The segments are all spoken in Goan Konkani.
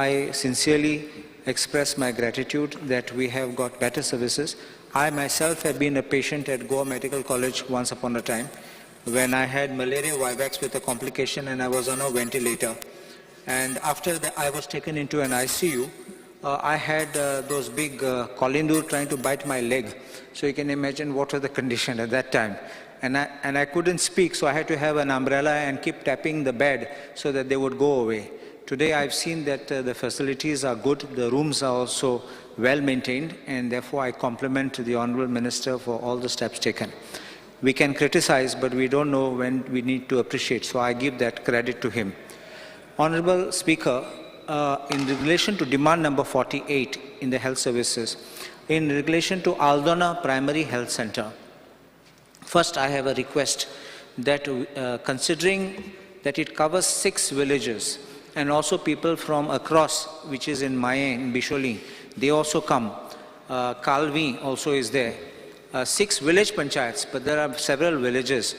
I sincerely express my gratitude that we have got better services. I myself have been a patient at Goa Medical College once upon a time when I had malaria vivax with a complication and I was on a ventilator. And after that, I was taken into an ICU. I had those big kolindur trying to bite my leg. So you can imagine what was the condition at that time. And I couldn't speak, so I had to have an umbrella and keep tapping the bed so that they would go away. Today I've seen that the facilities are good, the rooms are also well maintained, and therefore I compliment the Honorable Minister for all the steps taken. We can criticize, but we don't know when we need to appreciate, so I give that credit to him. Honorable Speaker, in relation to demand number 48 in the health services, in relation to Aldona Primary Health Center, first I have a request that considering that it covers 6 villages and also people from across, which is in Maye, in Bisholi, they also come. Kalvi also is there. 6 village panchayats, but there are several villages.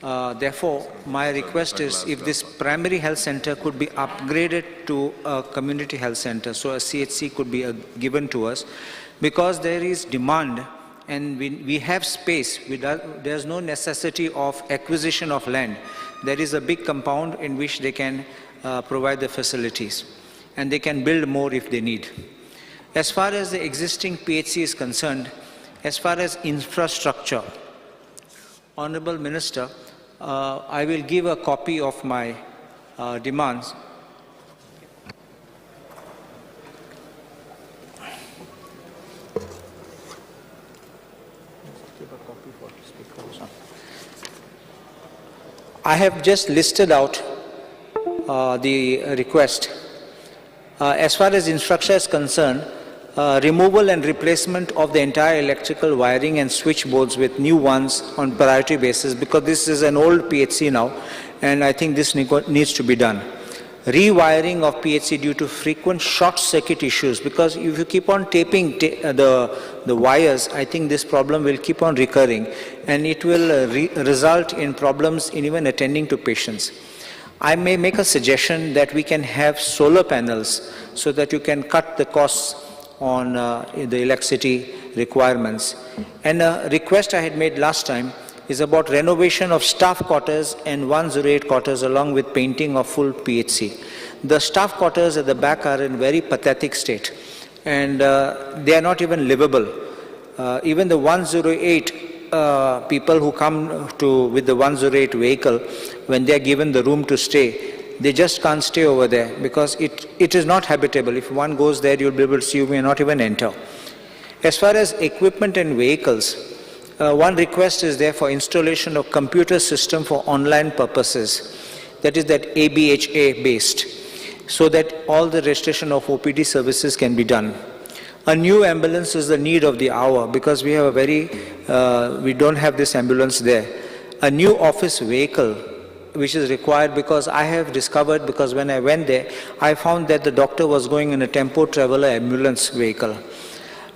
Therefore, my request is if this primary health center could be upgraded to a community health center, so a CHC could be given to us, because there is demand and we have space. There's no necessity of acquisition of land. There is a big compound in which they can provide the facilities, and they can build more if they need. As far as the existing PHC is concerned, as far as infrastructure, Honorable Minister, I will give a copy of my demands. I have just listed out the request. As far as infrastructure is concerned, removal and replacement of the entire electrical wiring and switchboards with new ones on priority basis, because this is an old PHC now, and I think this needs to be done. Rewiring of PHC due to frequent short circuit issues, because if you keep on taping the wires, I think this problem will keep on recurring, and it will result in problems in even attending to patients. I may make a suggestion that we can have solar panels so that you can cut the costs on the electricity requirements. And a request I had made last time is about renovation of staff quarters and 108 quarters along with painting of full PHC. The staff quarters at the back are in very pathetic state, and they are not even livable. Even the 108 people who come to with the 108 vehicle, when they are given the room to stay, they just can't stay over there because it is not habitable. If one goes there, you'll be able to see, you may not even enter. As far as equipment and vehicles, one request is there for installation of computer system for online purposes, that is that ABHA based, so that all the registration of OPD services can be done. A new ambulance is the need of the hour, because we have a very, we don't have this ambulance there. A new office vehicle which is required, because I have discovered, because when I went there, I found that the doctor was going in a tempo traveler ambulance vehicle.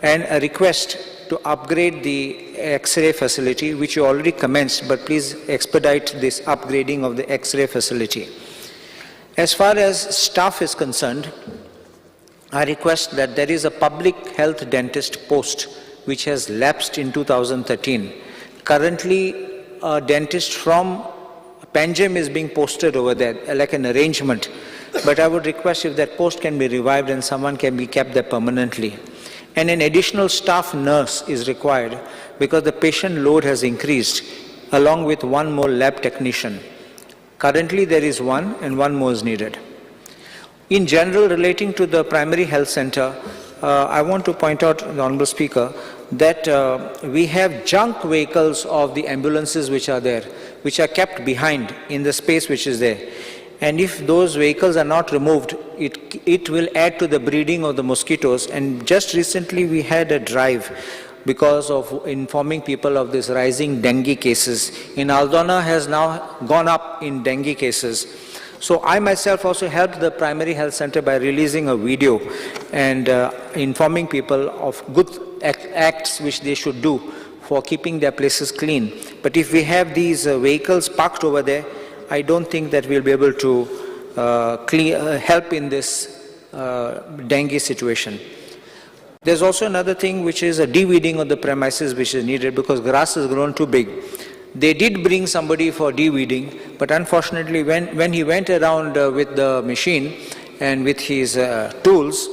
And a request to upgrade the X-ray facility, which you already commenced, but please expedite this upgrading of the X-ray facility. As far as staff is concerned, I request that there is a public health dentist post which has lapsed in 2013. Currently, a dentist from Panjim is being posted over there, like an arrangement. But I would request if that post can be revived and someone can be kept there permanently. And an additional staff nurse is required because the patient load has increased, along with one more lab technician. Currently there is one, and one more is needed. In general, relating to the primary health center, I want to point out, the Honorable Speaker, that we have junk vehicles of the ambulances which are there, which are kept behind in the space which is there. And if those vehicles are not removed, it will add to the breeding of the mosquitoes. And just recently we had a drive because of informing people of this rising dengue cases. In Aldona has now gone up in dengue cases. So I myself also helped the primary health center by releasing a video and informing people of good acts which they should do for keeping their places clean. But if we have these vehicles parked over there, I don't think that we'll be able to help in this dengue situation. There's also another thing, which is a deweeding of the premises which is needed because grass has grown too big. They did bring somebody for deweeding, but unfortunately when he went around with the machine and with his tools,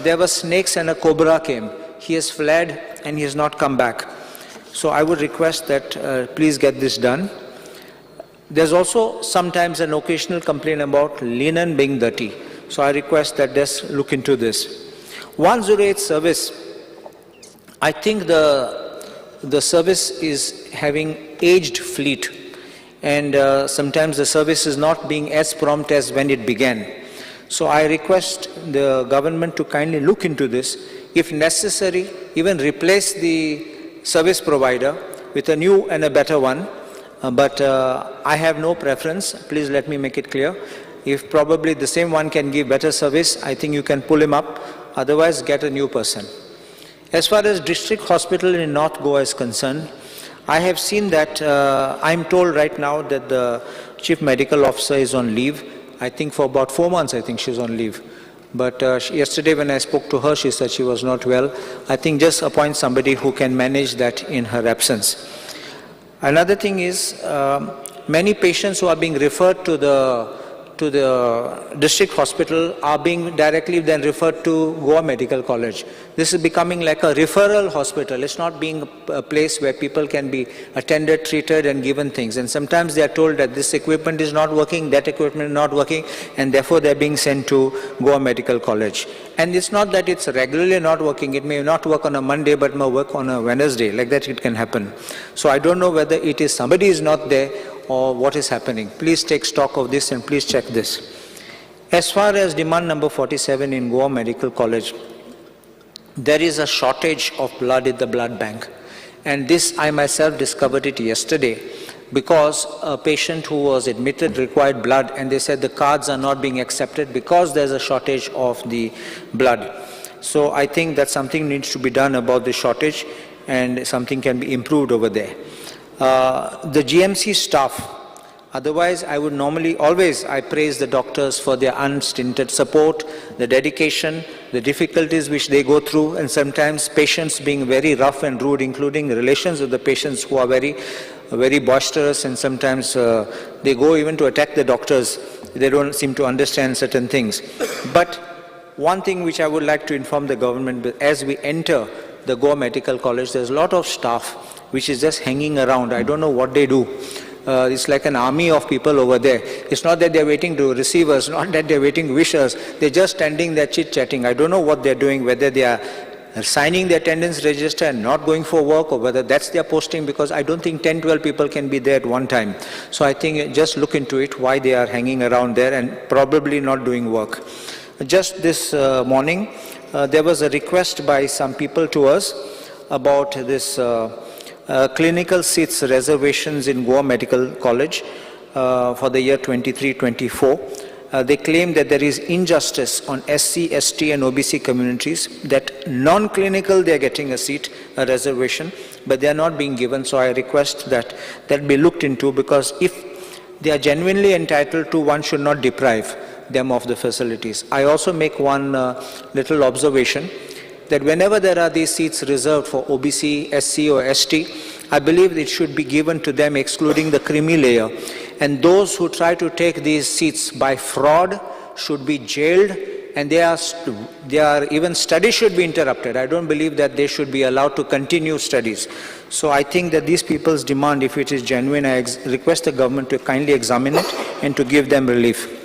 there were snakes and a cobra came. He has fled and he has not come back. So I would request that please get this done. There's also sometimes an occasional complaint about linen being dirty. So I request that just look into this. 108 service, I think the service is having aged fleet, and sometimes the service is not being as prompt as when it began. So I request the government to kindly look into this. If necessary, even replace the service provider with a new and a better one. But I have no preference. Please let me make it clear. If probably the same one can give better service, I think you can pull him up. Otherwise, get a new person. As far as district hospital in North Goa is concerned, I have seen that I'm told right now that the chief medical officer is on leave. I think for about 4 months, I think she's on leave. But yesterday when I spoke to her, she said she was not well. I think just appoint somebody who can manage that in her absence. Another thing is, many patients who are being referred to the district hospital are being directly then referred to Goa Medical College. This is becoming like a referral hospital. It's not being a place where people can be attended, treated and given things. And sometimes they are told that this equipment is not working, that equipment is not working, and therefore they are being sent to Goa Medical College. And it's not that it's regularly not working. It may not work on a Monday, but may work on a Wednesday. Like that it can happen. So I don't know whether it is somebody is not there or what is happening. Please take stock of this and please check this. As far as demand number 47 in Goa Medical College, there is a shortage of blood in the blood bank. And this I myself discovered it yesterday because a patient who was admitted required blood and they said the cards are not being accepted because there's a shortage of the blood. So I think that something needs to be done about the shortage and something can be improved over there. The GMC staff, otherwise I would normally always, I praise the doctors for their unstinted support, the dedication, the difficulties which they go through, and sometimes patients being very rough and rude, including relations of the patients who are very, very boisterous, and sometimes they go even to attack the doctors. They don't seem to understand certain things. But one thing which I would like to inform the government, as we enter the Goa Medical College, there's a lot of staff which is just hanging around. I don't know what they do. It's like an army of people over there. It's not that they're waiting to receive us, not that they're waiting to wish us. They're just standing there chit-chatting. I don't know what they're doing, whether they are signing the attendance register and not going for work, or whether that's their posting, because I don't think 10, 12 people can be there at one time. So I think just look into it, why they are hanging around there and probably not doing work. Just this morning, there was a request by some people to us about this clinical seats reservations in Goa Medical College for the year 23-24. They claim that there is injustice on SC, ST and OBC communities, that non-clinical they are getting a seat, a reservation, but they are not being given. So I request that that be looked into, because if they are genuinely entitled to, one should not deprive them of the facilities. I also make one little observation that whenever there are these seats reserved for OBC, SC or ST, I believe it should be given to them excluding the creamy layer. And those who try to take these seats by fraud should be jailed, and even studies should be interrupted. I don't believe that they should be allowed to continue studies. So I think that these people's demand, if it is genuine, I request the government to kindly examine it and to give them relief.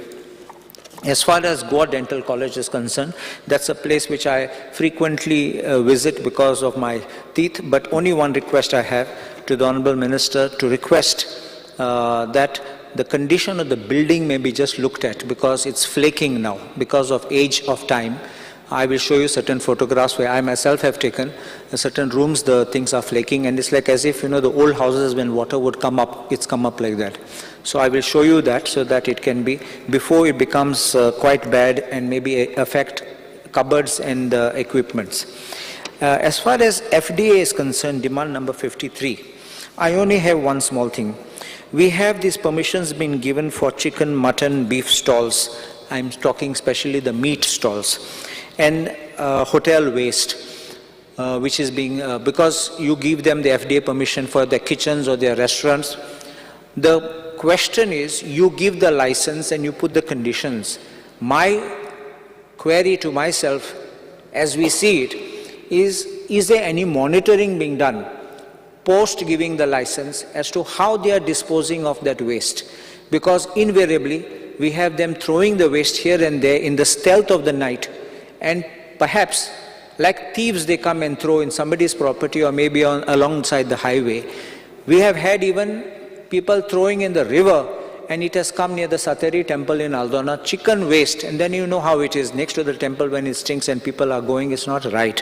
As far as Goa Dental College is concerned, that's a place which I frequently visit because of my teeth, but only one request I have to the Honorable Minister, to request that the condition of the building may be just looked at, because it's flaking now because of age of time. I will show you certain photographs where I myself have taken. In certain rooms the things are flaking, and it's like as if, the old houses when water would come up, it's come up like that. So I will show you that so that it can be, before it becomes quite bad and maybe affect cupboards and equipments. As far as FDA is concerned, demand number 53, I only have one small thing. We have these permissions been given for chicken, mutton, beef stalls I'm talking especially the meat stalls and hotel waste, which is being, because you give them the FDA permission for their kitchens or their restaurants. The question is, you give the license and you put the conditions. My query to myself, as we see it, is there any monitoring being done post giving the license as to how they are disposing of that waste? Because invariably, we have them throwing the waste here and there in the stealth of the night, and perhaps like thieves, they come and throw in somebody's property or maybe on alongside the highway. We have had even people throwing in the river, and it has come near the Sateri temple in Aldona, chicken waste, and then you know how it is next to the temple when it stinks and people are going, it's not right.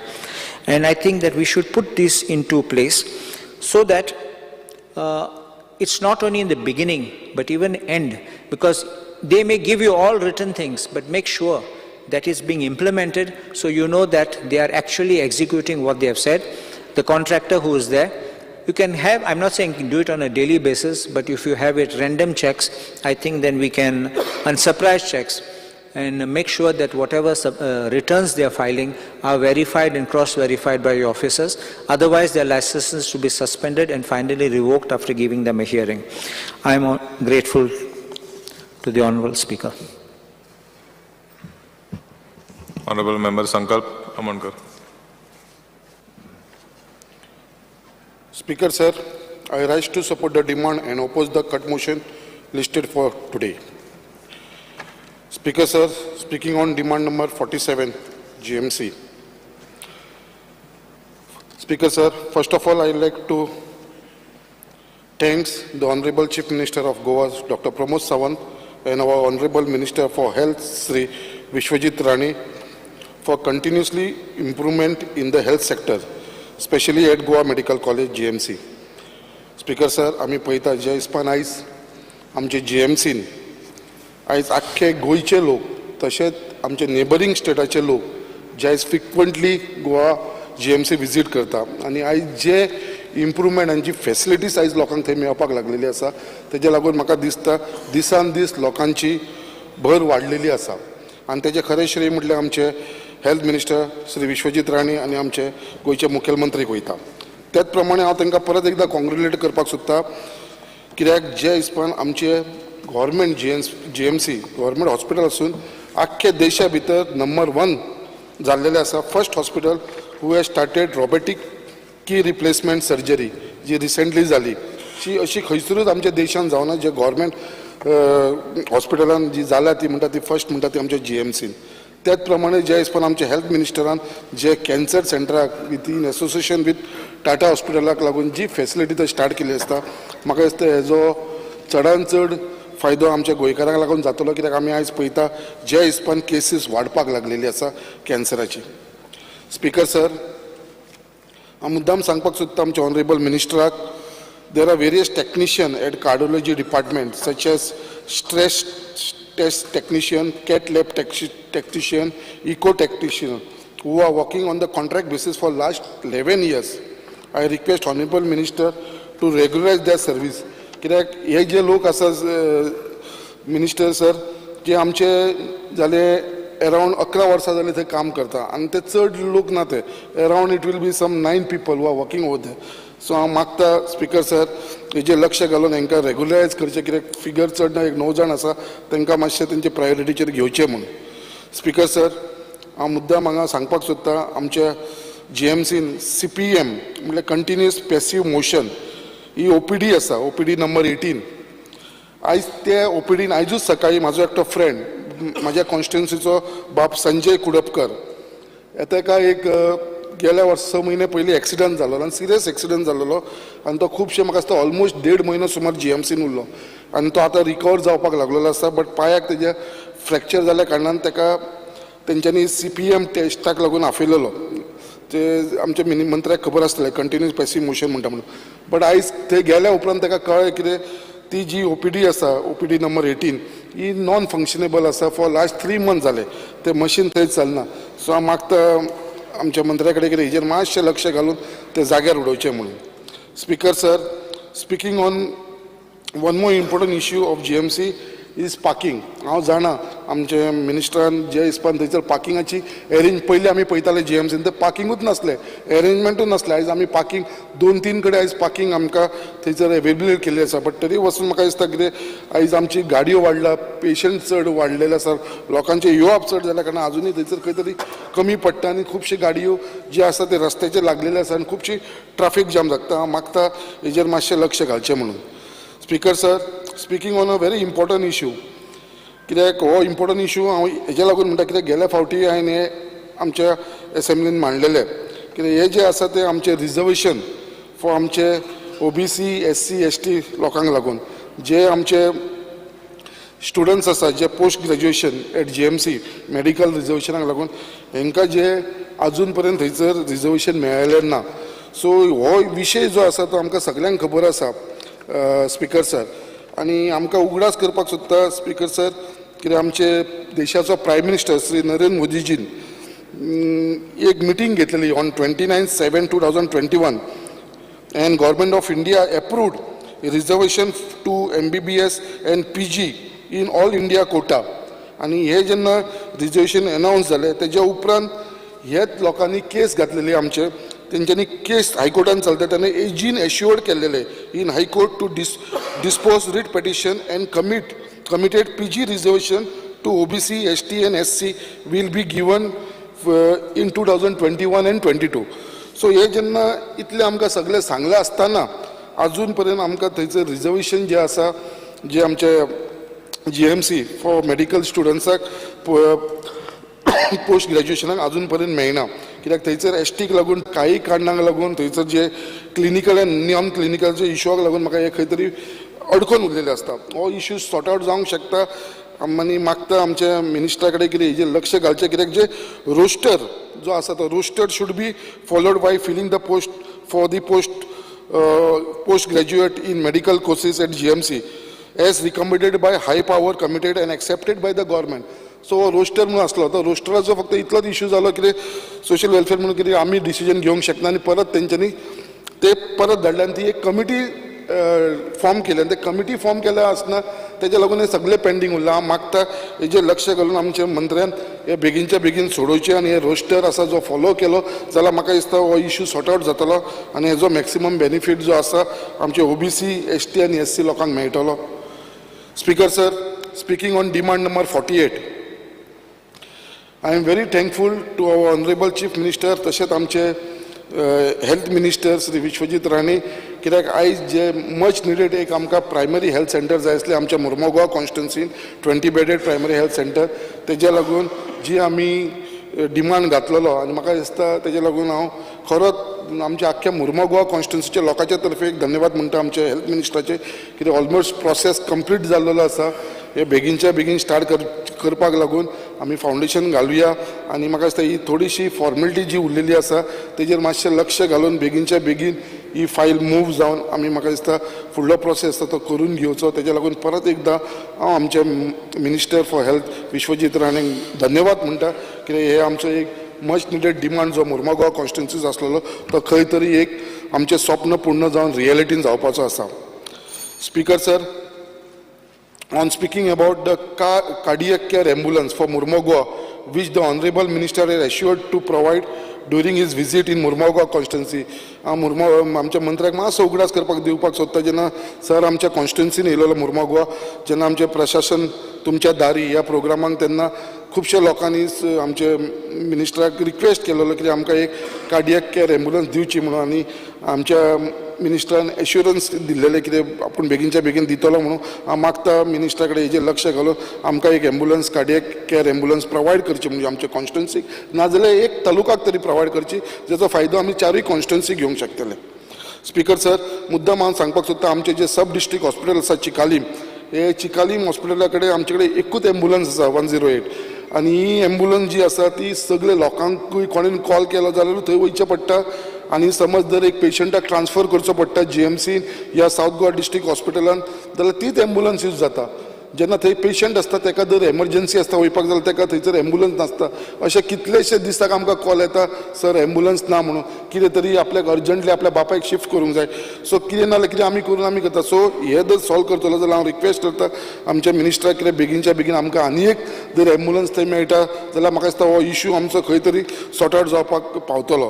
And I think that we should put this into place so that it's not only in the beginning, but even end, because they may give you all written things, but make sure that it's being implemented so you know that they are actually executing what they have said. The contractor who is there, you can have, I'm not saying you can do it on a daily basis, but if you have it random checks, I think then we can, and surprise checks, and make sure that whatever returns they are filing are verified and cross-verified by your officers. Otherwise, their licenses should be suspended and finally revoked after giving them a hearing. I am grateful to the Honorable Speaker. Honorable Member Sankalp Amonkar. Speaker, sir, I rise to support the demand and oppose the cut motion listed for today. Speaker, sir, speaking on demand number 47, GMC. Speaker, sir, first of all, I would like to thanks the Honorable Chief Minister of Goa, Dr. Pramod Sawant, and our Honorable Minister for Health, Sri Vishwajit Rane, for continuously improvement in the health sector, especially at Goa Medical College, GMC. Speaker, sir, आमी पळयता जे हिसपान आयज आमचे जीएमसीन आयज आख्खे गोंयचे लोक तशेंच आमचे नेबरींग स्टेटाचे लोक जे आयज फ्रिक्वंटली गोवा जीएमसी विजीट करता आनी आयज जे इम्प्रुवमेंट आनी जी फेसिलिटीज आयज लोकांक थंय मेळपाक लागलेली आसा, तेजे लागून म्हाका दिसता दिसान दीस लोकांची भर वाडलेली आसा. आनी तेजें खरें श्रेय म्हटल्यार आमचे हेल्थ मिनिस्टर श्री विश्वजीत राणे आनी आमचे गोंयचे मुखेलमंत्रीक वयता. त्याच प्रमाणे हांव तांकां परत एकदां कॉंग्रेट्युलेट करपाक सोदता, कित्याक जे हिसपान आमचे government GMC government hospital आसून आख्खे देशा भितर नंबर 1 जाल्लेलें आसा. First hospital who has started robotic knee replacement surgery जी रिसेंटली जाली, ती अशी खंयसरूच आमच्या देशान जावना. जे गव्हर्मेंट हॉस्पिटलान जी जाल्या ती म्हणटा ती फर्स्ट म्हणटा ती आमच्या जीएमसीन. त्याच प्रमाणे जे हिसपान आमच्या हेल्थ मिनिस्टरान जे कॅन्सर सेंटराक with in association with Tata हॉस्पिटलाक लागून जी फेसिलिटी थंय स्टार्ट केल्ली आसता, म्हाका दिसता हेजो चडान चड फायदो आमच्या गोंयकारांक लागून जातलो, कित्याक आमी आयज पळयता जे हिसपान केसीस वाडपाक लागलेली आसा कॅन्सराची. स्पीकर सर, हांव मुद्दाम सांगपाक सोदता आमच्या honourable मिनिस्टराक, there are various technician at cardiology department such as stress test technician, cath lab technician, echo technician who are working on the contract basis for last 11 years. I request Honorable Minister to regularize their service. कित्याक हे जे लोक आसा मिनिस्टर सर, जे आमचे जाले अरावंड 11 वर्सां जाली थंय काम करता आनी ते चड लोक ना, ते around it will be some 9 people who are working over there. So हांव मागता स्पीकर सर, हेजेर लक्ष घालून हेंकां रेगुलरायज करचें, कित्याक फिगर चड ना, एक 9 जाण आसा, तांकां मातशें तेंचे प्रायोरिटीचेर घेवचें म्हूण. स्पीकर सर, हांव मुद्दाम हांगा सांगपाक सोदता आमच्या जीएमसीन सीपीएम म्हळ्यार कंटिन्युअस पॅसिव मोशन ही ओपीडी आसा, ओपीडी नंबर 18. आयज ते ओपीडीन आयजूच सकाळी म्हाजो एकटो फ्रेंड, म्हाज्या कॉन्स्टिट्युन्सीचो बाब संजय कुडपकर, ताका एक गेल्या वर्स 6 म्हयने पयलीं एक्सिडंट जाल्लो आनी सिरियस एक्सिडंट जाल्लो आनी तो खुबशे म्हाका दिसता ऑलमोस्ट 1.5 म्हयनो सुमार जीएमसीन उरलो आनी तो आतां रिकवर जावपाक लागलेलो आसा, बट पांयाक तेज्या फ्रॅक्चर जाल्ल्या कारणान ताका तेंच्यांनी सीपीएम टेस्टाक लागून आपयलेलो. ते आमच्या मंत्र्याक खबर आसतलें कंटिन्युअस पॅसिव मोशन म्हणटा म्हणून. बट आयज थंय गेल्या उपरांत ताका कळ्ळें कितें ती जी ओपीडी आसा, ओपीडी नंबर 18 ही नॉन फंक्शनेबल आसा. फॉर लास्ट 3 मंथ जाले ते मशीन थंय चलना. सो हांव मागता आमच्या मंत्र्या कडेन कितें हेजेर मातशें लक्ष घालून ते जाग्यार उडोवचें म्हणून. Speaker sir, speaking on one more important issue of GMC is parking. हांव जाणा आमचे मिनिस्टरान जे हिसपान थंयसर पार्किंगाची एरेंज, पयलीं आमी पळयताले जीएमसीन थंय पार्किंगूच नासलें, एरेंजमेंटूच नासलें. आयज आमी पार्किंग दोन तीन कडेन आयज पार्किंग आमकां थंयसर एवेलेबल केल्ली आसा. बट तरी वचून म्हाका दिसता कितें, आयज आमची गाडयो वाडला, पेशंट चड वाडलेले आसा, लोकांचें येवप चड जाल्या कारणान आजुनूय थंयसर खंय तरी कमी पडटा आनी खुबशी गाडयो जी आसा ते रस्त्याचेर लागलेले आसा आनी खुबशी ट्राफीक जाम जाता. हांव मागता हेजेर मातशें लक्ष घालचें म्हणून. Speaker sir, speaking on a very important issue, कित्याक हो इम्पॉर्टंट इशू हांव हेज्या लागून म्हणटा, कित्याक गेल्या फावटी हांवें हें आमच्या एसेंब्लीन मांडलेलें. कित्याक हें जें आसा तें आमचें रिजर्वेशन फॉर आमचे ओबीसी, एससी, एसटी लोकांक लागून, जे आमचे स्टुडंट्स आसा जे post graduation at GMC medical रिजर्वेशनाक लागून, हेंकां जे आजून पर्यंत थंयसर रिजर्वेशन मेळ्ळेलें ना. सो हो विशय जो आसा तो आमकां सगल्यांक खबर आसा, स्पिकर सर. आनी आमकां उगडास करपाक सोदता, स्पिकर सर, कित्याक आमचे देशाचो प्रायम मिनिस्टर श्री नरेंद्र मोदीजीन एक मिटींग घेतलेली on 29/7/2021 and Government of India approved reservation to MBBS and PG in all India quota. आनी हे जेन्ना रिजर्वेशन अनावन्स जालें, तेज्या उपरांत हेच लोकांनी केस घातलेली आमचे, तेंच्यांनी केस हायकोर्टान चलता. तेन्ना एजीन एश्युअर्ड केल्लेले in High Court to dispose writ petition and committed PG reservation to OBC, ST and SC will be given in 2021 and 22. So हे जेन्ना इतलें आमकां सगळें सांगलें आसतना अजून पर्यंत आमकां थंयसर रिजर्वेशन जें आसा, जे आमचे जीएमसी फॉर मेडिकल स्टुडंट्साक पोस्ट ग्रॅज्युएशनाक अजून पर्यंत मेळना, कित्याक थंयसर एसटीक लागून, काही कारणांक लागून थंयसर जे क्लिनिकल आनी नॉन क्लिनिकलचे इशूआक लागून म्हाका हे खंय तरी अडकोन उरलेले आसता. हो इशू सॉर्ट आवट जावंक शकता आनी मागता आमच्या मिनिस्टरा कडेन कितें हेजेर लक्ष घालचें, कित्याक जे रोस्टर जो आसा तो roster should be followed by filling the post for the post graduate in medical courses at GMC as recommended by high power committed and accepted by the government. So roster म्हणून आसलो तो रोस्टराचो फक्त इतलोच इशू जालो, कितें सोशल वेलफेअर म्हणून कितें आमी डिसिजन घेवंक शकना आनी परत तेंच्यांनी ते परत धाडले आनी ती एक कमिटी फॉर्म केली आनी ते कमिटी फॉर्म केल्या आसतना तेज्या लागून हे सगळें पेंडींग उरलां. हांव मागता हेजेर लक्ष घालून आमच्या मंत्र्यान हे बेगीनच्या बेगीन सोडोवचें आनी हे रोस्टर आसा जो फॉलो केलो जाल्यार म्हाका दिसता हो इशू सॉर्ट आवट जातलो आनी हेजो मॅक्सिमम बेनिफीट जो आसा आमचे ओबीसी, एसटी आनी एससी लोकांक मेळटलो. Speaker sir, speaking on demand number 48, I am very thankful to our honourable Chief Minister, तशेंच आमचे हेल्थ मिनिस्टर श्री विश्वजीत राणे, कित्याक आयज जे मच निडेड एक आमकां प्रायमरी हेल्थ सेंटर जाय आसलें आमच्या मुर्मोगांव कॉन्स्टिट्युन्सीन, 20 bedded primary health centre. तेज्या लागून जी आमी डिमांड घातलेलो आनी म्हाका दिसता तेज्या लागून हांव खरोच आमच्या आख्ख्या मुर्मोगांव कॉन्स्टिट्युन्सीच्या लोकांच्या तर्फे एक धन्यवाद म्हणटा आमच्या हेल्थ मिनिस्टराचे, कित्याक ऑलमोस्ट प्रोसेस कंप्लीट जाल्लेलो आसा. हे बेगीनच्या बेगीन स्टार्ट करपाक लागून आमी फावंडेशन घालुया आनी म्हाका दिसता ही थोडीशी फॉर्मेलिटी जी उरलेली आसा तेजेर मातशें लक्ष घालून बेगीनच्या बेगीन ही फायल मूव जावन आमी म्हाका दिसता फुडलो प्रोसेस आसा तो करून घेवचो. तेज्या लागून परत एकदां हांव आमच्या मिनिस्टर फॉर हेल्थ विश्वजीत राणेक धन्यवाद म्हणटा, कित्याक हे आमचो एक मच निडेड डिमांड जो मुर्मगांव कॉन्स्टिट्युन्सीज आसलेलो तो खंय तरी एक आमचें स्वप्न पूर्ण जावन रियलिटीन जावपाचो आसा. Speaker sir, on speaking about the cardiac care ambulance for Mormugao, which the Honorable Minister has assured to provide during his visit in Mormugao constituency. हांव मुर्मो आमच्या मंत्र्याक मातसो उगडास करपाक दिवपाक सोदता, जेन्ना सर आमच्या कॉन्स्टिट्युन्सीन येयलेलो मुर्मोगोवा, जेन्ना आमचें प्रशासन तुमच्या दारी ह्या प्रोग्रामाक, तेन्ना खुबश्या लोकांनी आमचे मिनिस्टराक रिक्वेस्ट केलेलो की आमकां एक कार्डियक केअर एम्बुलन्स दिवची म्हणून. आनी आमच्या मिनिस्टरान एश्युरन्स दिल्लेलें कितें आपूण बेगीनच्या बेगीन दितलो म्हणून. हांव मागता मिनिस्टरा कडेन हेजेर लक्ष घालून आमकां एक ambulance, cardiac care ambulance provide करची, म्हणजे आमच्या कॉन्स्टिट्युन्सीक नाजाल्यार एक तालुकाक तरी प्रोवायड करची, जेचो फायदो आमी चारूय कॉन्स्टिट्युन्सी घेवंक शकतले. स्पीकर सर, मुद्दाम हांव सांगपाक सोदता, आमचें जें सब डिस्ट्रिक्ट हॉस्पिटल आसा चिकालीम, हे चिकालीम हॉस्पिटला कडेन आमचे कडेन एकूच एम्बुलन्स आसा, 108. आनी ही एम्बुलन्स जी आसा ती सगळे लोकांकूय कोणेन कॉल केलो जाल्यार थंय वयचें पडटा आनी समज जर एक पेशंटाक ट्रान्सफर करचो पडटा जीएमसीन या सावथ गोवा डिस्ट्रिक्ट हॉस्पिटलान जाल्यार तीच एम्बुलन्स यूज जाता. जेन्ना थंय पेशंट आसता ताका जर एमर्जन्सी आसता वयपाक जाल्यार ताका थंयसर एम्बुलन्स नासता. अशे कितलेशे दिसाक आमकां कॉल येता, सर एम्बुलन्स ना म्हणून, कितें तरी आपल्याक अर्जंटली आपल्या बापायक शिफ्ट करूंक जाय. सो कितें ना जाल्यार कितें आमी करून आमी करता. सो हे जर सॉल्व करतलो जाल्यार हांव रिक्वेस्ट करता आमच्या मिनिस्टराक कितें बेगीनच्या बेगीन आमकां आनी एक जर एम्बुलन्स थंय मेळटा जाल्यार म्हाका दिसता हो इशू आमचो खंय तरी सॉर्ट आवट जावपाक पावतलो.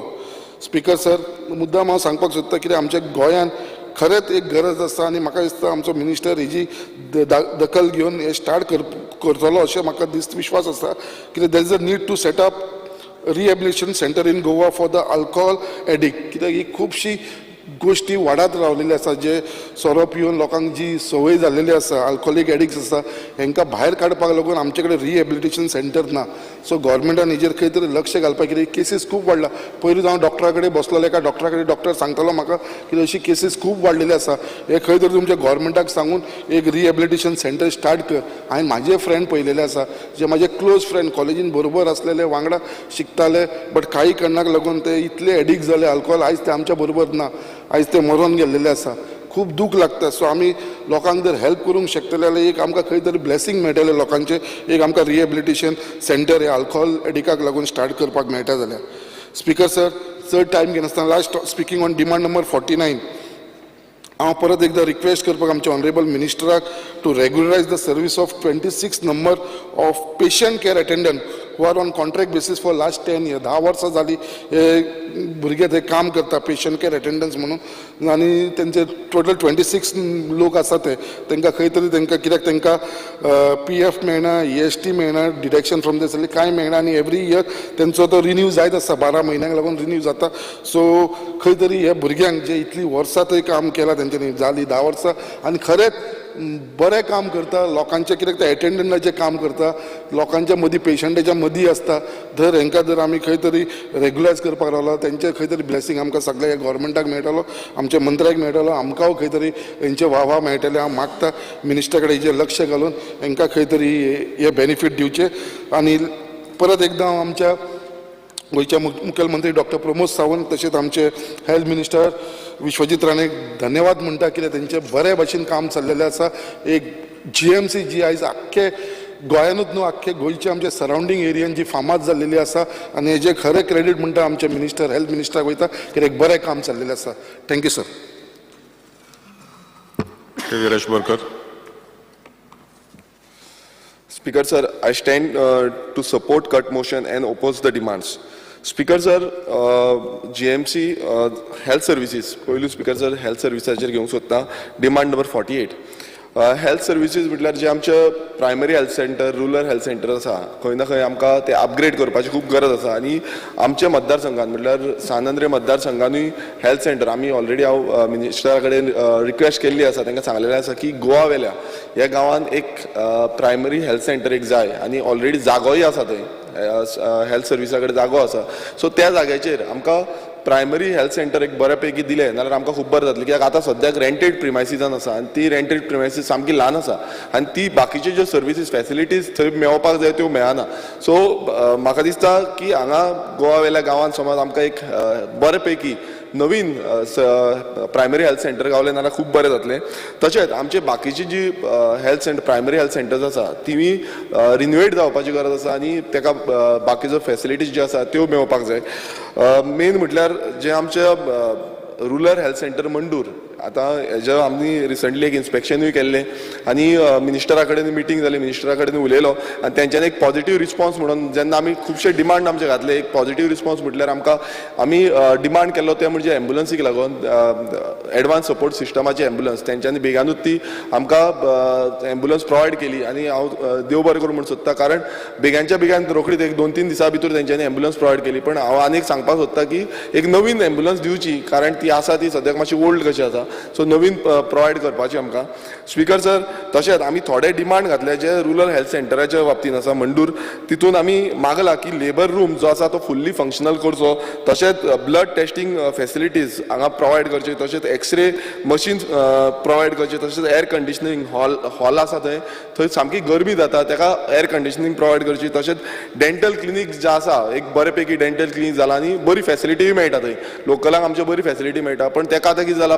स्पीकर सर, मुद्दाम हांव सांगपाक सोदता कितें आमच्या गोंयांत खरेंच एक गरज आसा आनी म्हाका दिसता आमचो मिनिस्टर हेजी दखल घेवन हे स्टार्ट करतलो अशें म्हाका विश्वास आसा. कित्याक there is a need to set up rehabilitation centre in Goa for the alcohol addict. कित्याक ही खुबशी गोश्टी वाडत रावलेली आसा, जे सोरो पिवन लोकांक जी संवय जाल्लेली आसा, अल्कोहोलीक एडिक्ट्स आसा, हेंकां भायर काडपाक लागून आमचे कडेन रिहेबिलिटेशन सेंटर ना. सो गव्हर्मेंटान हेजेर खंय तरी लक्ष घालपाक, कित्याक केसीस खूब वाडला. पयरूच हांव डॉक्टरा कडेन बसलेलो, एका डॉक्टरा कडेन, डॉक्टर सांगतालो म्हाका की अशी केसीस खूब वाडलेली आसा, हे खंय तरी तुमच्या गव्हर्मेंटाक सांगून एक रिहेबिलिटेशन सेंटर स्टार्ट कर. हांवें म्हाजे फ्रेंड पळयलेले आसा, जे म्हाजे क्लोज फ्रेंड कॉलेजीन बरोबर आसलेले, वांगडा शिकताले, बट काही कारणाक लागून ते इतले एडिक्ट जाले अल्कोहोल, आयज ते आमच्या बरोबर ना, आयज ते मरोन गेल्लेले आसा. खूब दूख लागता. सो आमी लोकांक जर हेल्प करूंक शकतले जाल्यार एक आमकां खंय तरी ब्लेसींग मेळटलें लोकांचें, एक आमकां रिहेबिलिटेशन सेंटर हे अल्कोहोल एडिकाक लागून स्टार्ट करपाक मेळटा जाल्यार. स्पीकर सर, चड टायम घेनासतना last speaking on demand number 49, हांव परत एकदां रिक्वेस्ट करपाक आमच्या honourable मिनिस्टराक to regularise the service of 26 number of patient care attendant who are on contract basis for last 10 year. 10 वर्सां जाली हे भुरगे थंय काम करता पेशंट केअर अटेंडन्स म्हणून आनी तेंचे टोटल 26 लोक आसा. ते तांकां खंय तरी तांकां, कित्याक तांकां पीएफ मेळना, ईएसटी मेळना, डिडक्शन फ्रॉम the salary कांय मेळना आनी एवरी इयर तेंचो तो रिन्यू जायत आसता, 12 म्हयन्यांक लागून रिन्यू जाता. सो खंय तरी हे भुरग्यांक जे इतलीं वर्सां थंय काम केलां तेंच्यांनी, जालीं 10 वर्सां आनी खरेंच बरें काम करता लोकांचें, कित्याक ते एटेंडंटाचें काम करता, लोकांच्या मदीं, पेशंटाच्या मदीं आसता. जर हेंकां जर आमी खंय तरी रेगुलायज करपाक रावला, तेंचे खंय तरी ब्लेसींग आमकां सगळ्या गव्हर्मेंटाक मेळटलो, आमच्या मंत्र्याक मेळटलो, आमकां खंय तरी हेंचे वाह मेळटले. हांव मागता मिनिस्टरा कडेन हेजेर लक्ष घालून हेंकां खंय तरी हे बेनिफीट दिवचे. आनी परत एकदां हांव आमच्या गोंयच्या मुखेलमंत्री डॉक्टर प्रमोद सावंत तशेंच आमचे हेल्थ मिनिस्टर विश्वजीत राणे धन्यवाद म्हणटा, कित्याक तेंचें बरे भशेन काम चल्लेलें आसा. एक जीएमसी जी आयज आख्खे गोंयानूच न्हू, आख्खे गोंयचे आमचे सरावंडींग एरियान जी फामाद जाल्लेली आसा आनी हेजें खरें क्रेडीट म्हणटा आमचे मिनिस्टर, हेल्थ मिनिस्टराक वयता, कित्याक एक बरें काम चल्लेलें आसा. Thank you sir. Viresh Borkar. Speaker sir, I stand to support cut motion and oppose the demands. Speaker sir, GMC health services, पयलू स्पीकर सर हेल्थ सर्विसाचेर घेवंक सोदता. Demand number 48, health services म्हटल्यार जे आमचे primary health centre, rural health centre आसा, खंय ना खंय आमकां ते अपग्रेड करपाची खूब गरज आसा. आनी आमच्या मतदारसंघान म्हटल्यार सान आंद्रे मतदारसंघानूय हेल्थ सेंटर आमी ऑलरेडी हांव मिनिस्टरा कडेन रिक्वेस्ट केल्ली आसा. तांकां सांगलेलें आसा की गोवा वेल्या ह्या गांवान एक प्रायमरी हेल्थ सेंटर एक जाय आनी ऑलरेडी जागोय आसा थंय, हेल्थ सर्विसा कडेन जागो आसा. सो त्या जाग्याचेर आमकां प्रायमरी हेल्थ सेंटर एक बऱ्या पैकी दिलें जाल्यार आमकां खूब बरें जातलें, कित्याक आतां सद्याक रेंटेड प्रिमायसिसान आसा आनी ती रेंटेड प्रिमायसीस सामकी ल्हान आसा आनी ती बाकीच्यो ज्यो सर्विसीस फॅसिलिटीज थंय मेळपाक जाय त्यो मेळना. सो म्हाका दिसता की हांगा गोवा वेल्या गांवांत समज आमकां एक बरे पैकी नवीन प्रायमरी हेल्थ सेंटर गावलें जाल्यार खूब बरें जातलें. तशेंच आमचे बाकीची जी health centre, primary health centres आसा, तिवूय रिनोवेट जावपाची गरज आसा आनी ताका बाकीच्यो फॅसिलिटीज ज्यो आसा त्यो मेळपाक जाय. मेन म्हटल्यार जे आमचे रुरल हेल्थ सेंटर मंडूर, आतां हेजे आमी रिसंटली एक इन्स्पेक्शनूय केल्लें आनी मिनिस्टरा कडेन मिटींग जाली, मिनिस्टरा कडेन उलयलो आनी तेंच्यांनी एक पॉझिटीव रिस्पॉन्स म्हणून जेन्ना आमी खुबशे डिमांड आमचे घातले, एक पॉझिटीव रिस्पॉन्स म्हटल्यार आमकां आमी डिमांड केल्लो ते म्हणजे एम्बुलन्सीक लागून एडवान्स सपोर्ट सिस्टमाची एम्बुलन्स. तेंच्यांनी बेगानूच ती आमकां एम्बुलन्स प्रोवायड केली आनी हांव देव बरें करूं म्हूण सोदता, कारण बेगानच्या बेगान रोखडीच एक 2-3 दिसां भितर तेंच्यांनी एम्बुलन्स प्रोवायड केली. पण हांव आनी एक सांगपाक सोदता की एक नवीन एम्बुलन्स दिवची, कारण ती आसा ती सद्याक मातशी ओल्ड कशी आसा. सो नवीन प्रोवायड करपाची आमकां. स्पीकर सर, तशेंच आमी थोडे डिमांड घातले जे रुरल हेल्थ सेंटराच्या बाबतींत आसा मंडूर, तितून आमी मागला की लेबर रूम जो आसा तो फुल्ली फंक्शनल करचो, तशेंच ब्लड टेस्टींग फेसिलिटीज हांगा प्रोवायड करचे, तशेंच एक्सरे मशीन प्रोवायड करचे, तशेंच एयर कंडिशनींग हॉल हॉल आसा थंय, थंय सामकी गरमी जाता, ताका एयर कंडिशनींग प्रोवायड करची. तशेंच डेंटल क्लिनीक जे आसा, एक बरे पैकी डेंटल क्लिनीक जाला आनी बरी फेसिलिटीय मेळटा थंय, लोकलांक आमच्या बरी फेसिलिटी मेळटा. पण ताका आतां कितें जाला,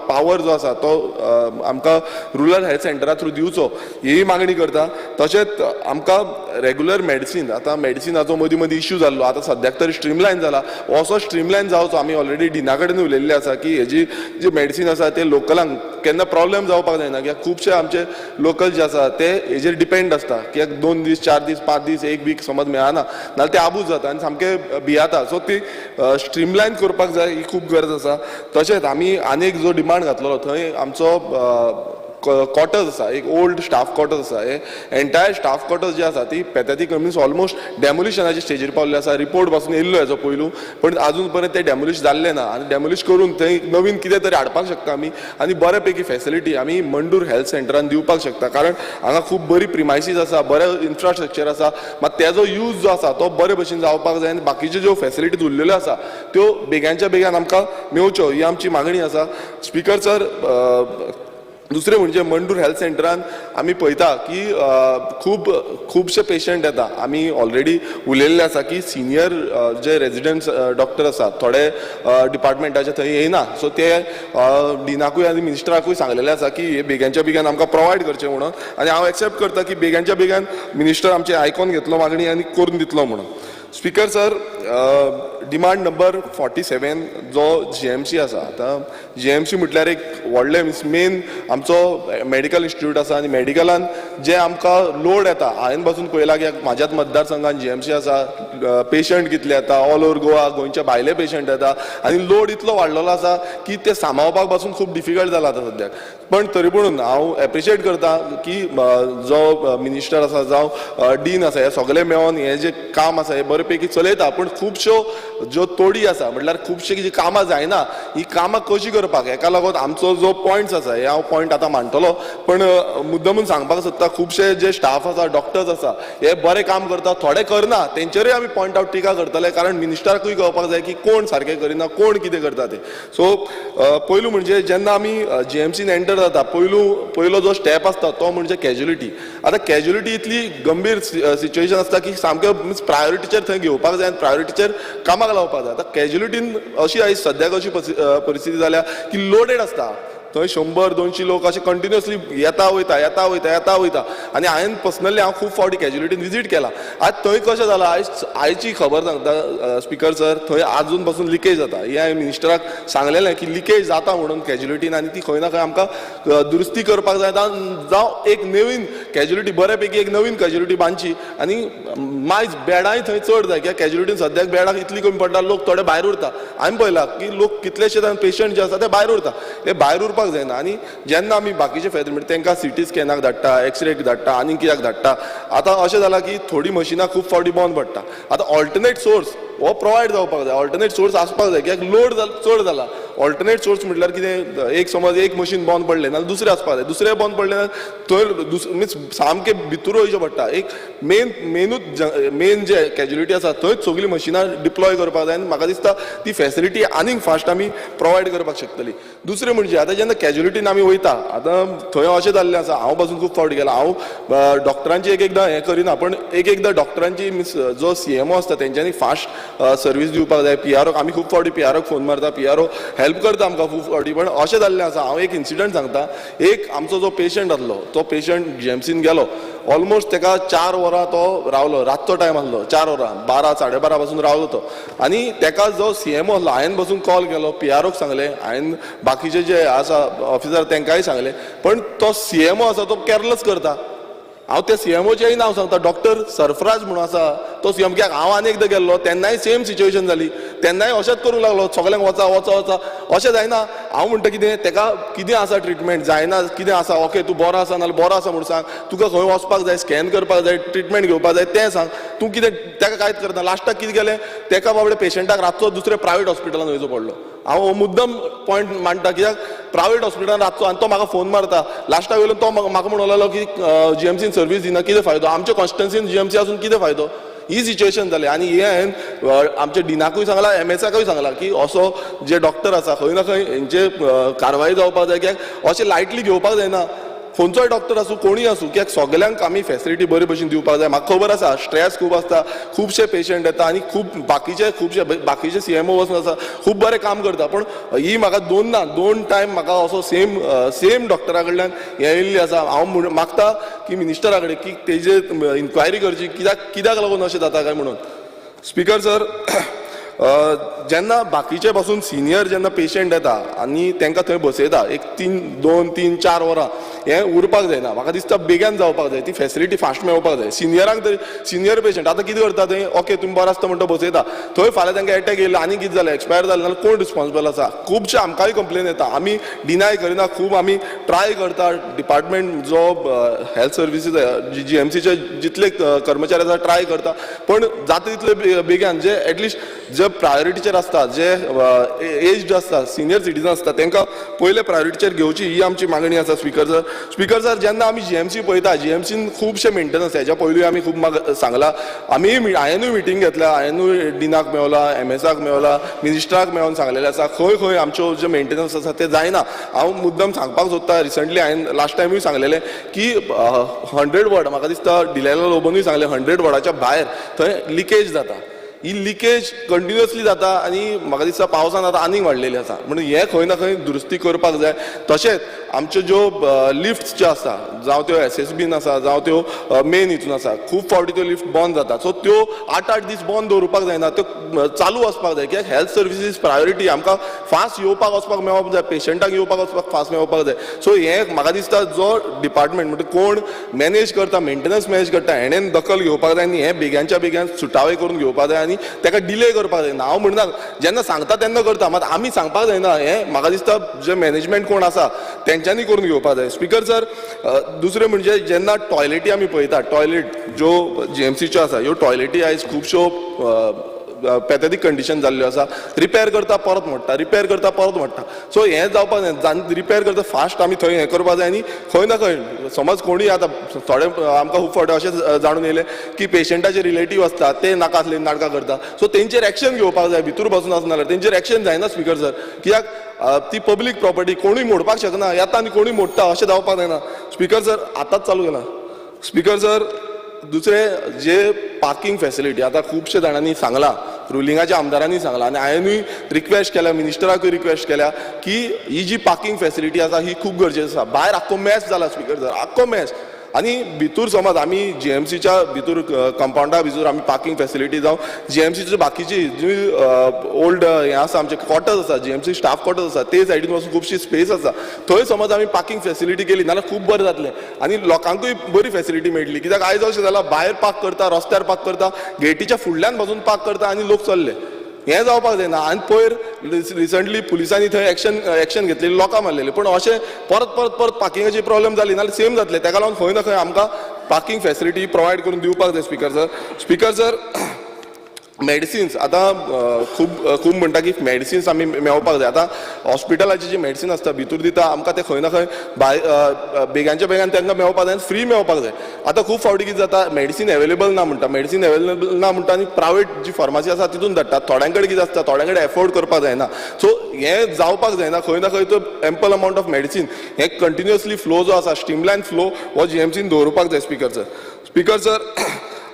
पावर जो आसा तो आमकां रुरल हेल्थ सेंटरा थ्रू दिवचो ही मागणी करता. तशेंच आमकां रेगुलर मेडिसीन, आतां मेडिसिनाचो मदीं मदीं इश्यू जाल्लो, आतां सद्याक तरी स्ट्रीमलायन जाला, असो स्ट्रीमलायन जावचो. आमी ऑलरेडी डिना कडेन उलयल्ले आसा की हेजी जी मेडिसीन आसा ते लोकलांक केन्ना प्रॉब्लेम जावपाक जायना, कित्याक खुबशे आमचे लोकल जे आसा ते हेजेर डिपेंड आसता, कित्याक 2 दीस 4 दीस 5 दीस 1 वीक समज मेळना नाल्यार ते आबूज जाता आनी सामके भियाता. सो ती स्ट्रीमलायन करपाक जाय, ही खूब गरज आसा. तशेंच आमी आनीक जो डिमांड घातलेलो थंय आमचो क्वॉर्टर्स आसा, एक ओल्ड स्टाफ क्वॉर्टर्स आसा, हे एंटायर स्टाफ क्वॉर्टर्स जे आसा ती पॅथेटीक मिन्स ऑलमोस्ट डेमोलिशनाचे स्टेजीर पावल्ले आसा. रिपोर्ट पासून येयल्लो हेजो पयलू, पण आजून पर्यंत ते डेमोलिश जाल्ले ना आनी डेमोलिश करून थंय नवीन कितें तरी हाडपाक शकता आमी आनी बरे पैकी फेसिलिटी आमी मंडूर हेल्थ सेंटरान दिवपाक शकता, कारण हांगा खूब बरी प्रिमायसीस आसा, बरें इन्फ्रास्ट्रक्चर आसा, मात तेजो यूज जो आसा तो बरे भशेन जावपाक जाय आनी बाकीच्यो ज्यो फेसिलिटीज उरलेल्यो आसा त्यो बेग्यांच्या बेग्यान आमकां मेवच्यो ही आमची मागणी आसा. स्पीकर सर, दुसरें म्हणजे मंडूर हेल्थ सेंटरान आमी पळयता की खूब खुबशे पेशंट येता. आमी ऑलरेडी उलयल्ले आसा की सिनियर जे रेजिडंट्स डॉक्टर आसा थोडे डिपार्टमेंटाचे थंय येयना, सो ते डिनाकूय आनी मिनिस्टराकूय सांगलेले आसा की हे बेग्यांच्या बेग्यान आमकां प्रोवायड करचें म्हणून, आनी हांव एक्सेप्ट करता की बेग्यांच्या बेग्यान मिनिस्टर आमचे आयकोन घेतलो मागणी आनी करून दितलो म्हणून. स्पीकर सर, डिमांड नंबर 47 जो जीएमसी आसा, आतां जीएमसी म्हटल्यार एक व्हडलें मिन्स मेन आमचो मेडिकल इन्स्टिट्यूट आसा आनी मेडिकलान जे आमकां लोड येता, हांवें पासून पळयलां की म्हाज्याच मतदारसंघान जीएमसी आसा, पेशंट कितले येता ऑल ओवर गोवा, गोंयच्या भायले पेशंट येता आनी लोड इतलो वाडलेलो आसा की ते सांबाळपाक पासून खूब डिफिकल्ट जाला आतां सद्याक. पण तरी पूण हांव एप्रिशिएट करता की जो मिनिस्टर आसा जावं डीन आसा हे सगळे मेळोन हे जे काम आसा हे बरे पैकी चलयता, पूण खुबश्यो ज्यो तोडी आसा म्हटल्यार खुबशी जी कामां जायना ही कामां कशी करपाक हेका लागून आमचो जो पॉयंट्स आसा हे हांव पॉयंट आतां मांडटलो, पण मुद्दमून सांगपाक सोदता खुबशे जे स्टाफ आसा डॉक्टर्स आसा हे बरें काम करता, थोडे करना, तेंचेरूय आमी पॉयंट आवट टिका करतले, कारण मिनिस्टराकूय कळपाक जाय की कोण सारकें करिना कोण कितें करता ते. सो पयलू म्हणजे जेन्ना आमी जीएमसीन एंटर जाता पयलो जो स्टेप आसता तो म्हणजे कॅज्युलिटी. आतां कॅज्युलिटी इतली गंभीर सिच्युएशन आसता की सामकें मिन्स प्रायोरिटीचेर थंय घेवपाक जाय आनी प्रायोरिटीचेर कामाक लावपाक जाय. आतां कॅज्युलिटीन अशी आयज सद्याक अशी परिस्थिती जाल्या की लोडेड आसता, थंय 100-200 लोक अशे कंटिन्युअसली येता वयता येता वयता येता वयता आनी हांवें पर्सनली हांव खूब फावटी कॅज्युलिटीन विजीट केला. आज थंय कशें जालां, आयची खबर सांगता स्पीकर सर, थंय आजून पासून लिकेज जाता. हें हांवें मिनिस्टराक सांगलेलें की लिकेज जाता म्हणून कॅज्युलिटीन आनी ती खंय ना खंय आमकां दुरुस्ती करपाक जाय, जावं एक नवीन कॅज्युलिटी बऱ्या पैकी एक नवीन कॅज्युलिटी बांदची आनी मायज बेडांय थंय चड जाय, कित्याक कॅज्युलिटीन सद्याक बेडाक इतली कमी पडटा, लोक थोडे भायर उरता. हांवें पळयलां की लोक कितलेशे जाण पेशंट जे आसा ते भायर उरता, ते भायर उरपाक जायना. आनी जेन्ना आमी बाकीचे फेदर म्हणटा तांकां सिटी स्कॅनाक धाडटा, एक्सरेक धाडटा आनी कित्याक धाडटा. आतां अशें जालां की थोडीं मशिनां खूब फावटी बंद पडटा. आतां ऑल्टरनेट सोर्स हो प्रोवायड जावपाक जाय, ऑल्टरनेट सोर्स आसपाक जाय, कित्याक लोड चड जाला. ऑल्टरनेट सोर्स म्हटल्यार कितें, एक समज एक मशीन बंद पडलें नाल्यार दुसरें आसपाक जाय, दुसरें बंद पडलें जाल्यार थंय मिन्स सामकें भितूर वयचें पडटा. एक मेन मेनूच मेन जे कॅज्युलिटी आसा थंयच सगळीं मशिनां डिप्लॉय करपाक जाय आनी म्हाका दिसता ती फेसिलिटी आनीक फास्ट आमी प्रोवायड करपाक शकतली. दुसरें म्हणजे आतां जेन्ना कॅज्युलिटीन आमी वयता, आतां थंय अशें जाल्लें आसा, हांव पासून खूब फावटी गेला, हांव डॉक्टरांची एक एकदां हें करिना, पण एक एकदां डॉक्टरांची मिन्स जो सीएमओ आसता तेंच्यांनी फास्ट सर्वीस दिवपाक जाय. पीआरओक आमी खूब फावटी पीआरओक फोन मारता, पीआरओ हेल्प करता आमकां खूब फावटी, पण अशें जाल्लें आसा. हांव एक इन्सिडंट सांगता, एक आमचो जो पेशंट आसलो तो पेशंट जीएमसीन गेलो, ऑलमोस्ट तेका 4 वरां तो रावलो, रातचो टायम आसलो, 4 वरां 12 साडे 12 पासून रावलो तो, आनी तेका जो सीएमओ आसलो हांवें बसून कॉल केलो, पीआरओक सांगलें, हांवें बाकीचे जे आसा ऑफिसर तेंकांय सांगलें, पण तो सीएमओ आसा तो कॅरलस करता. हांव त्या सीएमओचेंय नांव सांगता, डॉक्टर सरफराज म्हणून आसा तो सीएम, कित्याक हांव आनी एकदां गेल्लो तेन्नाय सेम सिच्युएशन जाली, तेन्नाय अशेंच करूंक लागलो, सगल्यांक वचा वचा वचा, अशें जायना. हांव म्हणटा कितें तेका कितें आसा ट्रिटमेंट जायना, कितें आसा, ओके तूं बरो आसा नाल्यार बरो आसा म्हूण सांग, तुका खंय वचपाक जाय, स्कॅन करपाक जाय, ट्रिटमेंट घेवपाक जाय तें सांग, तूं कितें तेका कांयच करना. लास्टाक कितें केलें, तेका बाबडे पेशंटाक रातचो दुसरे प्रायवेट हॉस्पिटलान वयचो पडलो. हांव हो मुद्दम पॉयंट मांडटा कित्याक प्रायवेट हॉस्पिटलान रातचो, आनी तो म्हाका फोन मारता लास्टाक वयलो, तो म्हाका म्हणूंक लागलो की जीएमसीन सर्वीस दिना, कितें फायदो, आमच्या कॉन्स्टिट्युन्सीन जीएमसी आसून कितें फायदो. ही सिच्युएशन जाली. आनी हें हांवें आमच्या डिनाकूय सांगलां, एमएसाकूय सांगलां की असो जे डॉक्टर आसा खंय ना खंय हेंचे कारवाई जावपाक जाय, कित्याक अशें लायटली घेवपाक जायना. खंयचोय डॉक्टर आसूं, कोणूय आसूं, कित्याक सगल्यांक आमी फेसिलिटी बरे भशेन दिवपाक जाय. म्हाका खबर आसा स्ट्रेस खूब आसता, खुबशे पेशंट येता आनी खूब बाकीचे, खुबशे बाकीचे सीएमओ वचून आसा, खूब बरें काम करता. पूण ही म्हाका दोन ना दोन टायम म्हाका असो सेम सेम डॉक्टरा कडल्यान हें येयल्ली आसा. हांव म्हण मागता की मिनिस्टरा कडेन की तेजेर इन्क्वायरी करची, कित्याक कित्याक लागून अशें जाता काय म्हणून. स्पिकर सर, जेन्ना बाकीचे पासून सिनियर जेन्ना पेशंट येता आनी तांकां थंय बसयता एक तीन दोन तीन चार वरां, हें उरपाक जायना. म्हाका दिसता बेगान जावपाक जाय, ती फेसिलिटी फास्ट मेळपाक जाय सिनियरांक तरी. सिनियर पेशंट आतां कितें करता थंय, ओके तुमी बरो आसता म्हणटा बसयता थंय, फाल्यां तांकां एटॅक येयलो आनी कितें जालें, एक्सपायर जालें जाल्यार कोण रिस्पॉन्सिबल आसा? खुबशे आमकांय कंप्लेन येता, आमी डिनाय करिना, खूब आमी ट्राय करता. डिपार्टमेंट जो हेल्थ सर्विसीस जीएमसीचे जितले कर्मचारी आसा ट्राय करता, पण जाता तितले बेगान जे एटलिस्ट जे प्रायोरिटीचेर आसता, जे एज्ड आसता, सिनियर सिटीजन आसता, तांकां पयले प्रायोरिटीचेर घेवची ही आमची मागणी आसा. स्पिकर सर, स्पिकर सर, जेन्ना आमी जीएमसी पळयता, जीएमसीन खुबशे मेंटेनन्स, हेच्या पयलूय आमी खूब सांगला आमी, हांवेनूय मिटींग घेतल्या, हांवेनूय डिनाक मेवला, एमएसाक मेवला, मिनिस्टराक मेळोन सांगलेलें आसा खंय खंय आमच्यो जे मेंटेनन्स आसा ते जायना. हांव मुद्दम सांगपाक सोदता, रिसंटली हांवें लास्ट टायमूय सांगलेलें की 100 वॉर्ड, म्हाका दिसता डिलायला लोबोनूय सांगलें, 100 वॉर्डाच्या भायर थंय लिकेज जाता. ही लिकेज कंटिन्युअसली जाता आनी म्हाका दिसता पावसान आतां आनीक वाडलेली आसा, म्हणून हें खंय ना खंय दुरुस्ती करपाक जाय. तशेंच आमच्यो ज्यो लिफ्ट्स ज्यो आसा, जावं त्यो एसएसबीन आसा, जावं त्यो मेन हितून आसा, खूब फावटी त्यो लिफ्ट बंद जाता. सो त्यो आठ आठ दीस बंद दवरुपाक जायना, त्यो चालू आसपाक जाय, कित्याक हेल्थ सर्विसीस प्रायोरिटी. आमकां फास्ट येवपाक वचपाक मेळोवपाक जाय, पेशंटाक येवपाक वचपाक फास्ट मेळोवपाक जाय. सो हें म्हाका दिसता जो डिपार्टमेंट म्हणजे कोण मॅनेज करता, मेंटेनन्स मॅनेज करता, हेणेन दखल घेवपाक जाय आनी हें बेग्यांच्या बेग्यान सुटावे करून घेवपाक जाय आनी ताका डिले करपाक जायना. हांव म्हणना जेन्ना सांगता तेन्ना करता, मात आमी सांगपाक जायना. हें म्हाका दिसता जे मॅनेजमेंट कोण आसा तेंच्यांनी करून घेवपाक जाय. स्पिकर सर, दुसरें म्हणजे जेन्ना टॉयलेटी आमी पळयता, टॉयलेट ज्यो जीएमसीच्यो आसा, ह्यो टॉयलेटी आयज खुबश्यो पॅथेटीक कंडिशन जाल्ल्यो आसा. रिपेर करता परत मोडटा, रिपेर करता परत मोडटा. सो हें जावपाक जाय, रिपेर करता फास्ट आमी थंय हें करपाक जाय. आनी खंय ना खंय समज कोणूय आतां थोडे आमकां खूब फावटी अशें जाणून येयलें की पेशंटाचे रिलेटीव आसता, ते नाका आसले नाटकां करता. सो तेंचेर एक्शन घेवपाक जाय, भितूर बसून आसना जाल्यार तेंचेर एक्शन जायना स्पिकर सर, कित्याक ती पब्लीक प्रॉपर्टी कोणूय मोडपाक शकना, येता आनी कोणूय मोडटा अशें जावपाक जायना. स्पिकर सर, आतांच चालू केला. स्पिकर सर, दुसरें जे पार्किंग फेसिलिटी, आतां खुबशे जाणांनी सांगलां, रुलिंगाच्या आमदारांनी सांगलां आनी हांवेनूय रिक्वेस्ट केल्या, मिनिस्टराकूय रिक्वेस्ट केल्या की ही जी पार्किंग फेसिलिटी आसा ही खूब गरजेची आसा. भायर आख्खो मॅस जाला स्पिकर सर, आख्खो मॅस. आनी भितूर समज आमी जीएमसीच्या भितूर कंपावंडा भितूर आमी पार्किंग फेसिलिटी जावं जीएमसीची बाकीची जी ओल्ड हें आसा, आमचे क्वॉर्टर्स आसा, जीएमसी स्टाफ क्वॉर्टर्स आसा, ते सायडीन वचून खुबशी स्पेस आसा, थंय समज आमी पार्किंग फेसिलिटी केली जाल्यार खूब बरें जातलें आनी लोकांकूय बरी फेसिलिटी मेळटली. कित्याक आयज अशें जालां, भायर पार्क करता, रस्त्यार पार्क करता, गेटीच्या फुडल्यान पासून पार्क करता आनी लोक चल्ले. हें जावपाक जायना. आनी पयर रिसंटली पुलिसांनी थंय एक्शन एक्शन घेतलेली, लोकां मारलेली, पूण अशें परत परत परत पार्किंगाची प्रॉब्लेम जाली नाल्यार सेम जातलें. तेका लागून खंय ना खंय आमकां पार्किंग फेसिलिटी प्रोवायड करून दिवपाक जाय speaker sir. Speaker sir, medicines आतां खूब खूब म्हणटा की मेडिसिन्स आमी मेळपाक जाय. आतां हॉस्पिटलाची जी मेडिसीन आसता भितूर दिता आमकां, ते खंय ना खंय भायर बेगांच्या बेगान तांकां मेळपाक जाय आनी फ्री मेळपाक जाय. आतां खूब फावटी कितें जाता, मेडिसीन एवेलेबल ना म्हणटा, मेडिसीन एवेलेबल ना म्हणटा आनी प्रायवेट जी फार्मासी आसा तितून धाडटा. थोड्यां कडेन कितें आसता, थोड्यां कडेन एफोर्ड करपाक जायना. सो हें जावपाक जायना. खंय ना खंय तो एम्पल अमावंट ऑफ मेडिसीन हें कंटिन्युअसली फ्लो जो आसा, स्ट्रीमलायन फ्लो हो जीएमसीन दवरुपाक जाय स्पिकर सर. स्पिकर सर,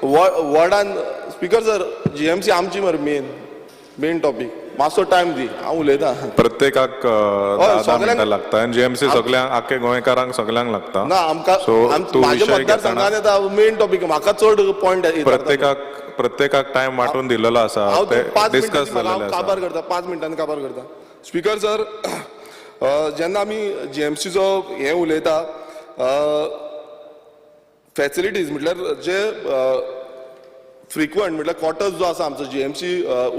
वॉर्डान, स्पिकर सर, जीएमसी आमची मरे मेन मेन टॉपीक. मातसो टायम दी, हांव उलयतां. प्रत्येकाक 10 10 सगल्यांक- मिनटां लागता आनी जीएमसी सगल्यांक, आख्खे गोंयकारांक सगल्यांक लागता. ना, आमकां सो तूं म्हाज्या विशय घेतना मतदारसंघान येता मेन टॉपीक, म्हाका चड पॉयंट. प्रत्येकाक प्रत्येकाक टायम वांटून दिलेलो आसा. हांव ते 5 डिस्कस मिनटांनी जाल्लेले आसा. काबार करता, 5 मिनटांनी काबार करता. स्पिकर सर, जेन्ना आमी जीएमसीचो हें उलयता, फॅसिलिटीज म्हटल्यार जे फ्रिक्वंट म्हटल्यार क्वॉर्टर्स जो आसा आमचो जीएमसी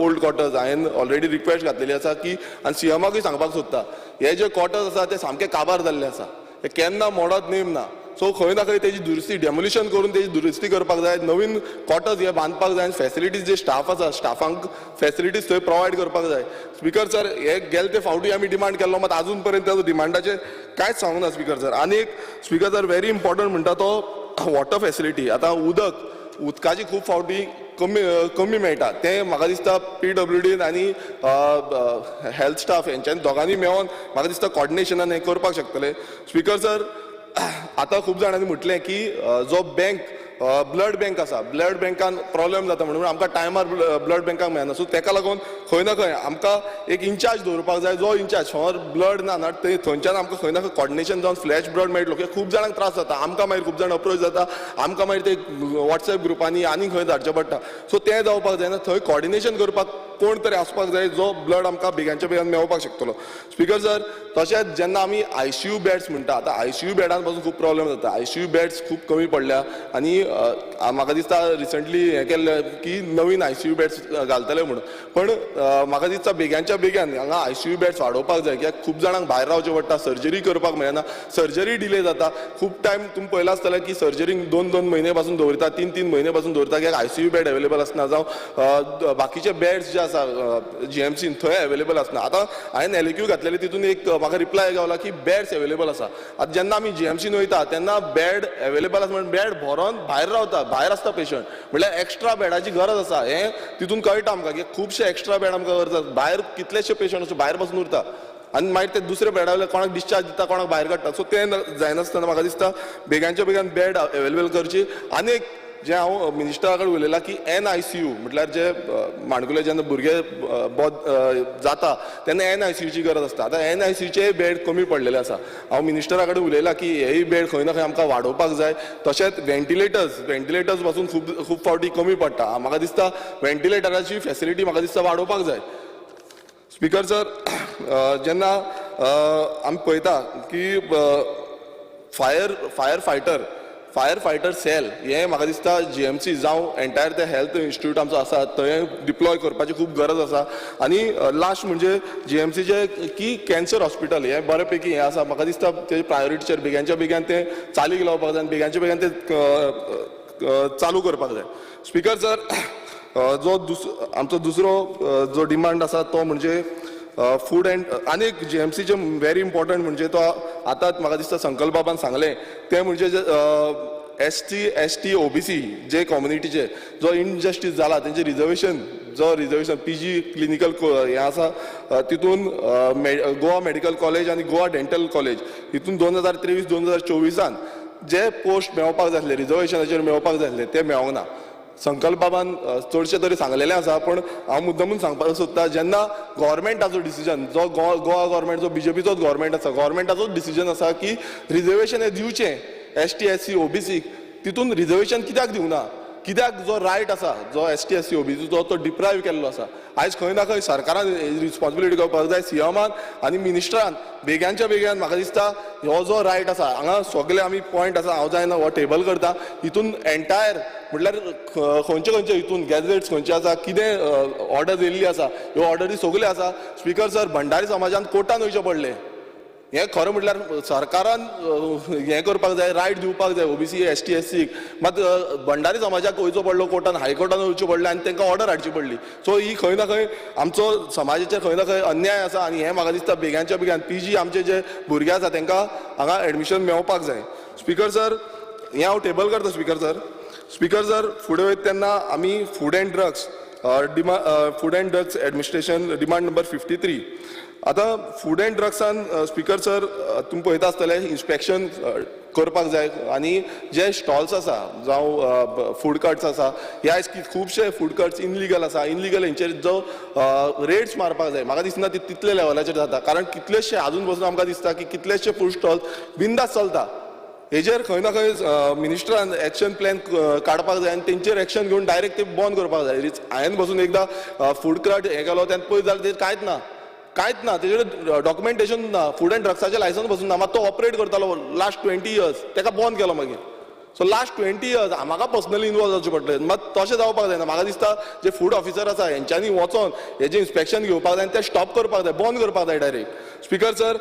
ओल्ड क्वॉर्टर्स, हांवें ऑलरेडी रिक्वेस्ट घातलेली आसा की आनी सीएमाकूय सांगपाक सोदता, हे जे क्वॉर्टर्स आसा ते सामके काबार जाल्ले आसा, ते केन्ना मोडत नेम ना. सो खंय ना खंय तेजी दुरुस्ती, डेमोलिशन करून तेजी दुरुस्ती करपाक जाय, नवीन क्वॉर्टर्स हे बांदपाक जाय आनी फेसिलिटीज जे स्टाफ आसा, स्टाफांक फेसिलिटीज थंय प्रोवायड करपाक जाय. स्पिकर सर, हे गेले ते फावटी आमी डिमांड केल्लो, मात आजून पर्यंत तेजो डिमांडाचेर कांयच सांगूंक ना स्पिकर सर. आनी एक स्पिकर सर, व्हेरी इम्पॉर्टंट म्हणटा तो वॉटर फेसिलिटी. आतां उदकाची खूब फावटी कमी कमी मेळटा. तें म्हाका दिसता पीडब्ल्यूडीन आनी हेल्थ स्टाफ हेंच्यांनी दोगांनी मेळोन म्हाका दिसता कॉर्डिनेशनान हें करपाक शकतले. Speaker sir, आतां खूब जाणांनी म्हटलें की जो बँक ब्लड बँक आसा, ब्लड बँकान प्रॉब्लेम जाता म्हणून आमकां टायमार ब्लड बँकाक मेळना. सो तेका लागून खंय ना खंय आमकां एक इन्चार्ज दवरपाक जाय, जो इन्चार्ज फॉर ब्लड ना ना ते थंयच्यान आमकां खंय ना खंय कॉर्डिनेशन जावन फ्लॅश ब्लड मेळटलो, कित्याक खूब जाणांक त्रास जाता. आमकां मागीर खूब जाण अप्रोच जाता, आमकां मागीर ते वॉट्सएप ग्रुपांनी आनी खंय धाडचें पडटा. सो तें जावपाक जायना, थंय कॉर्डिनेशन करपाक कोण तरी आसपाक जाय जो ब्लड आमकां बेगानच्या बेगान मेळपाक शकतलो. स्पीकर सर, तशेंच जेन्ना आमी आयसीयू बेड्स म्हणटा, आतां आयसीयू बेडान पासून खूब प्रॉब्लेम जाता. आयसीयू बेड्स खूब कमी पडल्या आनी म्हाका दिसता रिसंटली हें केल्लें की नवीन आयसीयू बेड्स घालतले म्हणून, पण म्हाका दिसता बेगानच्या बेगान हांगा आयसीयू बेड्स वाडोवपाक जाय, कित्याक खूब जाणांक भायर रावचें पडटा, सर्जरी करपाक मेळना, सर्जरी डिले जाता खूब टायम. तुमी पळयलां आसतलें की सर्जरीक 2-2 म्हयने पासून दवरता, 3-3 म्हयने पासून दवरता, कित्याक आयसीयू बेड अवेलेबल आसना, जावं बाकीचे बेड्स जे आसा जीएमसीन थंय अवेलेबल आसना. आतां हांवें एलएक्यू घातलेले, तितून एक म्हाका रिप्लाय गावला की बेड्स अवेलेबल आसा. आतां जेन्ना आमी जीएमसीन वयता तेन्ना बेड अवेलेबल आसा म्हणून बेड भरोन भायर रावता, भायर आसता पेशंट, म्हणल्यार एक्स्ट्रा बेडाची गरज आसा हें तितून कळटा आमकां की खुबशे एक्स्ट्रा बेड आमकां गरज आसा. भायर कितलेशे पेशंट आसा भायर बसून उरता आनी मागीर ते दुसऱ्या बेडा वयले कोणाक डिस्चार्ज दिता, कोणाक भायर काडटा. सो तें जायनासतना म्हाका दिसता बेगानच्या बेगान बेड अवेलेबल करची. आनी एक जें हांव मिनिस्टरा कडेन उलयलां की एनआयसीयू म्हटल्यार जे माणकुले जेन्ना भुरगे जाता तेन्ना एनआयसीयूची गरज आसता. आतां एनआयसीयूचे बेड कमी पडलेले आसा. हांव मिनिस्टरा कडेन उलयलां की हेय बेड खंय ना खंय आमकां वाडोवपाक जाय. तशेंच व्हेंटिलेटर्स पासून खूब खूब फावटी कमी पडटा. म्हाका दिसता व्हेंटिलेटराची फेसिलिटी म्हाका दिसता वाडोवपाक जाय. स्पीकर सर, जेन्ना आमी पळयता की फायर फायटर सेल हें म्हाका दिसता जीएमसी जावं एंटायर ते हेल्थ इन्स्टिट्यूट आमचो आसा थंय डिप्लॉय करपाची खूब गरज आसा. आनी लास्ट म्हणजे जीएमसीचे की कॅन्सर हॉस्पिटल हें बरें पैकी हें आसा, म्हाका दिसता तेजे प्रायोरिटीचेर बेगानच्या बेगान तें चालीक लावपाक जाय आनी बेगानच्या बेगान तें चालू करपाक जाय. स्पीकर सर, जो आमचो दुसरो जो डिमांड आसा तो म्हणजे फूड एंड आनी एक जीएमसीचे व्हेरी इम्पॉर्टंट म्हणजे तो आतांच म्हाका दिसता संकल्प बाबान सांगलें तें म्हणजे ST ST OBC जे कम्युनिटीचे जो इनजस्टीस जाला तेंचे रिजर्वेशन, जो रिजर्वेशन पीजी क्लिनिकल हें आसा तितून गोवा मेडिकल कॉलेज आनी गोवा डेंटल कॉलेज हितून 2023 2024 जे पोस्ट मेळपाक जाय आसले रिजर्वेशनाचेर मेळपाक जाय आसले ते मेळोंक ना. संकल्प बाबान चडशें तरी सांगलेलें आसा, पूण हांव मुद्दमून सांगपाक सोदता जेन्ना गव्हर्मेंटाचो डिसिजन जो गोवा गव्हर्मेंट जो बीजेपीचोच गव्हर्मेंट आसा, गव्हर्मेंटाचोच डिसिजन आसा की रिजर्वेशन हें दिवचें एसटी एससी ओबीसीक, तितून रिजर्वेशन कित्याक दिवना, कित्याक जो रायट आसा जो एसटी एससी ओबीसीचो तो डिप्रायव केल्लो आसा. आयज खंय ना खंय सरकारान रिस्पॉन्सिबिलिटी घेवपाक जाय, सीएमान आनी मिनिस्टरान बेग्यानच्या बेग्यान म्हाका दिसता हो जो रायट आसा हांगा सगळे आमी पॉयंट आसा हांव जायना हो टेबल करता हितून एंटायर म्हटल्यार खंयचे खंयचे हितून गॅजेट्स खंयचे आसा, कितें ऑर्डर येयल्ली आसा, ह्यो ऑर्डरी सगल्यो आसा. स्पीकर सर, भंडारी समाजान कोर्टान वयचें पडलें, हें खरें म्हटल्यार सरकारान हें करपाक जाय, रायट दिवपाक जाय ओबीसी एसटी एससीक, मात भंडारी समाजाक वयचो पडलो कोर्टान, हायकोर्टान वयचें पडलें आनी तांकां ऑर्डर हाडची पडली. सो ही खंय ना खंय आमचो समाजाचेर खंय ना खंय अन्याय आसा आनी हें म्हाका दिसता बेग्यानच्या बेग्यान पीजी आमचे जे भुरगे आसा तांकां हांगा एडमिशन मेळपाक जाय. स्पीकर सर, हें हांव टेबल करता. स्पीकर सर, स्पीकर सर, फुडें वयता तेन्ना आमी food and drugs food and drugs administration demand number 53. आतां फूड एंड ड्रग्सान स्पीकर सर तुमी पळयता आसतले इन्स्पेक्शन करपाक जाय आनी जे स्टॉल्स आसा जावं फूड कार्ट्स आसा, ह्या आयज खुबशे फूड कार्ट्स इनलिगल आसा, इनलिगल हेंचेर जो रेट्स मारपाक जाय. म्हाका दिसना ती तितले लेवलाचेर जाता, कारण कितलेशे आजून पसून आमकां दिसता की कितलेशे फूड स्टॉल्स बिंदास चलता. हेजेर खंय ना खंय मिनिस्टरान एक्शन प्लॅन काडपाक जाय आनी तेंचेर एक्शन घेवन डायरेक्ट ते बंद करपाक जाय. हांवें बसून एकदां फूड कार्ट हें केलो तेन्ना पळयत जाल्यार तेजेर कांयच ना, कांयच ना, तेजेर डॉक्युमेंटेशन ना, फूड एंड ड्रग्साचें लायसन्स बसून ना, मात तो ऑपरेट करतालो लास्ट 20 इयर्स, तेका बंद केलो मागीर. सो लास्ट 20 इयर्स म्हाका पर्सनली इनवॉल्व जावचें पडलें, मात तशें जावपाक जायना. म्हाका दिसता जे फूड ऑफिसर आसा हेंच्यांनी वचोन हेजें इन्स्पेक्शन घेवपाक जाय आनी तें स्टॉप करपाक जाय, बंद करपाक जाय डायरेक्ट. स्पीकर सर,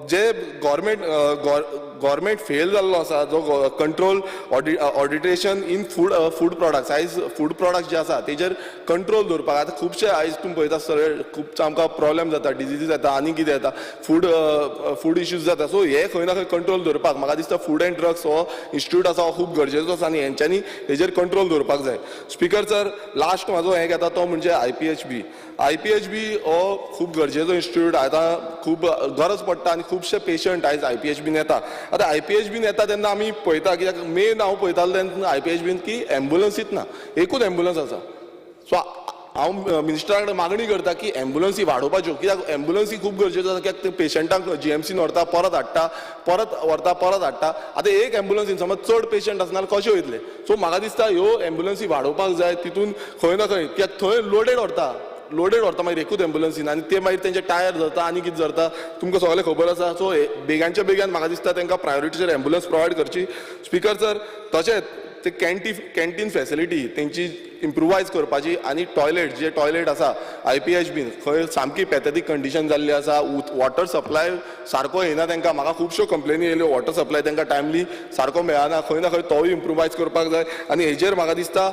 जे गव्हर्मेंट गव्हर्मेंट फेल जाल्लो आसा, जो control adulteration in food products. आयज फूड प्रॉडक्ट्स जे आसा तेजेर कंट्रोल दवरपाक आतां खुबशे आयज तुमी पळयता सगळे खूब आमकां प्रॉब्लेम जाता, डिजीजीस जाता आनी कितें जाता, फूड इश्यूज जाता. सो हे खंय ना खंय कंट्रोल दवरपाक म्हाका दिसता फूड एंड ड्रग्स हो इन्स्टिट्यूट आसा हो खूब गरजेचो आसा आनी हेंच्यांनी हेजेर कंट्रोल दवरपाक जाय. स्पीकर सर, लास्ट म्हाजो हें घेता तो म्हणजे IPHB. IPHB हो खूब गरजेचो इन्स्टिट्यूट, आतां खूब गरज पडटा आनी खुबशे पेशंट आयज IPHBन येता. आतां IPHBन येता तेन्ना आमी पळयता कित्याक मेन हांव पळयतालो तेन्ना IPHBन की एम्बुलन्सीच ना, एकूच एम्बुलन्स आसा. सो हांव मिनिस्टरा कडेन मागणी करता की एम्बुलन्सी वाडोवपाच्यो, कित्याक एम्बुलन्सी खूब गरजेच्यो आसा, कित्याक ते पेशंटांक GMCन व्हरता परत हाडटा, परत व्हरता परत हाडटा. आतां एक एम्बुलन्सीन समज चड पेशंट आसना जाल्यार कशें वयतले? सो म्हाका दिसता ह्यो एम्बुलन्सी वाडोवपाक जाय तितून खंय ना खंय, कित्याक थंय लोडेड व्हरता, लोडेड व्हरता मागीर एकूच एम्बुलन्सीन आनी ते मागीर तेंचे टायर धरता आनी कितें धरता तुमकां सगळें खबर आसा. सो बेगानच्या बेगान म्हाका दिसता तेंकां प्रायोरिटीचेर एम्बुलन्स प्रोवायड करची. स्पीकर सर, तशेंच ते कॅन्टीन फॅसिलिटी तेंची इम्प्रुवायज करपाची आनी टॉयलेट जे टॉयलेट आसा IPHBन खंय सामकी पॅथेटीक कंडिशन जाल्ली आसा. वॉटर सप्लाय सारको येना तेंकां, म्हाका खुबश्यो कंप्लेनी येयल्यो वॉटर सप्लाय तेंकां टायमली सारको मेळना, खंय ना खंय तोय इम्प्रुवायज करपाक जाय. आनी हेजेर म्हाका दिसता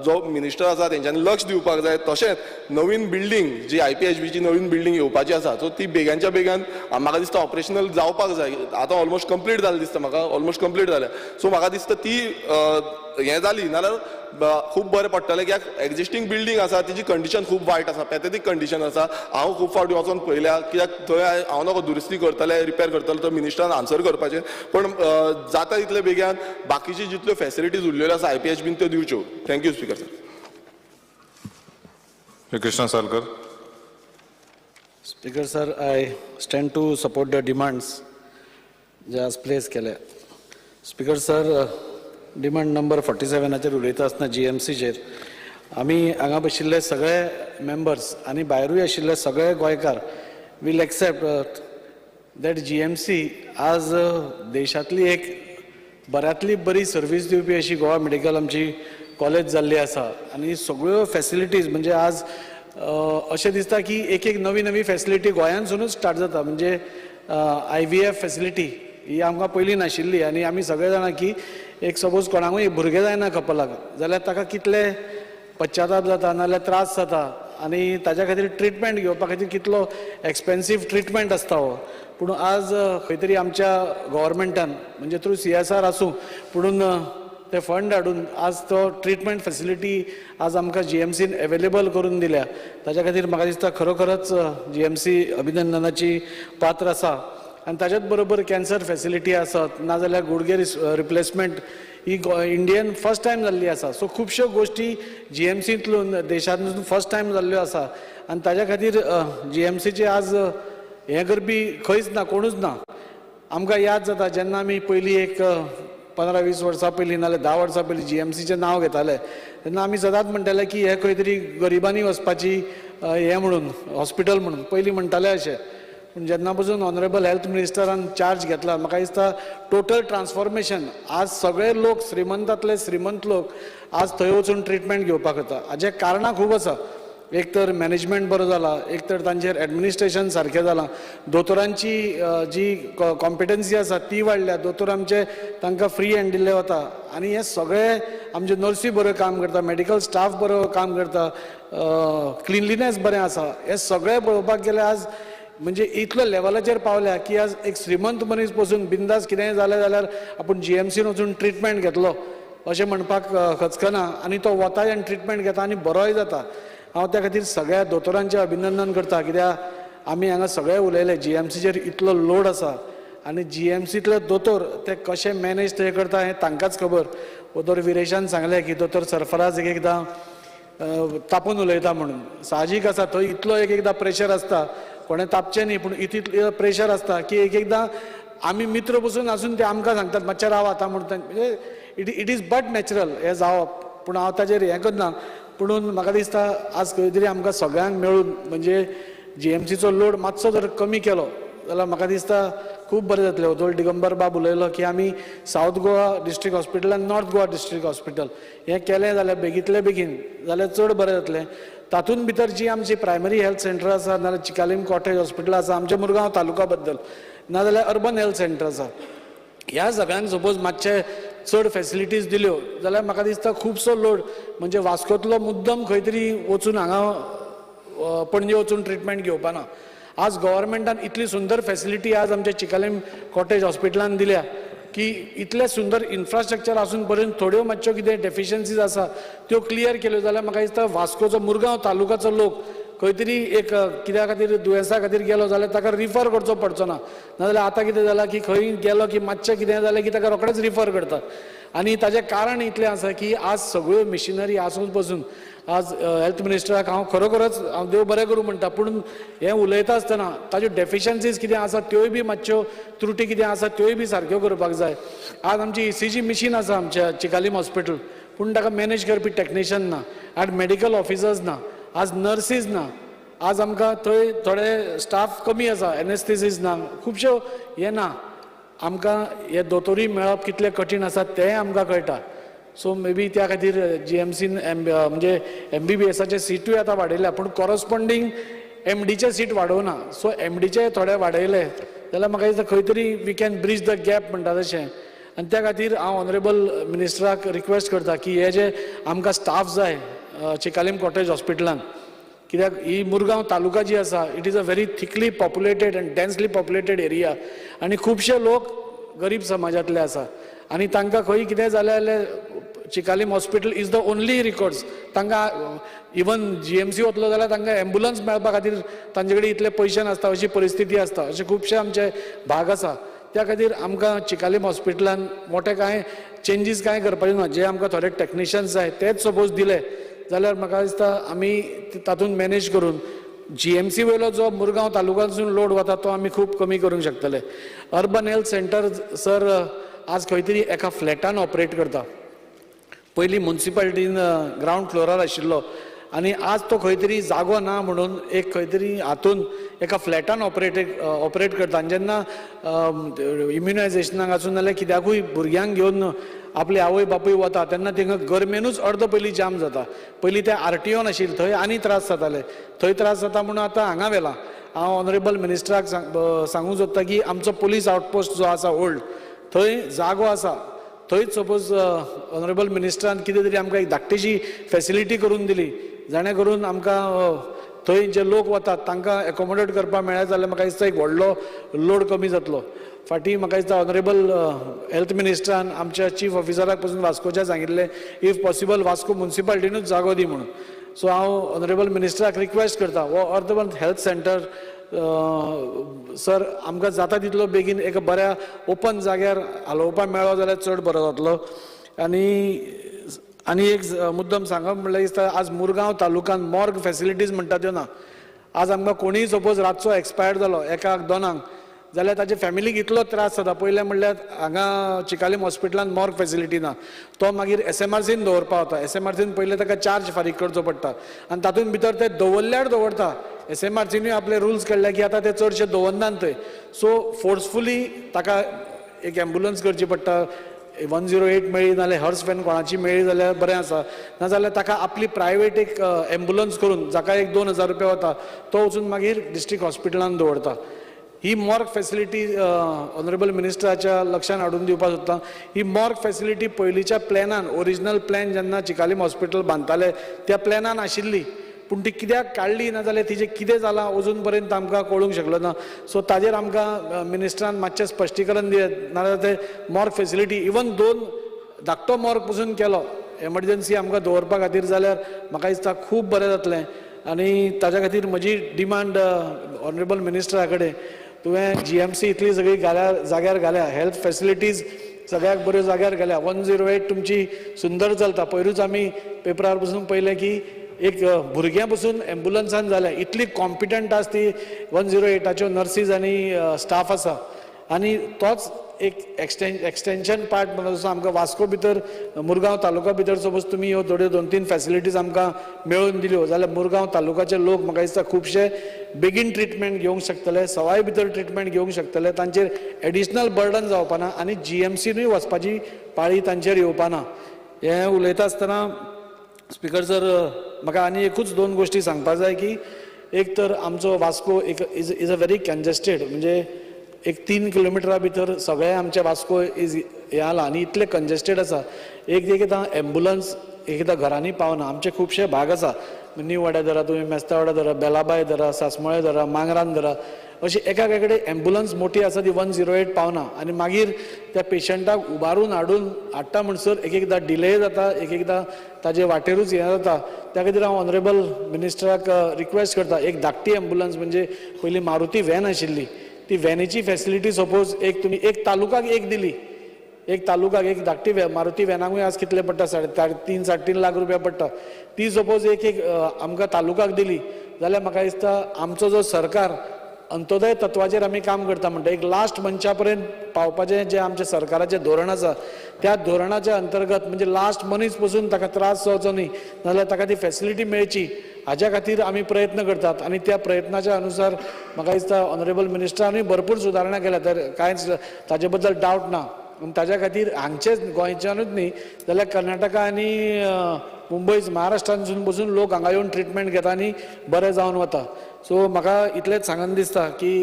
जो मिनिस्टर आसा तेंच्यांनी लक्ष दिवपाक जाय. तशेंच नवीन बिल्डींग जी IPHBची नवीन बिल्डींग येवपाची आसा सो ती बेगानच्या बेगान म्हाका दिसता ऑपरेशनल जावपाक जाय. आतां ऑलमोस्ट कंप्लीट जालें दिसता म्हाका, ऑलमोस्ट कंप्लीट जालें. सो म्हाका दिसता ती हें जाली नाल्यार खूब बरें पडटलें, कित्याक एग्जिस्टींग बिल्डींग आसा तिजी कंडिशन खूब वायट आसा, पॅथेटीक कंडिशन आसा. हांव खूब फावटी वचोन पळयल्या, कित्याक थंय हांव नको दुरुस्ती करतले रिपेर करतले तो मिनिस्टरान आन्सर करपाचें, पण जाता तितले बेगान बाकीची जितल्यो फॅसिलिटीज उरलेल्यो आसा IPHBन त्यो दिवच्यो. Thank you speaker sir. Shri Krishna Salkar. Speaker sir, I stand to support the demands जे आज प्लेस केले. स्पीकर सर, डिमांड नंबर 47 उलयता आसतना GMCचेर आमी हांगा बशिल्ले सगळे मेंबर्स आनी भायरूय आशिल्ले सगळे गोंयकार वील एक्सेप्ट that GMC आज देशांतली एक बऱ्यांतली बरी सर्वीस दिवपी अशी गोवा मेडिकल आमची कॉलेज जाल्ली आसा आनी सगळ्यो फॅसिलिटीज म्हणजे आज अशें दिसता की एक एक नवी नवी फॅसिलिटी गोंयांतसुनूच स्टार्ट जाता. म्हणजे IVF facility ही आमकां पयलीं नाशिल्ली आनी आमी सगळे जाणा की एक सपोज कोणाकूय भुरगें जायना कपलाक जाल्यार ताका कितले पश्चाताप जाता नाजाल्यार त्रास जाता आनी ताज्या खातीर ट्रिटमेंट घेवपा खातीर कितलो एक्सपेन्सीव ट्रिटमेंट आसता हो. पूण आज खंय तरी आमच्या गव्हर्मेंटान म्हणजे थ्रू CSR आसूं पुणून ते फंड हाडून आज तो ट्रिटमेंट फॅसिलिटी आज आमकां GMCन एवेलेबल करून दिल्या. ताज्या खातीर म्हाका दिसता खरोखरच GMC अभिनंदनाची पात्र आसा. आनी ताज्याच बरोबर कॅन्सर फॅसिलिटी आसत नाजाल्यार गुडगे रिप्लेसमेंट ही इंडियन फर्स्ट टायम जाल्ली आसा. सो खुबश्यो गोश्टी GMCंतल्यान देशांतून फर्स्ट टायम जाल्ल्यो आसा आनी ताज्या खातीर GMCचे आज हें करपी खंयच ना, कोणूच ना. आमकां याद जाता जेन्ना आमी पयलीं एक 15-20 वर्सां पयलीं नाजाल्यार 10 वर्सां पयलीं GMCचें नांव घेताले तेन्ना आमी सदांच म्हणटाले की हें खंय तरी गरिबांनी वचपाची हें म्हणून हॉस्पिटल म्हणून पयलीं म्हणटाले अशें. पूण जेन्ना पसून ऑनरेबल हेल्थ मिनिस्टरान चार्ज घेतला म्हाका दिसता टोटल ट्रान्सफॉर्मेशन आज सगळे लोक श्रीमंतांतले श्रीमंत लोक आज थंय वचून ट्रिटमेंट घेवपाक वता. हाजें कारणां खूब आसा, एक तर मॅनेजमेंट बरो जाला, एक तर तांचेर एडमिनिस्ट्रेशन सारकें जालां, दोतोरांची जी कॉम्पिटन्सी आसा ती वाडल्या, दोतोर आमचे तांकां फ्री हँड दिल्ले वता आनी हे सगळे आमचे नर्सी बऱ्यो काम करता, मेडिकल स्टाफ बरो काम करता, क्लिनलीनेस बरें आसा. हे सगळें पळोवपाक गेल्यार आज म्हणजे इतलो लेवलाचेर पावल्या की आज एक श्रीमंत मनीस पसून बिंदास कितेंय जालें जाल्यार आपूण GMCन वचून ट्रिटमेंट घेतलो अशें म्हणपाक खचकना आनी तो वताय आनी ट्रिटमेंट घेता आनी बरोय जाता. हांव त्या खातीर सगळ्या दोतोरांचें अभिनंदन करता, कित्याक आमी हांगा सगळे उलयले GMCचेर इतलो लोड आसा आनी GMCंतले दोतोर ते कशे मॅनेज ते करता हें तांकांच खबर. दोतोर विरेशान सांगलें की दोतोर सरफराज एक एकदां तापून उलयता म्हणून, साहजीक आसा, थंय इतलो एक एकदां प्रेशर आसता, कोणें तापचें न्ही पूण इतलें प्रेशर आसता की एक एकदां आमी मित्र पसून आसून ते आमकां सांगतात मातशें राव आतां म्हणून. म्हणजे it is but natural हें जावप, पूण हांव ताजेर हें करना. पुणून म्हाका दिसता आज खंय तरी आमकां सगळ्यांक मेळून म्हणजे GMCचो लोड मातसो जर कमी केलो जाल्यार म्हाका दिसता खूब बरें जातलें. दोतोर दिगंबर बाब उलयलो की आमी सावथ गोवा डिस्ट्रिक्ट हॉस्पिटल आनी नॉर्थ गोवा डिस्ट्रिक्ट हॉस्पिटल हें केलें जाल्यार बेगींतले बेगीन जाल्यार चड बरें जातलें. तातूंत भितर जी आमची प्रायमरी हेल्थ सेंटर आसा नाजाल्यार चिकालीम कॉटेज हॉस्पिटल आसा आमच्या मुरगांव तालुका बद्दल, नाजाल्यार अर्बन हेल्थ सेंटर आसा, ह्या सगळ्यांक सपोज मातशे चड फॅसिलिटीज दिल्यो जाल्यार म्हाका दिसता खुबसो लोड, म्हणजे वास्कोतलो मुद्दम खंय तरी वचून हांगा पणजे वचून ट्रिटमेंट घेवपाना. आज गव्हर्मेंटान इतली सुंदर फॅसिलिटी आज आमच्या चिकालीम कॉटेज हॉस्पिटलान दिल्या की इतलें सुंदर इन्फ्रास्ट्रक्चर आसून पर्यंत थोड्यो मातश्यो कितें डेफिशियन्सीज आसा त्यो क्लियर केल्यो जाल्यार म्हाका दिसता वास्कोचो, मुरगांव तालुकाचो लोक खंय तरी एक कित्या खातीर दुयेंसा खातीर गेलो जाल्यार ताका रिफर करचो पडचो ना. नाजाल्यार आतां कितें जालां की खंय गेलो की मातशें कितें जालें की ताका रोखडेंच रिफर करतात. आनी ताजें कारण इतलें आसा की आज सगळ्यो मिशिनरी आसून पसून आज हेल्थ मिनिस्टराक हांव खरोखरच हांव देव बरें करूं म्हणटा, पूण हें उलयता आसतना ताज्यो डेफिशियन्सीज कितें आसा त्योय बी मातश्यो त्रुटी कितें आसा त्योय बी सारक्यो करपाक जाय. आज आमची ECG machine आसा आमच्या चिकालीम हॉस्पिटल, पूण ताका मॅनेज करपी टॅक्निशियन ना, आज मेडिकल ऑफिसर्स ना, आज नर्सीज ना, आज आमकां थंय थोडे स्टाफ कमी आसा, एनेस्थेसीस ना, खुबश्यो हें ना. आमकां हे दोतोरूय मेळप कितलें कठीण आसा तेंय आमकां कळटा. सो मे बी त्या खातीर GMCन म्हणजे MBBSाचे सिटूय आतां वाडयल्या, पूण कॉरस्पोंडींग MDचे सीट वाडोवना. सो MDचे थोडे वाडयले जाल्यार म्हाका दिसता खंय तरी we can bridge the gap म्हणटा तशें. आनी त्या खातीर हांव ऑनरेबल मिनिस्टराक रिक्वेस्ट करता की हे जे आमकां स्टाफ जाय चिकालीम कॉटेज हॉस्पिटलान, कित्याक ही मुरगांव तालुका जी आसा it is a very thickly populated and densely populated area आनी खुबशे लोक गरीब समाजांतले आसा आनी तांकां खंय कितें जालें जाल्यार Chicalim hospital is the only recourse. तांकां इवन GMC वतलो जाल्यार तांकां एम्बुलन्स मेळपा खातीर तांचे कडेन इतले पयशे नासता, अशी परिस्थिती आसता. अशे खुबशे आमचे भाग आसा. त्या खातीर आमकां चिकालीम हॉस्पिटलान मोठे कांय चेंजीस कांय करपाचे ना, जे आमकां थोडे टॅक्निशियन्स जाय तेच सपोज दिले जाल्यार म्हाका दिसता आमी तातूंत मॅनेज करून GMC वयलो जो मुरगांव तालुक्यांतसून लोड वता तो आमी खूब कमी करूंक शकतले. अर्बन हेल्थ सेंटर सर आज खंय तरी एका फ्लॅटान ऑपरेट करता. पयलीं मुन्सिपालिटीन ग्रावंड फ्लोरार आशिल्लो आनी आज तो खंय तरी जागो ना म्हणून एक खंय तरी हातून एका फ्लॅटान ऑपरेट करता. आनी जेन्ना इम्युनायजेशनाक आसूं नाल्यार कित्याकूय भुरग्यांक घेवन आपले आवय बापूय वता तेन्ना थिंगा गरमेनूच अर्दो पयलीं जाम जाता. पयलीं तें RTO नाशिल्लें, थंय आनी त्रास जाताले, थंय त्रास जाता म्हणून आतां हांगा व्हेलां. हांव ऑनरेबल मिनिस्टराक सांगूंक सोदता की आमचो पुलीस आउटपोस्ट जो आसा ओल्ड, थंय जागो आसा, थंयच सपोज ऑनरेबल मिनिस्टरान कितें तरी आमकां एक धाकटीशी फॅसिलिटी करून दिली जाणे करून आमकां थंय जे लोक वतात तांकां एकोमोडेट करपाक मेळ्ळें जाल्यार म्हाका दिसता एक व्हडलो लोड कमी जातलो. फाटीं म्हाका दिसता ऑनरेबल हेल्थ मिनिस्टरान आमच्या चीफ ऑफिसराक पसून वास्कोच्या सांगिल्लें if possible Vasco मुन्सिपालिटीनूच जागो दी म्हणून. सो हांव ऑनरेबल मिनिस्टराक रिक्वेस्ट करता हो अर्बन हेल्थ सेंटर सर आमकां जाता तितलो बेगीन एका बऱ्या ओपन जाग्यार हालोवपाक मेळ्ळो जाल्यार चड बरो जातलो. आनी आनी एक मुद्दम सांगप म्हणल्यार दिसता आज मुरगांव तालुक्यान मॉर्ग फॅसिलिटीज म्हणटा त्यो ना. आज आमकां कोणीय सपोज रातचो एक्सपायर्ड जालो एकाक दोनांक जाल्यार ताजे फॅमिलीक इतलो त्रास जाता. पयलें म्हणल्यार हांगा चिकालीम हॉस्पिटलान मॉर्ग फॅसिलिटी ना, तो मागीर SMRCन दवरपा वता. SMRCन पयलें ताका चार्ज फारीक करचो पडटा आनी तातूंत भितर ते दवरल्यार दवरता. SMRCनूय आपले रुल्स काडले की आतां ते चडशे दवरनात थंय. सो फोर्सफुली ताका एक एम्बुलन्स करची पडटा, 108 मेळ्ळी नाल्यार हर्स व्हॅन कोणाची मेळ्ळी जाल्यार बरें आसा, नाजाल्यार ताका आपली प्रायवेट एक एम्बुलन्स करून जाका एक 2000 रुपया वता तो वचून मागीर डिस्ट्रिक्ट हॉस्पिटलान दवरता. ही मॉर्ग फॅसिलिटी ऑनरेबल मिनिस्टराच्या लक्षान हाडून दिवपाक सोदता. ही मॉर्ग फॅसिलिटी पयलींच्या प्लॅनान, ओरिजिनल प्लॅन जेन्ना चिकालीम हॉस्पिटल बांदताले त्या प्लॅनान आशिल्ली, पूण ती कित्याक काडली ना जाल्यार तिजें कितें जालां अजून पर्यंत आमकां कळूंक शकलो ना. सो ताजेर आमकां मिनिस्टरान मातशें स्पश्टीकरण दियात, नाजाल्यार ते मॉर्ग फॅसिलिटी इवन दोन धाकटो मॉर्ग पसून केलो एमर्जन्सी आमकां दवरपा खातीर जाल्यार म्हाका दिसता खूब बरें जातलें. आनी ताज्या खातीर म्हजी डिमांड ऑनरेबल मिनिस्टरा कडेन, तुवें GMC इतली सगळी घाल्या जाग्यार घाल्या, हेल्थ फॅसिलिटीज सगळ्याक बऱ्यो जाग्यार घाल्या, 108 तुमची सुंदर चलता. पयरूच आमी पेपरार पसून पळयलें की एक भुरग्यां पसून एम्बुलन्सान जाल्या, इतली कॉम्पिटंट आसा ती 108च्यो नर्सीज आनी स्टाफ आसा. आनी तोच एक एक्सटेंशन पार्ट म्हणून जसो आमकां वास्को भितर मुरगांव तालुका भितर सपोज तुमी ह्यो थोड्यो 2-3 फॅसिलिटीज आमकां मेळोवन दिल्यो जाल्यार मुरगांव तालुकाचे लोक म्हाका दिसता खुबशे बेगीन ट्रिटमेंट घेवंक शकतले, सवाय भितर ट्रिटमेंट घेवंक शकतले, तांचेर एडिशनल बर्डन जावपाना आनी GMCनूय वचपाची पाळी तांचेर येवपाना. हें उलयता आसतना स्पिकर सर म्हाका आनी एकूच 2 गोश्टी सांगपाक जाय की एक तर आमचो वास्को एक is a very congested, म्हणजे एक 3 किलोमिटरा भितर सगळें आमचें वास्को is हें आलां आनी इतलें कंजेस्टेड आसा. एक एकदां एम्बुलन्स एकदां घरांनी पावना. आमचे खुबशे भाग आसा, न्यू वाड्या धरा तुमी, मेस्तावाडा धरा, बेलाबाय धरा, सासमळे धरा, मांगरान धरा, अशी एका कडेन एम्बुलन्स मोठी आसा ती 108 पावना आनी मागीर त्या पेशंटाक उबारून हाडून हाडटा म्हणसर एक एकदां डिले जाता, एक एकदां ताजे वाटेरूच हें जाता. त्या खातीर हांव ऑनरेबल मिनिस्टराक रिक्वेस्ट करता, एक धाकटी एम्बुलन्स म्हणजे पयलीं मारुती व्हॅन आशिल्ली ती व्हॅनीची फॅसिलिटी सपोज एक तुमी एक तालुकाक एक दिली, एक तालुकाक एक धाकटी मारुती व्हॅनाकूय आज कितले पडटा, 3.5 साडे 3 लाख रुपया पडटा. ती सपोज एक एक आमकां तालुकाक दिली जाल्यार म्हाका दिसता आमचो जो सरकार अंत्योदय तत्वाचेर आमी काम करता म्हणटा, एक लास्ट मनशा पर्यंत पावपाचें जें आमचें सरकाराचें धोरण आसा त्या धोरणाच्या अंतर्गत म्हणजे लास्ट मनीस पसून ताका त्रास जावचो न्ही, नाजाल्यार ताका ती फॅसिलिटी मेळची हाज्या खातीर आमी प्रयत्न करतात. आनी त्या प्रयत्नाच्या अनुसार म्हाका दिसता ऑनरेबल मिनिस्टरानूय भरपूर सुदारणा केल्या, तर कांयच ताजे बद्दल डावट ना. आनी ताज्या खातीर हांगचेच गोंयच्यानूच न्ही जाल्यार कर्नाटका आनी मुंबय महाराष्ट्रांतसून बसून लोक हांगा येवन ट्रिटमेंट घेता आनी बरें जावन वता. सो म्हाका इतलेंच सांगन दिसता की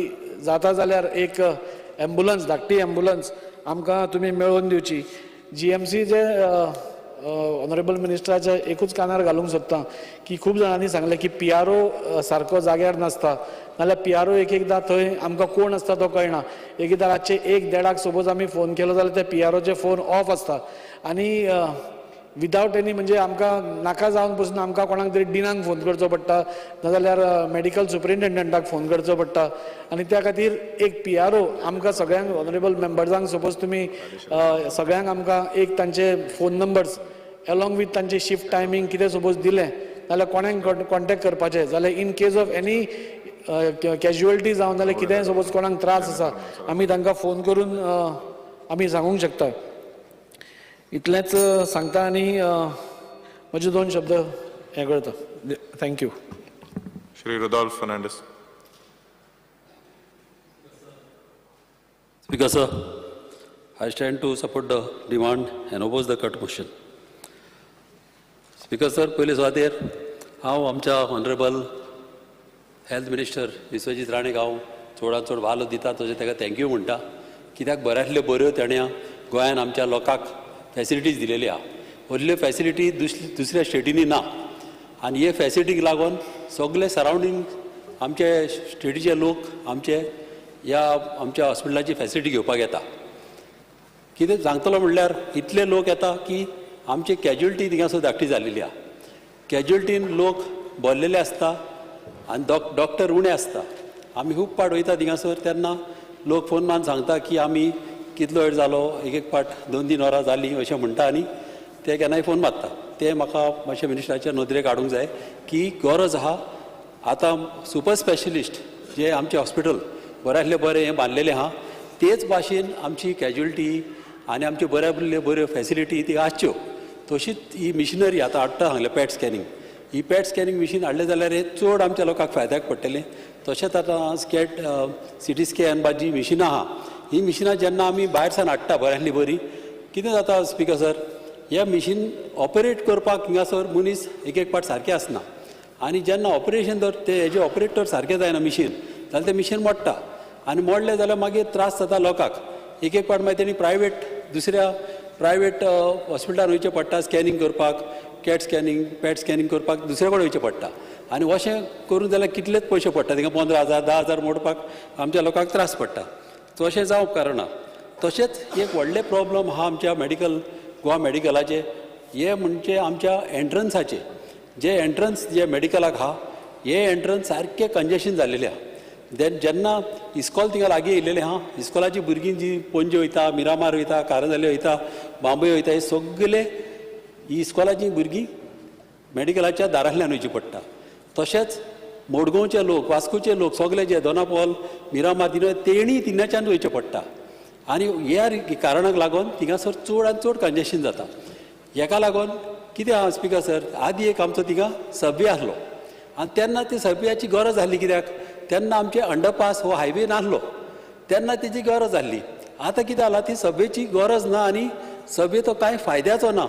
जाता जाल्यार एक एम्बुलन्स, धाकटी एम्बुलन्स आमकां तुमी मेळोवन दिवची. GMC जे ऑनरेबल मिनिस्टराच्या एकूच कानार घालूंक सोदता की खूब जाणांनी सांगलें की PRO सारको जाग्यार नासता, नाल्यार PRO एक एकदां थंय आमकां कोण आसता तो कळना. एक एकदां रातचे 1-1:30 सपोज आमी फोन केलो जाल्यार त्या PROचे फोन ऑफ आसता आनी विदावट एनी म्हणजे आमकां नाका जावन पसून आमकां कोणाक तरी डिनाक फोन करचो पडटा, नाजाल्यार मेडिकल सुपरिंटेंडंटाक फोन करचो पडटा. आनी त्या खातीर एक PRO आमकां सगळ्यांक ऑनरेबल मेंबर्सांक सपोज तुमी सगळ्यांक आमकां एक तांचे फोन नंबर्स एलोंग वीथ तांचे शिफ्ट टायमींग कितें सपोज दिलें जाल्यार कोणाक कॉन्टेक्ट करपाचें जाल्यार in case of any casualty जावन जाल्यार कितेंय सपोज कोणाक त्रास आसा आमी तांकां फोन करून आमी सांगूंक शकता. इतलेंच सांगता आनी म्हजे 2 शब्द हें करता. Thank you. Shri Rudolf Fernandes. Speaker sir, I stand to support the demand and oppose the cut motion. Speaker sir, पयले सुवातेर हांव आमच्या ऑनरेबल हेल्थ मिनिस्टर विश्वजीत राणेक हांव चडांत चड वालो दिता, तशें ताका thank you म्हणटा, कित्याक बऱ्यांतल्यो बऱ्यो ताणें गोंयान आमच्या लोकांक फॅसिलिटीज दिलेली आहा. व्हडल्यो फॅसिलिटी दुसऱ्या स्टेटींनी ना आनी हे फॅसिलिटीक लागून सगळे सरावंडींग आमचे स्टेटीचे लोक आमचे ह्या आमच्या हॉस्पिटलाची फॅसिलिटी घेवपाक येता. कितें सांगतलो म्हणल्यार इतले लोक येता की आमची कॅज्युअलिटी थिंगासर धाकटी जाल्लेली आहा. कॅज्युअलिटीन लोक भरलेले आसता आनी डॉक्टर उणे आसता. आमी खूब पाट वयता थिंगासर तेन्ना लोक फोन मारून सांगता की आमी कितलो वेळ जालो, एक एक पाट 2-3 वरां जालीं अशें म्हणटा आनी ते केन्नाय फोन मारता. ते म्हाका मातशें मिनिस्टराच्या नदरेक हाडूंक जाय की गरज आहा आतां सुपर स्पेशलिस्ट जे आमचें हॉस्पिटल बऱ्यांतलें बरें हें बांदलेलें आहा तेच भाशेन आमची कॅज्युअलिटी आनी आमच्यो बऱ्यांतल्यो बऱ्यो फॅसिलिटी ती आसच्यो. तशीच ही मिशिनरी आतां हाडटा सांगलें पॅट स्कॅनिंग, ही पॅट स्कॅनिंग मिशीन हाडलें जाल्यार हें चड आमच्या लोकांक फायद्याक पडटलें. तशेंच आतां स्कॅट सिटी स्कॅन बा जी मिशिनां आहा ही मिशिनां जेन्ना आमी भायर सावन हाडटा बऱ्यांतली बरी, कितें जाता स्पिकर सर, हे मिशीन ऑपरेट करपाक हिंगासर मनीस एक एक पाट सारकें आसना आनी जेन्ना ऑपरेशन जर ते हेजे ऑपरेटर सारकें जायना मिशीन जाल्यार तें मिशीन मोडटा आनी मोडलें जाल्यार मागीर त्रास जाता लोकांक. एक एक पाट मागीर तेणी प्रायवेट दुसऱ्या प्रायवेट हॉस्पिटलान वयचें पडटा स्कॅनिंग करपाक, कॅट स्कॅनिंग पॅट स्कॅनिंग करपाक दुसरे कडेन वयचें पडटा आनी अशें करून जाल्यार कितलेच पयशे पडटा, थिंगा 15,000 10,000 मोडपाक आमच्या लोकांक त्रास पडटा. तशें जावंक कारणां. तशेंच एक व्हडलें प्रॉब्लम आहा आमच्या मेडिकल गोवा मेडिकलाचे, हे म्हणजे आमच्या एंट्रन्साचे जे एंट्रन्स जे मेडिकलाक आहा हे एंट्रन्स सारकें कंजेशन जाल्लेलें आहा. देन जेन्ना इस्कॉल थिंगा लागीं येयलेलें आहा, इस्कॉलाची भुरगीं जी पणजे वयता, मिरामार वयता, कारंजाले वयता, बांबोळे वयता, हे सगळे ही इस्कॉलाची भुरगीं मेडिकलाच्या दारांतल्यान वयची पडटा. तशेंच मडगांवचे लोक, वास्कोचे लोक सगळे जे दोनापावल मिरामार तिना तेणी थिंगाच्यान वयचें पडटा आनी ह्या कारणाक लागून थिंगासर चड आनी चड कंजेशन जाता. हेका लागून कितें आहा स्पिकर सर, आदी एक आमचो थिंगा सबवे आसलो आनी तेन्ना ते सबवेची गरज आसली, कित्याक तेन्ना आमचे अंडरपास हो हायवे नासलो तेन्ना तेजी गरज आसली. आतां कितें जाला ती सबवेची गरज ना आनी सबवे तो कांय फायद्याचो ना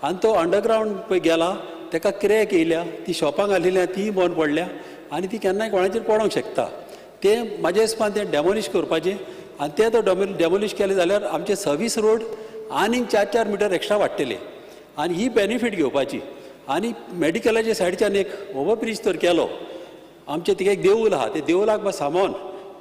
आनी तो अंडरग्रावंड पळय गेला ताका क्रॅक येयल्या, ती शॉपां घालिल्ल्या ती बंद पडल्या आनी ती केन्नाय कोणाचेर पडोंक शकता. तें म्हाज्या हिसपान तें डेमोलिश करपाचें आनी ते तर डेमोलिश केले जाल्यार आमचे सर्वीस रोड आनीक 4-4 मिटर एक्स्ट्रा वाडटले आनी ही बेनिफीट घेवपाची. आनी मेडिकलाच्या सायडच्यान एक ओवरब्रीज तर केलो, आमचें थिंगा एक देवूल आहा, ते देवूलाक बा सामोन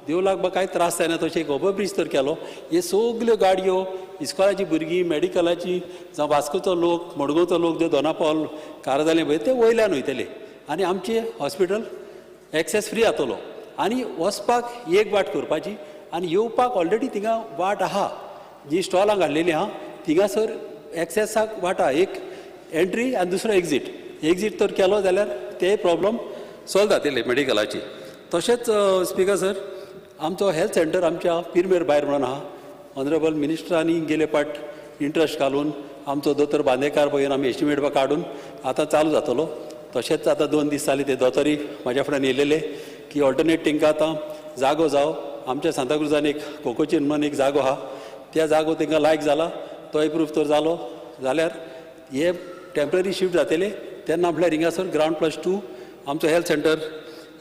देवूलाक बा कांय त्रास जायना तशें एक ओवरब्रीज तर केलो. हे सगल्यो गाडयो इस्कॉलाची भुरगीं, मेडिकलाची, जावं वास्कोचो लोक, मडगांवचो लोक जे दोनापावल कारजाले पळय ते वयल्यान वयतले आनी आमचें हॉस्पिटल एक्सेस फ्री जातलो. आनी वचपाक एक वाट करपाची आनी येवपाक ऑलरेडी थिंगा वाट आहा, जी स्टॉलां घाल्लेलीं आहा थिंगासर एक्सेसाक वाट आहा, एक एंट्री आनी दुसरो एक्झीट. एक्झीट तर केलो जाल्यार ते प्रॉब्लम सॉल्व जातले मेडिकलाची. तशेंच स्पिकर सर, आमचो हेल्थ सेंटर आमच्या पिरमेर भायर म्हणून आहा, ऑनरेबल मिनिस्टरांनी गेले पाट इंट्रस्ट घालून आमचो दोतोर बांदेकार पळय आमी एस्टिमेट काडून आतां चालू जातलो. तशेंच आतां 2 दीस जाले ते दोतोरी म्हाज्या फुड्यान येयलेले की ऑल्टरनेट तांकां आतां जागो जावं. आमच्या सांताक्रुजान एक कोकोचीन म्हणून एक जागो आहा, त्या जागो तांकां लायक जाला, तो एप्रूव तर जालो जाल्यार हे टेंपररी शिफ्ट जातले तेन्ना म्हळ्यार हिंगासर ग्रावंड +2 आमचो हेल्थ सेंटर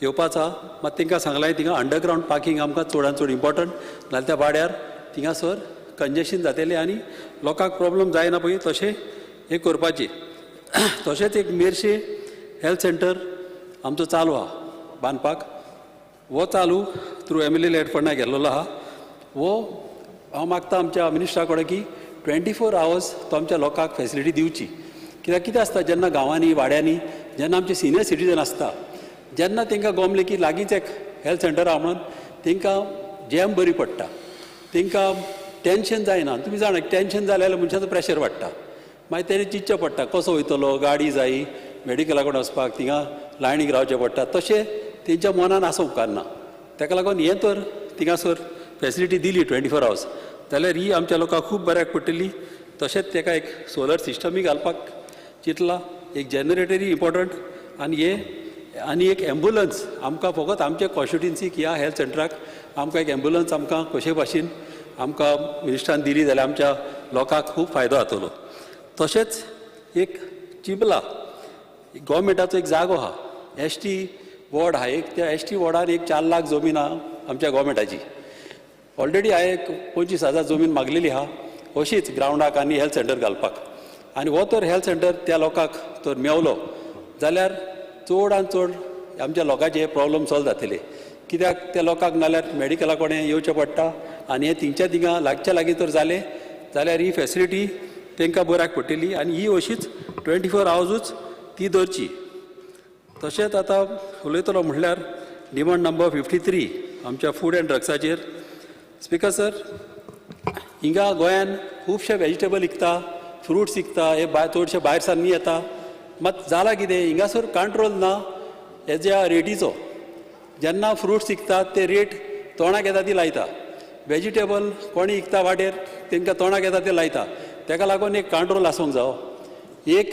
येवपाचो आहा. मात तांकां सांगलां थिंगा अंडरग्रावंड पार्कींग आमकां चडान चड इम्पोर्टंट, नाल्यार त्या वाड्यार थिंगासर कंजेशन जातलें आनी लोकांक प्रॉब्लम जायना पळय तशें हें करपाचें. तशेंच एक मेरशे हेल्थ सेंटर आमचो चालू आहा बांदपाक, हो चालू through M L A late फंडा गेल्लो आहा. हो हांव मागता आमच्या मिनिस्टरा कडेन की 24 आवर्स तो आमच्या लोकांक फेसिलिटी दिवची. कित्याक कितें आसता जेन्ना गांवांनी वाड्यांनी जेन्ना आमचे सिनियर सिटीजन आसता जेन्ना तांकां गोमलें की लागींच एक हेल्थ सेंटर आहा म्हणून तांकां जॅम बरी पडटा, तांकां टेंशन जायना. तुमी जाणा टेंशन जालें जाल्यार मनशाचो प्रेशर वाडटा, मागीर तेणें चिंतचें पडटा कसो वयतलो, गाडी जायी मेडिकला कडेन वचपाक थिंगा लायनीक रावचें पडटा, तशें तेंच्या मनान आसूंक उपकारना. ताका लागून हें तर थिंगासर फेसिलिटी दिली 24 आवर्स जाल्यार ही आमच्या लोकांक खूब बऱ्याक पडटली. तशेंच ताका एक सोलर सिस्टमूय घालपाक चिंतला, एक जनरेटरूय इम्पोर्टंट आनी हे आनी एक एम्बुलन्स आमकां फकत आमच्या कॉन्स्टिट्युन्सीक ह्या हेल्थ सेंटराक आमकां एक एम्बुलन्स आमकां कशे भाशेन आमकां मिनिस्टरान दिली जाल्यार आमच्या लोकांक खूब फायदो जातलो. तशेंच एक चिबला गोवोरमेंटाचो एक जागो आहा, एस टी वॉर्ड आहा एक, त्या एस टी वॉर्डार एक 4 लाख जमीन आहा आमच्या गोवोरमेंटाची. ऑलरेडी हांवें 25,000 जमीन मागलेली आहा अशीच ग्रावंडाक आनी हेल्थ सेंटर घालपाक. आनी हो तर हेल्थ सेंटर त्या लोकांक तर मेवलो जाल्यार चड आनी चड आमच्या लोकांचे प्रॉब्लम सॉल्व जातले. कित्याक त्या लोकांक नाल्यार मेडिकला कडेन येवचें पडटा आनी हें थिंगच्या थिंगा लागच्या लागीं तर जालें जाल्यार ही फेसिलिटी तांकां बऱ्याक पडटली आनी ही अशीच 24 आवर्सूच ती दवरची. तशेंच आतां उलयतलो म्हणल्यार डिमांड नंबर 53 आमच्या फूड एंड ड्रग्साचेर. स्पिकर सर, हिंगा गोंयान खुबशे वेजिटेबल विकता, फ्रुट्स विकता, हे चडशे भायर सावन येता. मात जालां कितें हिंगासर कंट्रोल ना हेज्या रेटीचो. जेन्ना फ्रुट्स विकतात ते रेट तोंडाक येता ती लायता, वेजिटेबल कोणी विकता वाटेर तांकां तोंडाक येता ते लायता. ताका लागून एक कंट्रोल आसूंक जावो, एक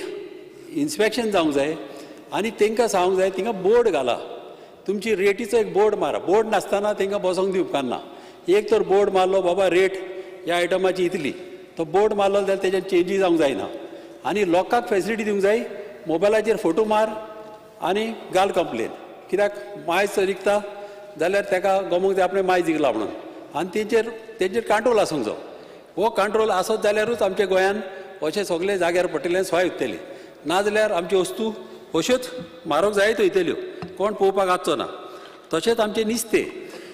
इन्स्पेक्शन जावंक जाय आनी तांकां सांगूंक जाय थिंगा बोर्ड घाला, तुमची रेटीचो एक बोर्ड मारा. बोर्ड नासतना तांकां बसोंक दिवंक उपकारना. एक तर बोर्ड मारलो बाबा रेट ह्या आयटमाची इतली, तो बोर्ड मारलो जाल्यार तेजेर चेंजीस जावंक जायना. आनी लोकांक फेसिलिटी दिवंक जाय, मोबायलाचेर फोटो मार आनी घाल कंप्लेन. कित्याक मायज जर विकता जाल्यार ताका गमूंक जाय आपणें मायज विकला म्हणून, आनी तेंचेर कंट्रोल आसूंक जाय. हो कंट्रोल आसत जाल्यारूच आमच्या गोंयान अशें सगळे जाग्यार पडटलें, सोय उत्तली. नाजाल्यार आमच्यो वस्तू अश्योच म्हारग जायत वयतल्यो, कोण पळोवपाक आसचो ना. तशेंच आमचें नुस्तें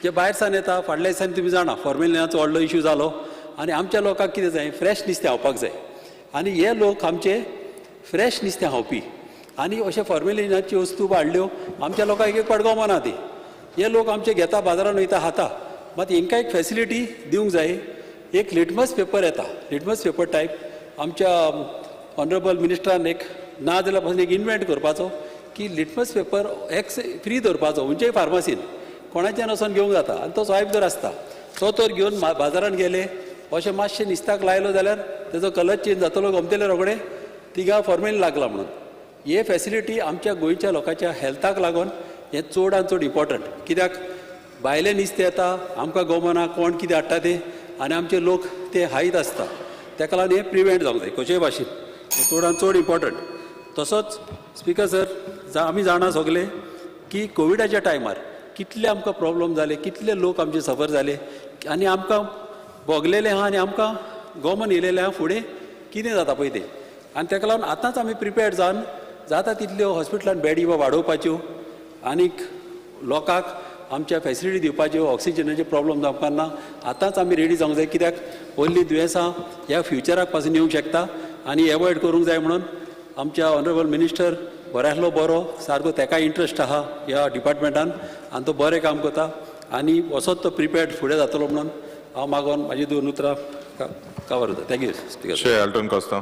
जें भायर सावन येता, फाटल्या दिसांनी तुमी जाणा फॉर्मेलिनाचो व्हडलो इशू जालो आनी आमच्या लोकांक कितें जाय, फ्रेश नुस्तें खावपाक जाय. आनी हे लोक आमचे फ्रेश नुस्तें खावपी आनी अशे फॉर्मेलिनाच्यो वस्तू हाडल्यो आमच्या लोकांक एक पडगो मना ती. हे लोक आमचे घेता बाजारान वयता खाता, मात हेंकां एक फेसिलिटी दिवंक जाय. एक लिटमस पेपर येता, लिटमस पेपर टायप आमच्या ऑनरेबल मिनिस्टरान एक ना जाल्यार पासून एक इन्वेंट करपाचो की लिटमस पेपर एक्स फ्री दवरपाचो खंयच्याय फार्मासीन, कोणाच्यान वचोन घेवंक जाता. आनी तो स्वायप जर आसता तो तर घेवन बाजारान गेले अशें मातशें निस्ताक लायलो जाल्यार तेजो कलर चेंज जातलो, गमतले रोखडे तिगा फॉर्मेलीन लागला म्हणून. हे फेसिलिटी आमच्या गोंयच्या लोकांच्या हेल्थाक लागून हें चड आनी चड इम्पोर्टंट. कित्याक भायलें नुस्तें येता आमकां गमना कोण कितें हाडटा तें, आनी आमचे लोक ते हायत आसता. ताका लागून हें प्रिवेंट जावंक जाय खंयचेय भाशेन, हें चड आनी चड इम्पोर्टंट. तसोच स्पिकर सर, आमी जाणा सगले की कोविडाच्या टायमार कितले आमकां प्रॉब्लम जाले, कितले लोक आमचे सफर जाले, आनी आमकां भोगलेलें आहा आनी आमकां गोमन येयलेलें आहा फुडें कितें जाता पळय तें. आनी ताका लागून आतांच आमी प्रिपेर्ड जावन जाता तितल्यो हॉस्पिटलान बेडी वाडोवपाच्यो आनीक लोकांक आमच्या फेसिलिटी दिवपाच्यो. ऑक्सिजनाचे प्रॉब्लम जावपाक ना, आतांच आमी रेडी जावंक जाय, कित्याक व्हडलीं दुयेंसां ह्या फ्युचराक पासून येवंक शकता आनी एवॉयड करूंक जाय. म्हणून आमच्या ऑनरेबल मिनिस्टर बरो बरो सारको ताका इंट्रस्ट आहा ह्या डिपार्टमेंटान आनी तो बरें काम करता आनी वचत तो प्रिपेर्ड फुडें जातलो म्हणून हांव मागोन म्हाजी दोन उतरां कवर जाता. Thank you speaker. Shri Elton Costa.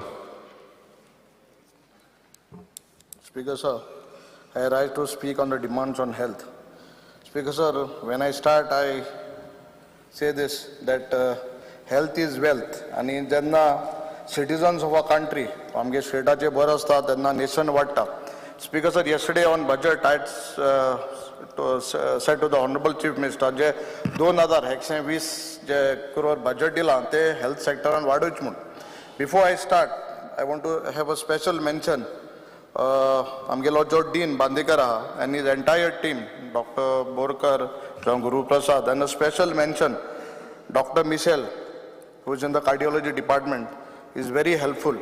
Speaker sir, I rise to speak on the demands on health. Speaker sir, when I start, I say this, that health is wealth. आनी जेन्ना citizens of a country आमगे स्टेटाचे बरें आसता तेन्ना नेशन वाडटा. Speaker sir, yesterday on budget I said to the honourable chief minister J 2120 J crore budget दिलां ते हेल्थ सेक्टरान वाडोवचें म्हूण. Before I start I want to have a special mention आमगेलो जो डीन बांदेकर आहा and his entire team, doctor Borkar जावं Guruprasad, and a special mention doctor Michel who is in the cardiology department is very helpful.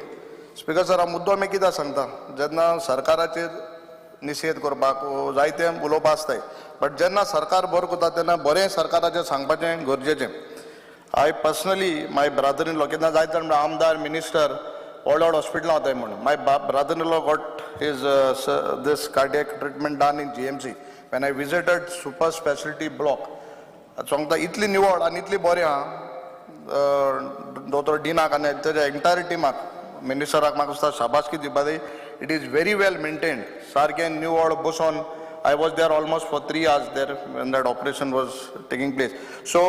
Speaker sir, हांव मुद्दो आमी कित्याक सांगता, जेन्ना सरकाराचेर निशेध करपाक जायतें उलोवपाक आसताय, बट जेन्ना सरकार बरें करता तेन्ना बरें सरकाराचेर सांगपाचें गरजेचें. I personally my brother in law, केन्ना जायते जाण आमदार मिनिस्टर व्हड व्हड हॉस्पिटलां वताय म्हूण, my brother in law got his this cardiac treatment done in GMC. When I visited super speciality block, सांगता इतली निवळ आनी इतली बरें आहा. दोतोर डिनाक आनी तेज्या एंटायर टिमाक, मिनिस्टराक म्हाका दिसता शाबासकी दिवपा जाय. It is very well maintained, सारकें निवळ बसोन. I was there almost for 3 hours there when that operation was taking place. So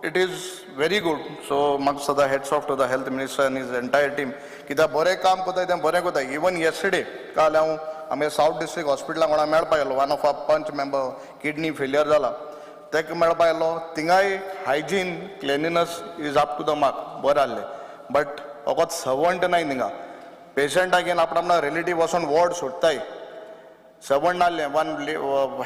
it is very good. So म्हाका सदां hats off to the health minister and his entire team, कित्याक बरें काम करताय तें बरें करताय. इवन येस्टरडे काल हांव आमगे सावथ डिस्ट्रिक्ट हॉस्पिटलाक कोणा मेळपाक गेलो, one of our panch member kidney failure जाला, ताका मेळपाक गेलो. थिंगाय hygiene cleanliness is up to the mark, बरें आहलें. बट फकत सर्वंट नाय थिंगा, पेशंटाक घेवन आपण आपणा रिलेटीव वचोन वॉर्ड सोडताय. सर्वंट नासलें, one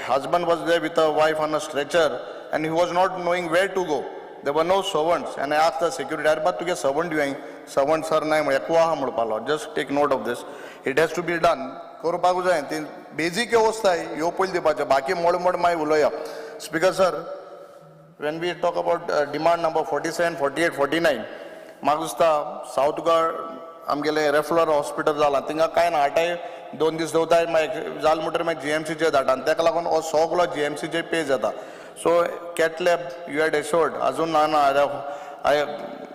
husband was there with a wife on a stretcher and he was not knowing where to go. There were no servants and I asked the security, अरे बा तुगे सर्वंट you servant sir नाय म्हळ्यार एकू आहा म्हणपालो. Just take note of this, it has to be done. करपाक जाय ती बेजीक वेवस्थाय ह्यो पयलीं दिवपाच्यो, बाकी मोड मोड मागीर उलोवया. Speaker sir, when we talk about demand number 47, 48, 49, म्हाका दिसता सावथ गोवा आमगेलें रेफरल हॉस्पिटल जालां, थिंगा कांय ना, आठाय 2 दीस दवरताय, मागीर जालें म्हणटकीर मागीर जीएमसीचेर धाडटा आनी ताका लागून हो सगलो जीएमसीचेर पे जाता. So cath lab you had assured अजून ना ना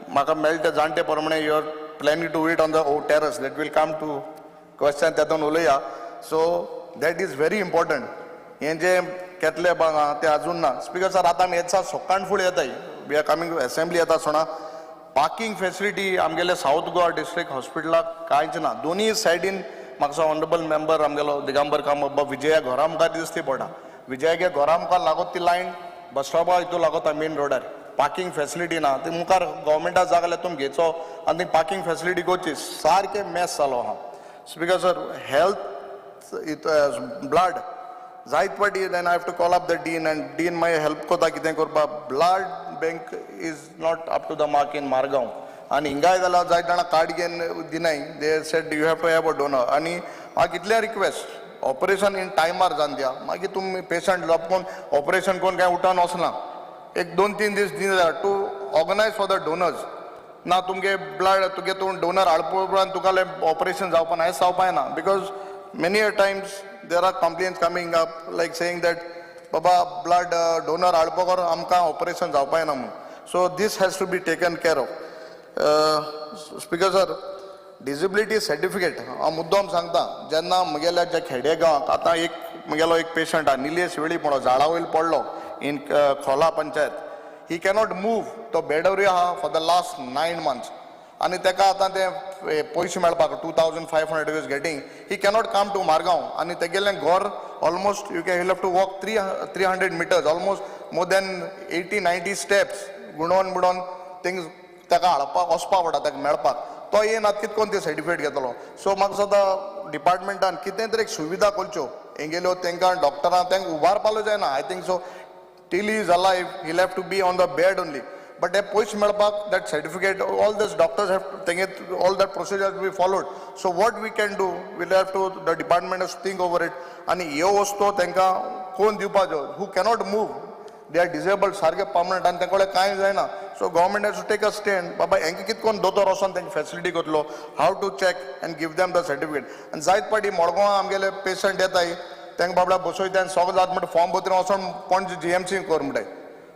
म्हाका मेळटा जाणटे प्रमाणे you are planning to it on the terrace, that will come to question, तातूंत उलोवया. So that is very important. हें जें कॅथलॅब आहा तें अजून ना. स्पीकर सर, आतां आमी येता सकाळ फुडें येताय, we are coming assembly येता आसतना पार्किंग फेसिलिटी आमगेले सावथ गोवा डिस्ट्रिक्ट हॉस्पिटलाक कांयच ना. दोनूय सायडीन म्हाका ऑनरेबल मेंबर आमगेलो दिगंबर कामत बाब विजया घरा मुखार दिसती पडटा, विजयागे घरा मुखार लागत ती लायन बस स्टॉपा हितून लागता मेन रोडार, पार्किंग फेसिलिटी ना. ती मुखार गव्हर्मेंटा जागा जाल्यार तुमी घेचो आनी ती पार्किंग फेसिलिटी करची. सारकें मॅस जालो आहा. स्पीकर सर, हेल्थ ब्लड जायत फावटी then I have to call up the dean and dean मागीर हेल्प करता कितें करपाक. Blood bank is not up to the mark in Margao आनी हिंगाय जाल्यार जायत जाणां कार्ड घेवन दिनाय, they said you have to have a donor. आनी म्हाका इतलें रिक्वेस्ट, ऑपरेशन इन टायमार जावन दिया, मागीर तुमी पेशंट लपकोन ऑपरेशन करून कांय उठोन वचना, एक 2-3 दीस दिना to organise for the donors. ना तुमगे ब्लड तुगे तूं डोनर हाडपा उपरांत तुका ऑपरेशन जावपा ना, हें जावपा ना. Because many a times there are complaints coming up like saying that Baba blood donor हाडपा करून आमकां ऑपरेशन जावपा ना म्हूण. So this has to be taken care of. Speaker sir, disability certificate हांव मुद्दम सांगता, जेन्ना म्हगेल्या ज्या खेडे गांवाक आतां एक म्हगेलो एक पेशंट आहा निलेश वेळीप म्हणून, झाडा वयर पडलो in Khola panchayat, he cannot move, तो बेडवरी आहा फॉर the last 9 months आनी ताका आतां ते पयशे मेळपाक 2500 is getting, he cannot come to Margao. आनी तेगेलें घर almost you can have to walk 300 meters, almost more than 80-90 steps गुणोन बुडोन things ताका हाडपाक वचपाक पडटा ताका मेळपाक. तो येना कितें करून ते सर्टिफिकेट घेतलो. सो म्हाका दिसता डिपार्टमेंटान कितें तरी एक सुविधा करच्यो हेंगेल्यो, तांकां डॉक्टरांक तांकां उबारपाक जायना. I think so Till he is alive he have to be on the bed only. But हे पयशे मेळपाक that certificate, all this doctors have तेंगे all that procedure be followed. So what we can do, we'll have to, the department has think over it. आनी ह्यो वस्तू तांकां कोण दिवपाच्यो, who cannot move, they are disabled सारके पर्मनंट आनी तांकां कांय जायना. So government has to take a stand, बाबा हेंकां कितें करून दोतोर वचोन तांकां फॅसिलिटी करतलो, how to check and give them the certificate. आनी जायत पाटी मडगांवां आमगेले पेशंट येताय, तांकां बाबड्या बसयता आनी सगळें जाता म्हणटा फॉर्म भरतरी वचोन पणजे जीएमसी कर म्हणटाय.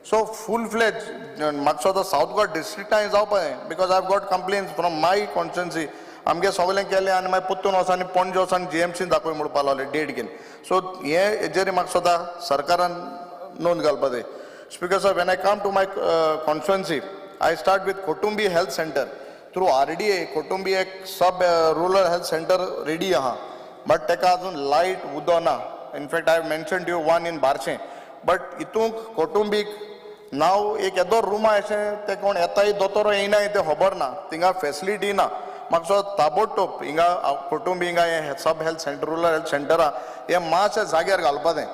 सो फूल फ्लेज म्हाका सुद्दां सावथ गोवा डिस्ट्रिक्टांय जावपा जाय, because I have got complaints from my constituency. आमगे सगळें केलें आनी मागीर परतून वचोन आनी पणजे वचोन जीएमसीन दाखय म्हणपाक लागले डेट घेवन. सो हे हेजेर म्हाका सुद्दां सरकारान नोंद घालपा जाय. Speaker sir, when I come to my constituency, I start with Kotumbi health centre. Through RDA Kotumbi एक सब रुरल हेल्थ सेंटर रेडी आहा, बट ताका अजून लायट उदक ना. In fact I have mention you one in Barshi, but हितूंक कोटुंबीक नाव एक येदो रूम आहा अशें ते कोण येताय दोतोर येयनाय तें खबर ना, थिंगा फेसिलिटी ना. म्हाका ताबडतोब हिंगा कोटुंबी हिंगा हें sub health centre, rural health centre आहा, हें मातशें जाग्यार घालपा जाय.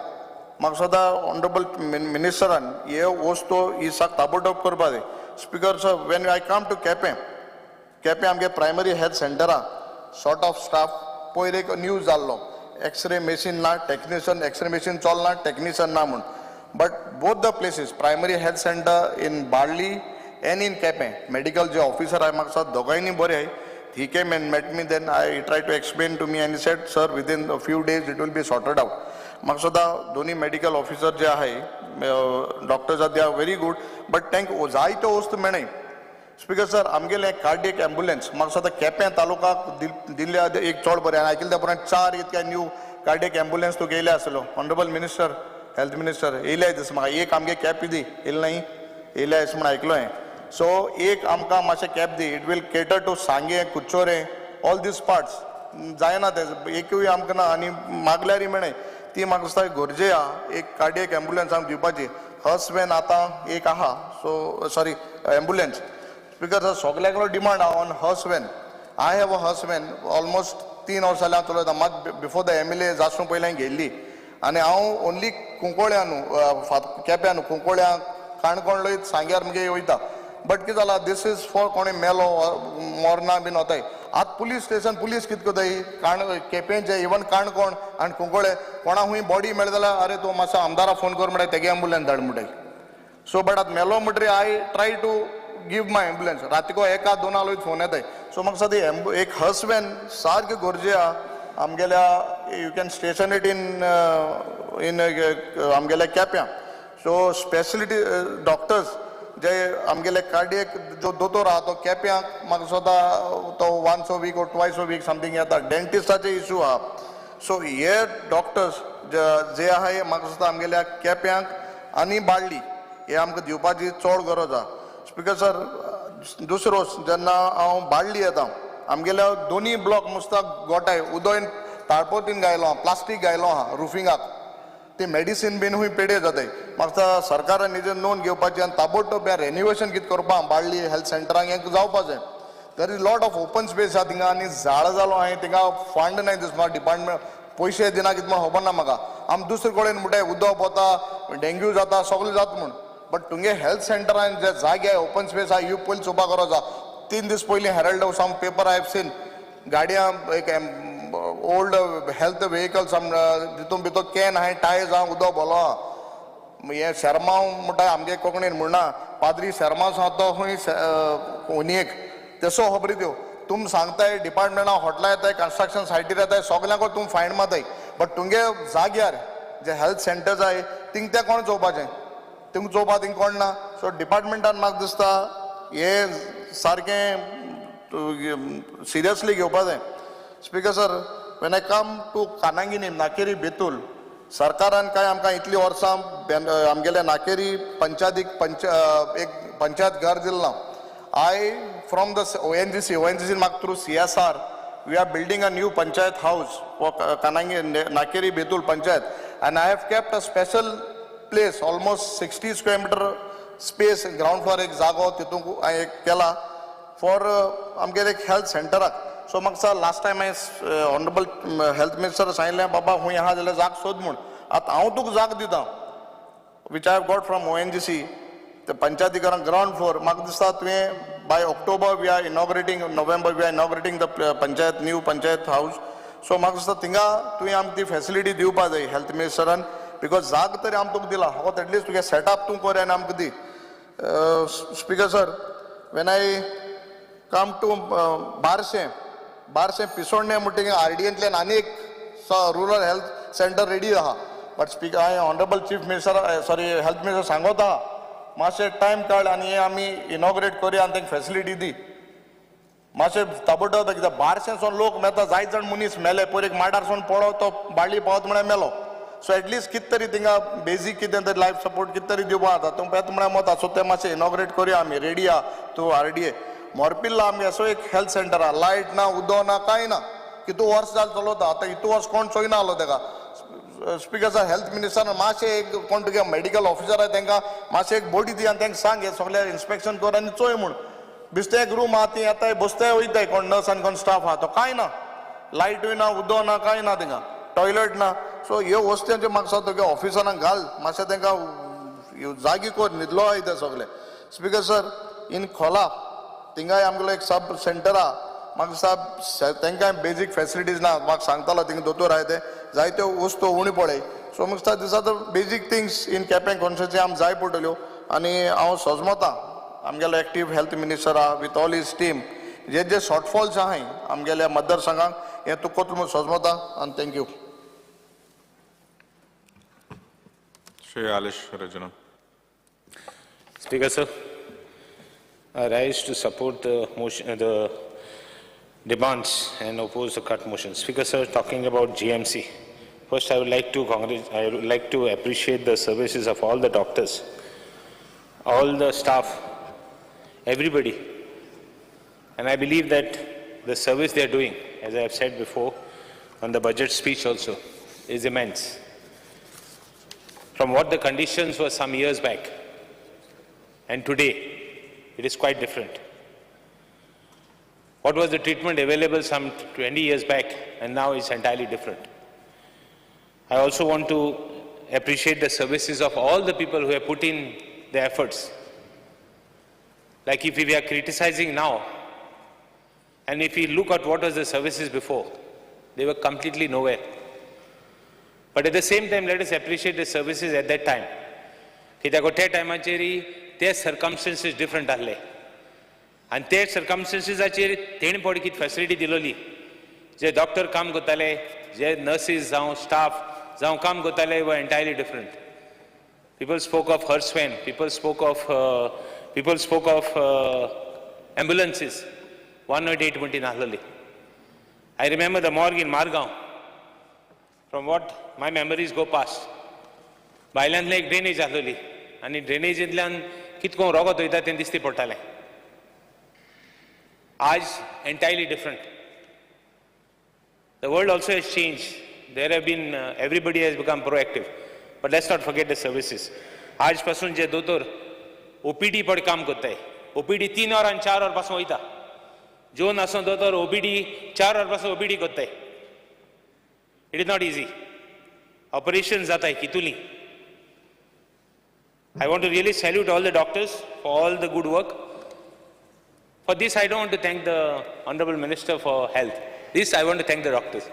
म्हाका सदां ऑनरेबल मिनिस्टरान हे वस्तू ही साक ताबडतोब करपा जाय. Speaker sir, when I come to Quepem, Quepem आमगे प्रायमरी हेल्थ सेंटर आहा, शॉर्ट ऑफ स्टाफ. पयर एक न्यूज जाल्लो, एक्सरे मशीन ना, टेक्निशियन, एक्सरे मशीन चलना, टेक्निशियन ना म्हूण. But both the places, primary health centre in Balli and in Quepem, medical J officer आहाय म्हाका दिसता दोगांयनी बरे आहाय. He came and met me, then I try to explain to me and said, sir, within few days it will be sorted out. म्हाका सुद्दां दोनी मेडिकल ऑफिसर जे आहाय, डॉक्टर्स आहा, they are very good, but तांकां जायत्यो वस्तू मेळनाय. स्पीकर सर, आमगेलें कार्डियक एम्बुलन्स म्हाका दिसता केपें तालुकाक दिल्ल्या एक चड बरें. आनी आयकल्या त्या उपरांत चार इतक्या न्यू कार्डियक एम्बुलन्स तुका येयले आसलो. ऑनरेबल मिनिस्टर, हेल्थ मिनिस्टर, येयले दिस म्हाका एक आमगे कॅप दी येयले न्ही, येयले अशें म्हूण आयकलो हांवें. सो एक आमकां मातशें cap the, it will cater to Sanguem, Curchorem, all these parts. जायना तें एकूय आमकां ना आनी मागल्यारय मेळनाय. ती म्हाका दिसता गरजे आहा एक कार्डियक एम्बुलन्स आमकां दिवपाची. हर्स वेन आतां एक आहा, so sorry ambulance. Speaker sir, सगल्याकडे demand आहा on hearse van. I have a hearse van, almost 3 वर्सां जालीं हांव चलयता. मात बिफोर the MLA जासूं पयलीं हांवें घेयल्ली आनी हांव ओन्ली कुंकोळ्या न्हू, केप्यां न्हू, कुंकोळ्या, काणकोण लयत सांग्यार मुगे वयता. बट कितें जालां, this is for कोणी मेलो मोरना बीन वताय. आतां पुलीस स्टेशन पुलीस कितें करताय, काण केपेंचे इवन काणकोण आनी कुंकोळे कोणा खूंय बॉडी मेळ्ळी जाल्यार अरे तूं मातसो आमदारा फोन कर म्हणटाय, तेगे एम्बुलन्स धाड म्हणटाय. सो बट आतां मेलो म्हणटरी I try to give my ambulance. रातीको एका दोना वयर फोन येताय. सो म्हाका दिसता एक हर्स वॅन सारकी गरजे आहा आमगेल्या. You can station it in आमगेल्या केप्यां. सो स्पेशलिटी डॉक्टर्स जे आमगेले कार्डियक जो दोतोर आहा तो केप्यांक म्हाका दिसता तो once a week or twice a week something येता. डेंटिस्टाचे इशू आहा. सो हे डॉक्टर्स जे आहा हे म्हाका दिसता आमगेल्या केप्यांक आनी बाळ्ळी हे आमकां दिवपाची चड गरज आहा. स्पीकर सर, दुसरो जेन्ना हांव बाळ्ळी येता, आमगेल्या दोनी ब्लॉक मुस्ताक गोठाय उदय ताळपोतीन घायलो आहा, प्लास्टीक घायलो आहा रुफिंगाक, ती मेडिसीन बीन खूंय पेडे जाताय. म्हाका सरकारान हेजेर नोंद घेवपाची आनी ताबडतोब हें रेनिवेशन कितें करपा बाळ्ळी हेल्थ सेंटरांक हें जावपा जाय. There is lot of open space आहा थिंगा आनी झाडां जालो हांवें थिंगा फंड नाय दिसता, डिपार्टमेंट पयशे दिना कितें म्हूण खबर ना म्हाका. आमी दुसरे कडेन म्हणटाय उदक वता, डेंग्यू जाता, सगळें जाता म्हूण, बट तुमगे हेल्थ सेंटरान जे जागे ओपन स्पेस आहा ही पयलीं चोवपा गरज आहा. 3 दीस पयलीं हेरल्ड हावसान पेपर I have seen गाडयां एक ओल्ड हेल्थ वेहिकल्स तितून भितर can आहाय, टायर्स आहा, उदक भरलो आहा. हें शेर्मांव म्हणटा आमगे कोंकणीन म्हणना, पाद्री शेर्मांव आसा तो खंय होनयेक तेसो खबरी त्यो. तुम सांगताय डिपार्टमेंटां हॉटलां येताय, कन्स्ट्रक्शन सायटीर येताय, सगल्यांक तुम फायन मारताय, बट तुमगे जाग्यार जे हेल्थ सेंटर्स आहाय थिंग ते कोण चोवपाचें, थिंग चोवपा थिंग कोण ना. सो डिपार्टमेंटान म्हाका दिसता हें सारकें सिरियसली घेवपा जाय. Speaker sir, when I come to Kananginim, Nakeri, Betul, सरकारान काय आमकां इतलीं वर्सां आमगेल्या नाकेरी पंचायतीक एक पंचायत घर दिलें ना. I from the ONGC, ONGC म्हाका through CSR we are building a new panchayat house for Kanangi Nakeri Betul panchayat, and I have kept a special place, almost 60 square meter space, ground floor एक जागो तितूंक हांवें एक केला फॉर आमगेले एक हेल्थ सेंटराक. सो म्हाका दिसता लास्ट टायम हांवें ऑनरेबल हेल्थ मिनिस्टर सांगिल्लें, बाबा खूंय आहा जाल्यार जाग सोद म्हूण. आतां हांव तुका जाग दिता, which I have got from ONGC, ते पंचायतीकरण ग्रावंड फ्लोर म्हाका दिसता तुवें by October we are inaugurating, November we are inaugurating the panchayat, new panchayat house. So म्हाका दिसता थिंगा तुवें आमकां ती फेसिलिटी दिवपा जाय हेल्थ मिनिस्टरान, because जाग तरी आमी तुका दिला, फकत एटलिस्ट तुगे सेटअप तूं कर आनी आमकां दी. Speaker sir, when I come to Barcem, Barcem पिसोडणे म्हणटकीर आरडीएंतल्यान आनी एक रुरल हेल्थ सेंटर रेडी आहा. बट स्पीकर, हांवें honourable chief minister, sorry, health minister सांगत आहा, मातशें टायम काड आनी हें आमी इनॉग्रेट करुया आनी तांकां फेसिलिटी दी मातशें ताबडतोब. कित्याक बारशेंसून लोक मेता, जायत जाण मनीस मेले. पयर एक माडारसून पडो तो बाळी पावत म्हळ्यार मेलो. सो एटलिस्ट कितें तरी थिंगा बेजीक कितें तरी लायफ सपोर्ट कितें तरी दिवपा जाता. तूं येता म्हळ्यार मत. सो तें मातशें इनॉग्रेट करुया, आमी रेडी आहा तूं आरडीए. मोरपिल्ला आमगे असो एक हेल्थ सेंटर आहा, लायट ना, उदक ना, कांय ना. कितू वर्स जालें चलता आतां, इतू वर्स कोण चोयना आहलो तेका. स्पीकर सर, हेल्थ मिनिस्टरान मातशें एक कोण तुगे मेडिकल ऑफिसर आहा तांकां मातशें एक बोडी दी आनी तांकां सांग हें सगळें इन्स्पेक्शन कर आनी चोय म्हूण. बेश्टें एक रूम आहा, ती येताय बसताय वयताय, कोण नर्स आनी कोण स्टाफ आहा तो, कांय ना, लायटूय ना, उदक ना, कांय ना, थिंगा टॉयलेट ना. सो ह्यो वस्तूंचे म्हाका दिसता तुगे ऑफिसरांक घाल, मातशें तांकां जागी कर, न्हिदलो आहाय ते सगळे. स्पीकर सर, इन खोला थिंगाय आमगेलो एक सब सेंटर आहा. म्हाका दिसता तांकां बेजीक फेसिलिटीज ना. म्हाका सांगतालो थिंगा दोतोर आहाय, ते जायत्यो वस्तू उणी पडय. सो म्हाका दिसता these are the basic things in Quepem constituency आमकां जाय पडटल्यो. आनी हांव सजमता आमगेलो एक्टीव हेल्थ मिनिस्टर आहा with all his team, J J shortfalls आहाय आमगेल्या मतदारसंघाक हें तूं कोतलो म्हूण सजमता आनी thank you. Shri Alish Rajana. Speaker sir, I rise to support the motion, the demands and oppose the cut motion. Speaker sir, talking about GMC, first I would like to I would like to appreciate the services of all the doctors, all the staff, everybody. And I believe that the service they are doing, as I have said before on the budget speech also, is immense. From what the conditions were some years back and today, it is quite different. What was the treatment available some 20 years back and now it's entirely different. I also want to appreciate the services of all the people who have put in the efforts. Like if we are criticizing now, and if we look at what was the services before, they were completely nowhere. But at the same time, let us appreciate the services at that time. कित्याक त्या टायमाचेर ते सर्कमस्टन्सीस डिफरंट आहले आनी ते सर्कमस्टन्सीसाचेर तेणी पळय कितें फेसिलिटी दिलोली. जे डॉक्टर काम करताले, जे नर्सीस जावं स्टाफ जावं काम करताले, were entirely different. People spoke of hearse van, people spoke of ambulances, 108 म्हणटी नासलेली. I remember the morgue in Margao. From what my memories go past, भायल्यांतली एक ड्रेनेज आसलेली आनी ड्रेनेजींतल्यान कितको रोगत वयता तें दिसती पडटालें. आज entirely different. The world also has changed. There have been, everybody has become proactive. But let's not forget the services. आज पासून जे दोतोर ओपीडी पड काम करताय, ओपीडी 3 वर आनी 4 वर पासून वयता. जेवन आसूं दोतोर ओपीडी 4 वर पासून ओपीडी करताय. It is not easy. Operation जाताय कितुली. I want to really salute all the doctors for all the good work. For this, I don't want to thank the Honorable Minister for Health. This, I want to thank the doctors.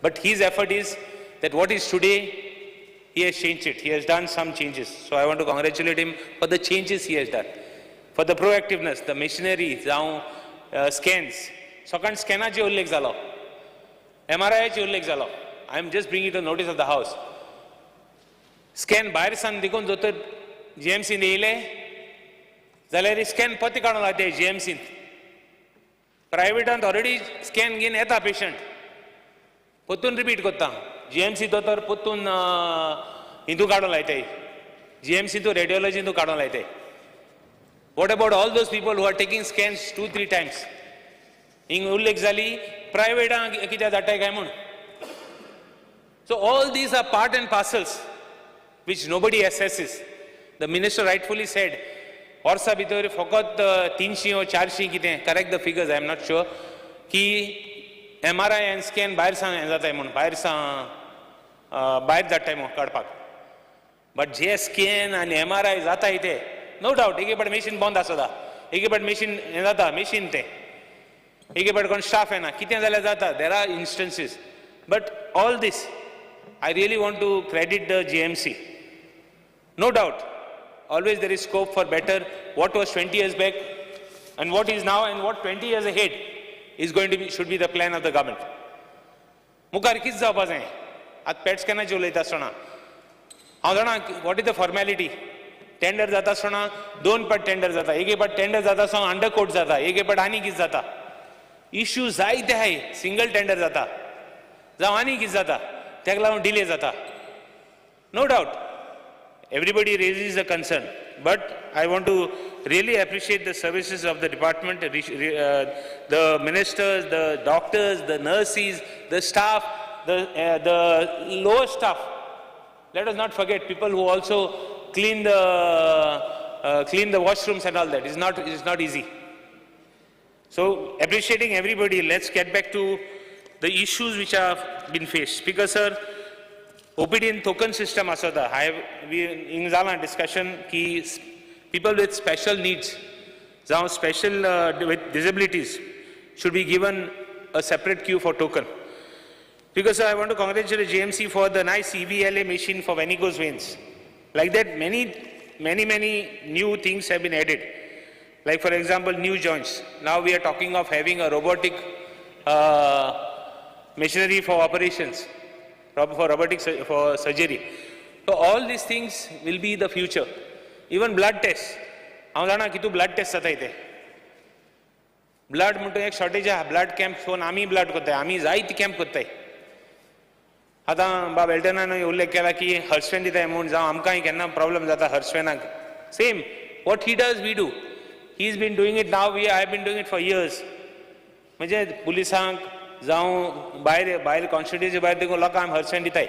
But his effort is that what is today, he has changed it. He has done some changes. So I want to congratulate him for the changes he has done. For the proactiveness, the machinery, जावं scans. सकाळ स्कॅनाचे उल्लेख जालो, एमआरआयचे उल्लेख जालो. I am just bringing the notice of the house. Scan भायर सावन देखून दोतोर जीएमसीन येयले जाल्यार स्कॅन परते काडूंक लागते जीएमसीन. प्रायवेटांत ऑलरेडी स्कॅन घेवन येता पेशंट, परतून रिपीट करता. जीएमसी दोतोर परतून हिंदू काडूंक लायताय, जीएमसी तूं रेडियोलॉजी तूं काडूंक लायताय. What about all those people who are taking scans two three times? हिंग उल्लेख जाली प्रायवेटां कित्याक धाडटाय काय म्हूण. So all these are part and parcels which nobody assesses. The minister rightfully said, वर्सा भितर फकत 300 ओ 400 कितें, correct the figures, I am not sure, की एमआरआय आनी स्कॅन भायर सावन हें जाताय म्हूण, भायर सावन भायर धाडटाय म्हूण काडपाक. बट जे स्कॅन आनी एमआरआय जाता इथे, नो डावट एक पाट मशीन बंद आसता, एक पाट मशीन हें जाता, मशीन तें एक पाट कोण स्टाफ येना, कितें जाल्यार जाता. There are instances, but all this I really want to credit the GMC. No doubt, always there is scope for better. What was 20 years back and what is now and what 20 years ahead is going to be, should be the plan of the government. मुखार कितें जावपा जाय? आतां पेट स्कॅनाचेर उलयता आसतना हांव जाणा what is the formality. Tender जाता आसतना दोन पाट टेंडर जाता, एक पाट टेंडर जाता आसतना अंडर कोट जाता, एक पाट आनी कितें जाता, इश्यू जायते आहाय. सिंगल टेंडर जाता जावं आनी कितें जाता, ताका लागून डिले जाता. No doubt everybody raises a concern, but I want to really appreciate the services of the department, the ministers, the doctors, the nurses, the staff, the lower staff. Let us not forget people who also clean the washrooms and all that. It's not easy. So appreciating everybody, let's get back to the issues which have been faced. Speaker sir, OPD in token system asota. I have we in जाला discussion ki people with special needs, जावं special with disabilities, should be given a separate queue for token. Because I want to congratulate GMC for the nice EVLA machine for varicose veins. Like that, many, many, many new things have been added. Like for example, new joints. Now we are talking of having a robotic machinery for operations, for robotic for surgery. So all these things will be the future. Even blood tests. हांव जाणा की तूं ब्लड टेस्ट जाता इथे. ब्लड म्हणटा एक शॉर्टेज आहा. ब्लड कॅम्प सोन आमी ब्लड करताय, आमी जायते कॅम्प करताय. आतां बाब एल्टनान उल्लेख केला की हर्सवेन दिताय म्हूण, जावं आमकांय केन्ना प्रॉब्लम जाता हर्सवेनाक. Same what he does we do. He is been doing it now, we I have been doing it for years. म्हणजे पुलिसांक जावं भायर भायर कॉन्स्टिट्युएन्सी भायर देखून लोकांक हर्सवेन दिताय.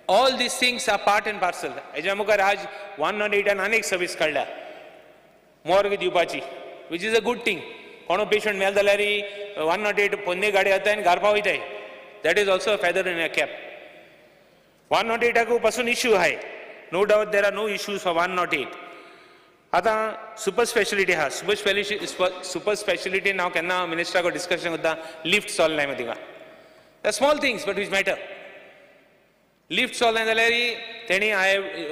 All these things are part and parcel. हेज्या मुखार आज 108 आनी एक सर्वीस काडल्या मोर्ग दिवपाची, which is a good thing. कोणो पेशंट मेल जाल्यार 108 पोन्ने गाडी येता आनी घार पावयताय. That is also a feather in a cap. 108 पासून इश्यू आहाय. No doubt there are no issues for 108. आतां सुपर स्पेशलिटी आहा. सुपर स्पेशलिटी हांव केन्ना मिनिस्टराक डिस्कशन करता, लिफ्ट चलनाय मग थिंगा. The small things but which matter. Lift चलनाय जाल्यार तेणी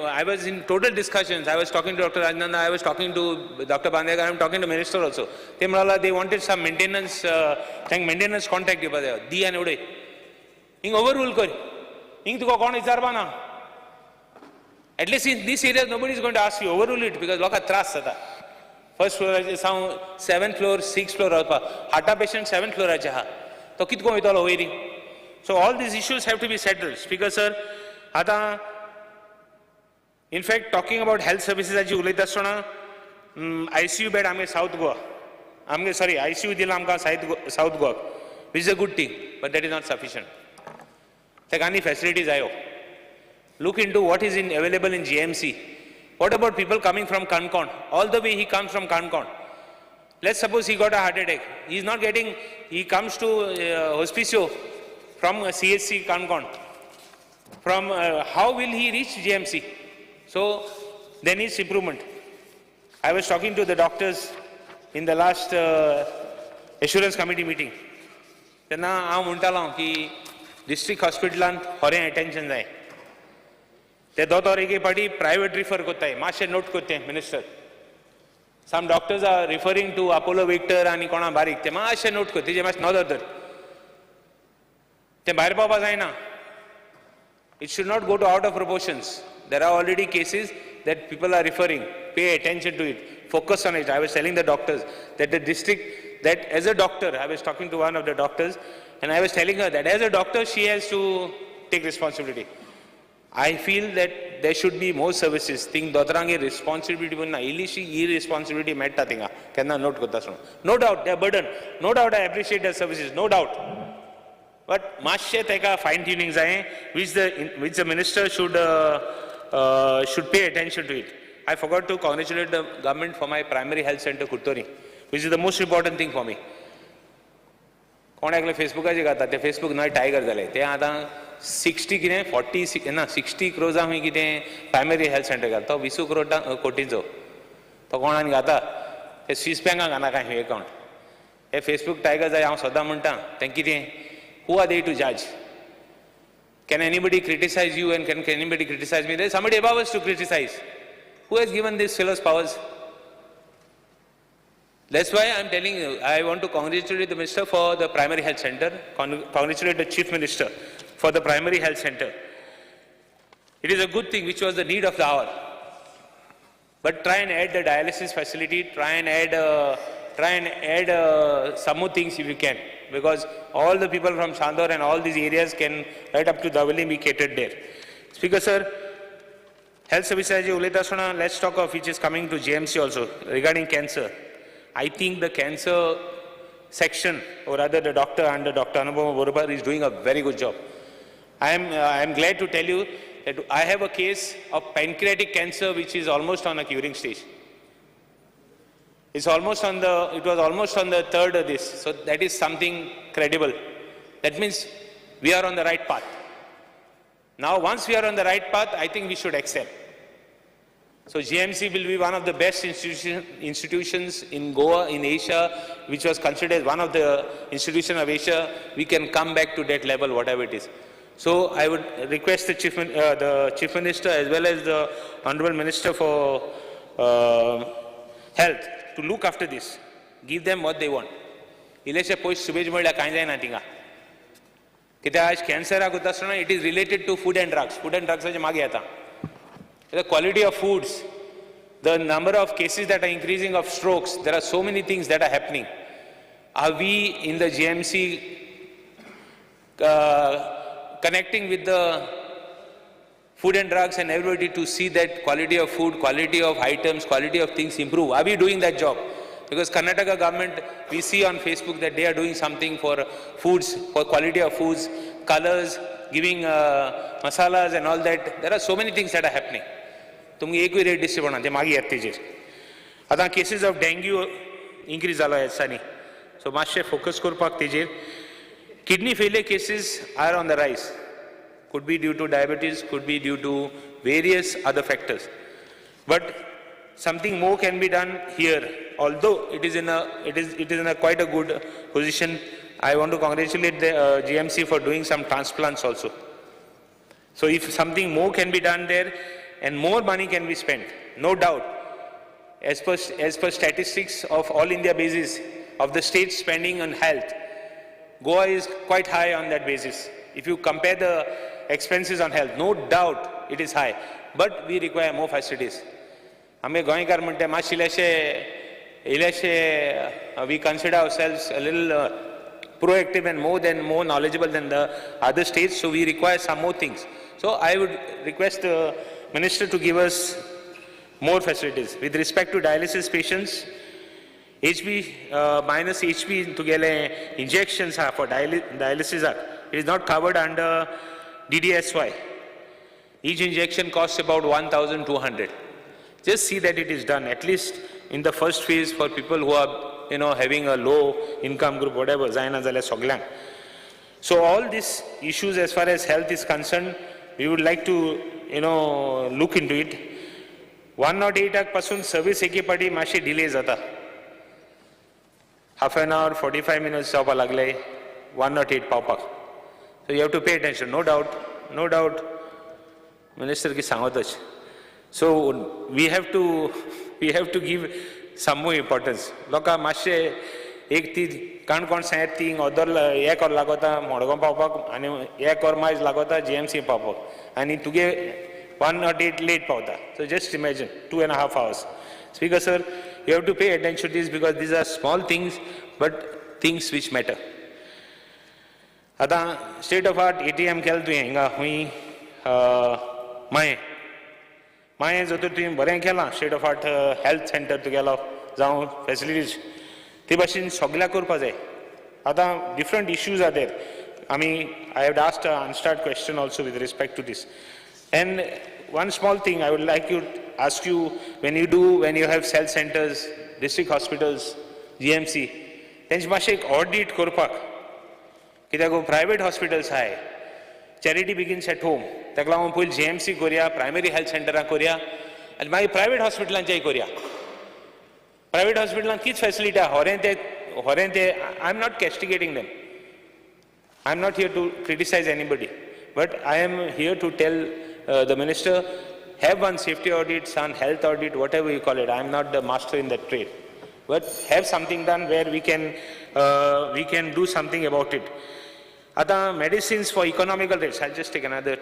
I was in total discussions. I was talking to Doctor Rajnanda, I was talking to Doctor Bandekar, I am talking to minister also. ते म्हणाला they wanted some maintenance, तांकां मेंटेनन्स कॉन्ट्रॅक्ट दिवपा जाय. दी आनी उडय, हिंग ओवर रूल कर, हिंग तुका कोण विचारपा ना. At least in this area nobody is going to ask you, overrule it, because लोकांक त्रास जाता. फर्स्ट फ्लोराचेर सावन 7th floor 6th floor वचपाक, हार्टा पेशंट 7th फ्लोराचेर आहा, तो कितको वयतलो वयरी. So all these issues have to be settled. Speaker sir, आतां in fact talking about health सर्विसीसाची उलयता आसतना आयसीयू बेड आमगे सावथ गोवा, आमगे सॉरी आयसीयू दिला आमकां सावथ गोवाक, which is a good thing, but that is not sufficient. ताका आनी फॅसिलिटी जायो. Look into what is in available in GMC. What about people coming from Canacona? All the way he comes from Canacona. Let's suppose he got a heart attack. He is not getting, he comes to Hospicio from CHC Canacona. From how will he reach GMC? So there needs improvement. I was talking to the doctors in the last assurance committee meeting. तेन्ना हांव म्हणटालो की डिस्ट्रिक्ट हॉस्पिटलांत खरें अटेन्शन जाय. ते दोतोर एके पाटी प्रायवेट रिफर करताय, मातशें नोट करते minister. Some doctors are referring to Apollo Victor आनी कोणा बारीक, ते मातशें नोट कर, तेजेर मातशें नदर धर. ते भायर पावपा जायना. It should not go to out of proportions. There are already cases that people are referring. Pay attention to it. Focus on it. I was telling the doctors that the district, that as a doctor, I was talking to one of the doctors and I was telling her that as a doctor she has to take responsibility. I feel that there should be more services. Think दोतरांगे responsibility पण ना, इल्लीशी irresponsibility मेळटा थिंगा केन्ना नोट करता आसतना. No doubt they are burden, no doubt I appreciate their services, no doubt. But मातशें ताका फायन ट्युनिंग जाय, which the minister should pay attention to it. I forgot to congratulate the government for my primary health centre Curtorim, which is the most important thing for me. कोण एकले फेसबुकाचेर घालता, ते फेसबूक नवे टायगर जाले, ते आतां 60 कितें 40 ना 60 क्रोर्सां खंय कितें प्रायमरी हेल्थ सेंटर घाल, तो 20 क्रोटा कोटींचो तो कोणान घाता ते स्वीस बँकाक घालना काय खंय एकावंट. हे फेसबूक टायगर जाय हांव सदां म्हणटा तें कितें, who are they to जज? Can anybody criticize you and can anybody criticize me? There is somebody above us to criticize. Who has given these fellows powers? That's why I am telling you, I want to congratulate the minister for the primary health center, congratulate the chief minister for the primary health center. It is a good thing, which was the need of the hour. But try and add the dialysis facility, try and add some more things if you can, because all the people from Chandor and all these areas can right up to Davelim be catered there. Speaker sir, health services, let's talk of which is coming to GMC also regarding cancer. I think the cancer section, or rather the doctor under Dr. Anupama Borbar is doing a very good job. I am glad to tell you that I have a case of pancreatic cancer which is almost on a curing stage. It's almost on the, it was almost on the third of this. So that is something credible. That means we are on the right path. Now once we are on the right path, I think we should excel. So GMC will be one of the best institutions in Goa, in Asia, which was considered one of the institutions of Asia. We can come back to that level, whatever it is. So I would request the Chief Minister as well as the Honorable Minister for Health to look after this. Give them what they want. इलेशे पयस सुबेज म्हणल्यार कांय जायना थिंगा. कित्याक आज कॅन्सराक वता आसतना it is related to food and drugs. Food and ड्रग्साचे मागीर येता. The quality of foods, the number of cases that are increasing of strokes, there are so many things that are happening. Are we in the GMC connecting with the food and drugs and everybody to see that quality of food, quality of items, quality of things improve? Are we doing that job? Because Karnataka government, we see on Facebook that they are doing something for foods, for quality of foods, colors, giving masalas and all that. There are so many things that are happening. तुमकां एकूय रेट दिसची पडना, ते मागीर येता तेजेर. आतां केसीस ऑफ डेंग्यू इन्क्रीज जालो ह्या दिसांनी, सो मातशें फोकस करपाक तेजेर. Kidney failure cases are on the rise. Could be due to diabetes, could be due to various other factors. But something more can be done here. Although it is in a quite a good position. I want to congratulate the GMC for doing some transplants also. So if something more can be done there and more money can be spent, no doubt. As per statistics of all India basis of the state spending on health, Goa is quite high on that basis. If you compare the expenses on health, no doubt it is high, but we require more facilities. आमी गोंयकार म्हणटा मातशे इल्लेशे इल्लेशे we consider ourselves a little proactive and more knowledgeable than the other states, so we require some more things. So I would request the minister to give us more facilities. With respect to dialysis patients, HB minus HB तुगेले injections are for dialysis, it is not covered under DDSY. Each injection costs about 1,200. Just see that it is done, at least in the first phase for people who are, you know, having a low income group, whatever, जायना जाल्यार सगल्यांक. So all these issues as far as health is concerned, we would like to, you know, look into it. 108 पासून सर्वीस एके पाटी मातशी डिले जाता. Half an hour, 45 minutes जावपाक लागले 108 पावपाक. So you have to pay attention, no doubt, no doubt, minister की सांगतच. So we have to give some more importance. लोकां मातशे एक ती काणकोण सायड ती ऑदर एक वर लागता मडगांव पावपाक आनी एक वर मायज लागता GMC पावपाक आनी तुगे 108 लेट पावता. So just imagine 2.5 hours. Speaker sir, you have to pay attention to this because these are small things but things which matter. आतां स्टेट ऑफ आर्ट ATM केलें तुवें हिंगा खंय मायें मायें जर तुवें बरें केलां state of art health centre तुगेलो जावं फॅसिलिटीज ते भाशेन सगळ्याक करपा जाय. आतां डिफरंट इश्यूज are there. आमी I have asked unstarred question also with respect to this. And one small thing I would like you ask you, when you do, when you have health centers, district hospitals, GMC, तेंचे मातशें एक ऑडिट करपाक, कित्याक प्रायवेट हॉस्पिटल्स आहाय Charity begins at home. ताका लागून पयलीं जीएमसी करुया, प्रायमरी हेल्थ सेंटरां करुया आनी मागीर प्रायवेट हॉस्पिटलांचेय करुया. प्रायवेट हॉस्पिटलांत कितें फॅसिलिटी आहा? होरें ते होरें ते I am not castigating them, I am not here to criticize anybody, but I am here to tell the minister, have one safety audit, some health audit, whatever you call it. I am not the master in that trade, but have something done where we can do something about it. आतां medicines for economical rates. I just take another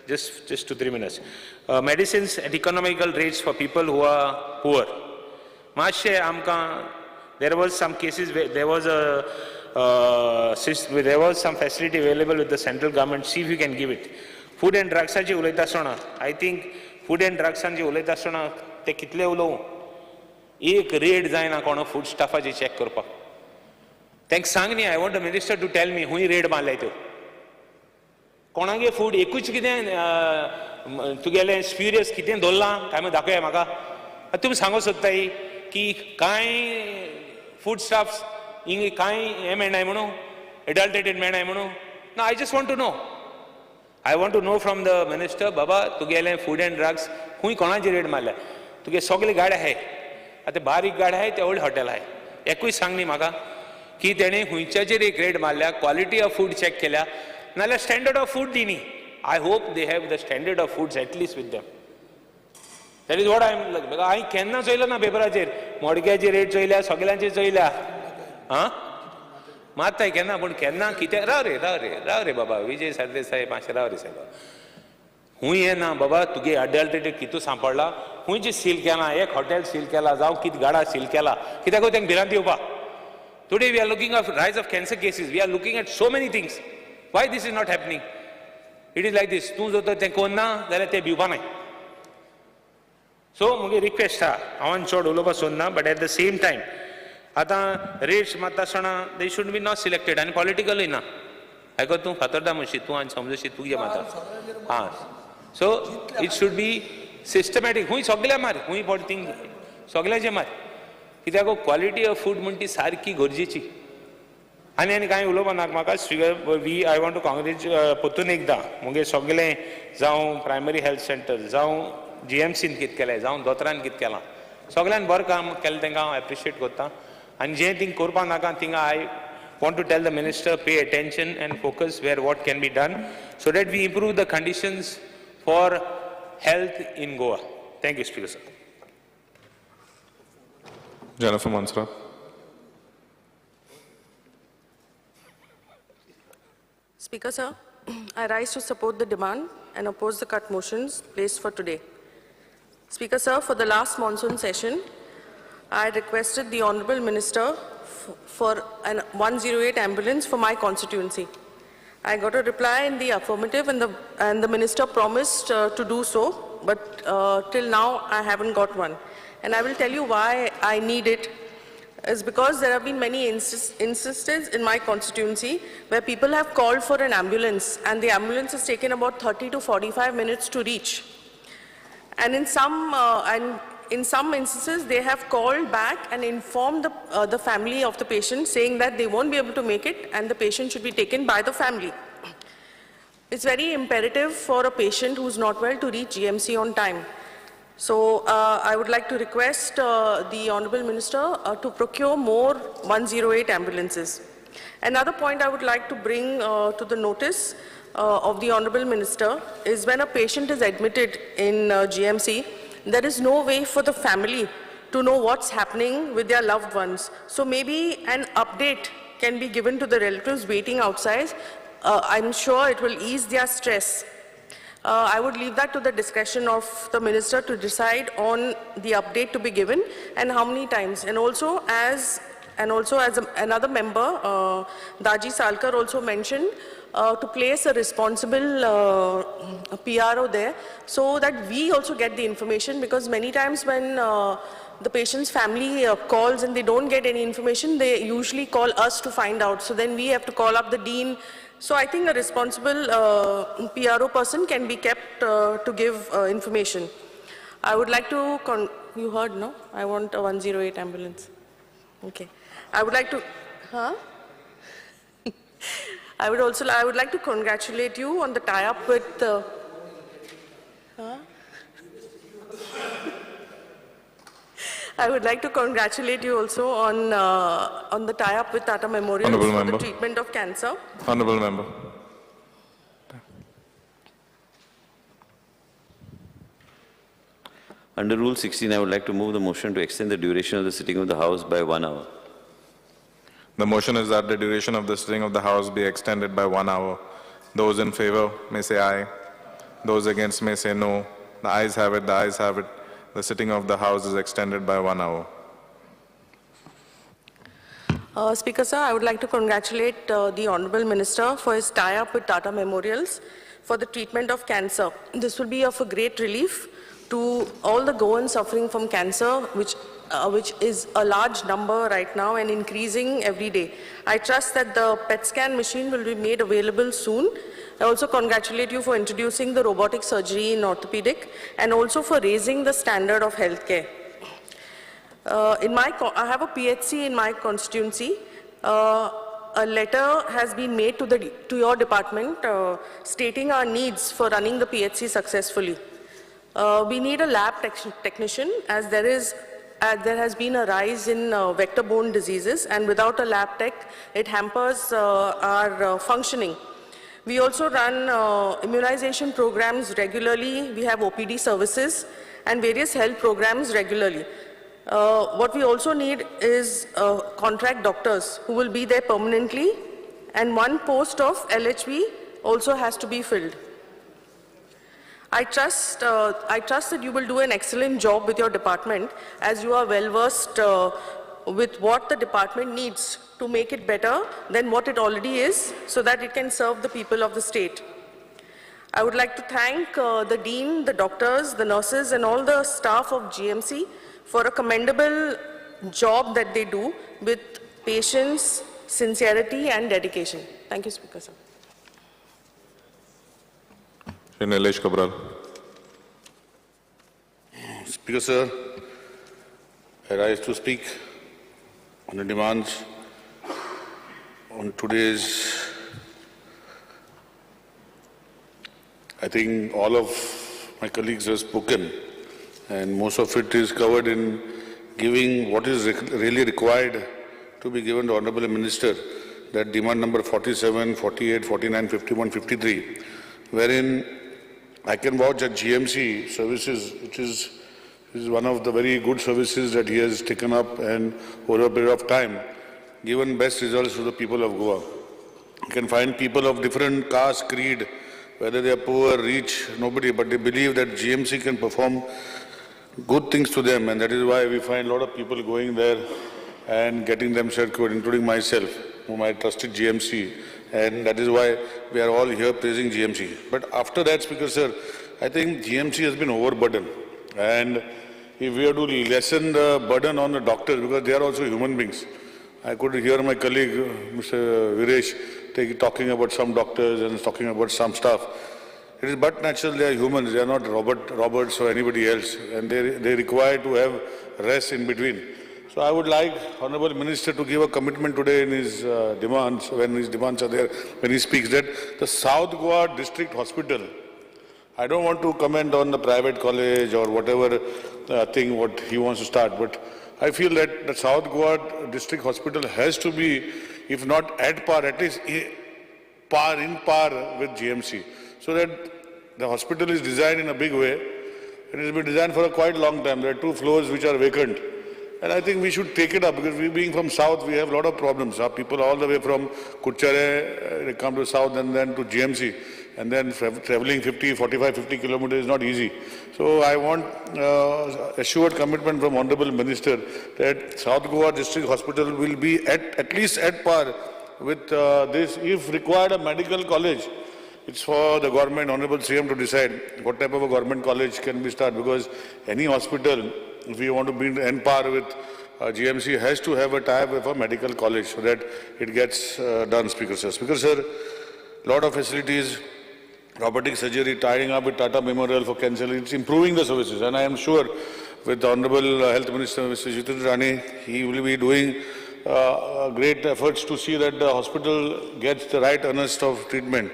just 2-3 minutes. Medicines at economical rates for people who are poor. मातशें आमकां there was some cases, there was some facility available with the central government. See if you can give it. Food and ड्रग्साची उलयता आसतना, I think food and ड्रग्सांची उलयता आसतना ते कितले उलोवं, एक रेड जायना कोण फूड स्टफाची चॅक करपाक. तांकां सांग न्ही, I want the minister to tell me खूंय रेड मारल्या त्यो. कोणागे फूड एकूच कितें तुगेलें स्प्युरियस कितें दवरलां काय मागीर दाखया म्हाका. आतां तुमी सांगूंक सोदताय की कांय फूड स्टफ्स हिंग कांय हें मेळनाय म्हणून, एडल्ट्रेटेड मेळनाय म्हणून ना. I just want to know, I want to know from the minister, बाबा तुगेलें फूड अँड ड्रग्स खूंय कोणाची रेड मारल्या? तुगे सगळे गाडे आहाय, आतां बारीक गाडे आहाय ते व्हड हॉटेल आहाय, एकूय सांग न्ही म्हाका की तेणें खुंयच्याचेर एक रेड मारल्या, क्वॉलिटी ऑफ फूड चॅक केल्या, नाल्यार स्टँडर्ड ऑफ फूड दी न्ही. I hope they have the standard of foods at least with them. That is what I am. हांवें केन्ना चोयलो ना पेपराचेर, मडक्याची रेट चोयल्या, सगल्यांची चोयल्या. आं, मारताय केन्ना पूण केन्ना कितें. राव रे, राव रे, राव रे बाबा. विजय सरदेसाय, मातशें राव रे सायबा. खूंय येना बाबा तुगे अडल्ट्रेटेड कितू सांपडला, खंयची सील केला, एक हॉटेल सील केला जावं कितें गाडा सील केला, कित्याक तांकां भिरांत येवपा. Today we are looking of rise of cancer cases, we are looking at so many things. Why this is not happening? It is like this. तूं जर तर तें कोन्ना जाल्यार ते भिवपा नाय. सो मुगे रिक्वेस्ट आहा, हांवें चड उलोवपाक सोदना, but at the same time आतां रेट्स मारता आसतना they should be not selected आनी पॉलिटिकलूय ना. आयको तूं फातोर्दा म्हणशी तूं आनी समजशी तुगे मारता. आं, so it should be systematic. खूंय सगल्या मार, खूंय पड थिंग सगल्याचें मार, कित्याक क्वॉलिटी ऑफ फूड म्हण ती सारकी गरजेची. आनी आनी कांय उलोवपा नाका म्हाका. Speaker, we I want to congratulate परतून एकदां मुगे सगलें, जावं प्रायमरी हेल्थ सेंटर, जावं जीएमसीन कितें केलें, जावं दोतोरान कितें केलां, सगल्यांनी बरें काम केलें, तांकां हांव एप्रिशिएट करता. आनी जें थिंग करपा नाका थिंगा I want to tell the minister, pay attention and focus where what can be done so that we improve the conditions for health in Goa. Thank you, Speaker sir. Jennifer Monserrate. Speaker, sir, I rise to support the demand and oppose the cut motions placed for today. Speaker, sir, for the last monsoon session, I requested the Honorable Minister for an 108 ambulance for my constituency. I got a reply in the affirmative, and the minister promised to do so, but till now I haven't got one. And I will tell you why I need it. Is because there have been many instances in my constituency where people have called for an ambulance and the ambulance has taken about 30 to 45 minutes to reach. And in some instances, they have called back and informed the family of the patient, saying that they won't be able to make it and the patient should be taken by the family. It's very imperative for a patient who's not well to reach GMC on time. So I would like to request the Honorable Minister to procure more 108 ambulances. Another point I would like to bring to the notice of the Honorable Minister is when a patient is admitted in GMC, there is no way for the family to know what's happening with their loved ones. So maybe an update can be given to the relatives waiting outside. I'm sure it will ease their stress. I would leave that to the discretion of the minister to decide on the update to be given and how many times. And also as another member, Daji Salkar also mentioned, to place a responsible PRO there so that we also get the information, because many times when the patient's family calls and they don't get any information, they usually call us to find out. So then we have to call up the dean. So I think a responsible PRO person can be kept to give information. I would like to, you heard, no? I want a 108 ambulance. Okay. I would like to, huh? I would like to congratulate you on the tie-up with... I would like to congratulate you also on the tie-up with Tata Memorial for the treatment of cancer. Honorable Member. Under Rule 16, I would like to move the motion to extend the duration of the sitting of the House by 1 hour. The motion is that the duration of the sitting of the House be extended by 1 hour. Those in favor may say aye. Those against may say no. The ayes have it, the ayes have it. The sitting of the House is extended by 1 hour. Speaker sir, I would like to congratulate the Honorable Minister for his tie-up with Tata Memorials for the treatment of cancer. This will be of a great relief to all the Goans suffering from cancer, which is a large number right now and increasing every day. I trust that the PET scan machine will be made available soon. I also congratulate you for introducing the robotic surgery in orthopedic and also for raising the standard of healthcare. I have a PHC in my constituency. A letter has been made to your department stating our needs for running the PHC successfully. We need a lab technician, as there has been a rise in vector-borne diseases, and without a lab tech, it hampers our functioning. We also run immunization programs regularly. We have OPD services and various health programs regularly. What we also need is contract doctors who will be there permanently, and one post of LHV also has to be filled. I trust that you will do an excellent job with your department, as you are well versed with what the department needs to make it better than what it already is, so that it can serve the people of the state. I would like to thank the dean, the doctors, the nurses, and all the staff of GMC for a commendable job that they do with patience, sincerity, and dedication. Thank you, Speaker sir. Nilesh Cabral. Speaker sir, I rise to speak on the demands on today's. I think all of my colleagues have spoken, and most of it is covered in giving what is really required to be given to Honorable Minister, that demand number 47, 48, 49, 51, 53, wherein I can vouch that GMC services, which is one of the very good services that he has taken up and over a period of time, given best results to the people of Goa. You can find people of different caste, creed, whether they are poor, rich, nobody, but they believe that GMC can perform good things to them, and that is why we find a lot of people going there and getting themselves cured, including myself, whom I trusted GMC, and that is why we are all here praising GMC. But after that, Speaker sir, I think GMC has been overburdened, and if we have to lessen the burden on the doctors, because they are also human beings. I could hear my colleague, Mr. Viresh, talking about some doctors and talking about some staff. It is but natural, they are humans, they are not robots or anybody else, and they require to have rest in between. So I would like Honorable Minister to give a commitment today in his demands, when his demands are there, when he speaks, that the South Goa District Hospital, I don't want to comment on the private college or whatever thing what he wants to start, but I feel that the South Goa District Hospital has to be, if not at par, at least in par with GMC, so that the hospital is designed in a big way. It has been designed for a quite long time. There are 2 floors which are vacant. And I think we should take it up, because we being from South, we have a lot of problems. Our people all the way from Kuchare, they come to South and then to GMC. And then traveling 50, 45, 50 kilometers is not easy. So I want assured commitment from Honorable Minister that South Goa District Hospital will be at least at par with this. If required, a medical college, it's for the government, Honorable CM, to decide what type of a government college can be started, because any hospital, if we want to be in par with GMC, has to have a tie-up with a medical college so that it gets done, Speaker sir. Speaker sir, lot of facilities, robotic surgery, tying up with Tata Memorial for cancer, it's improving the services. And I am sure with the Honorable Health Minister, Mr. Jitin Rane, he will be doing great efforts to see that the hospital gets the right earnest of treatment.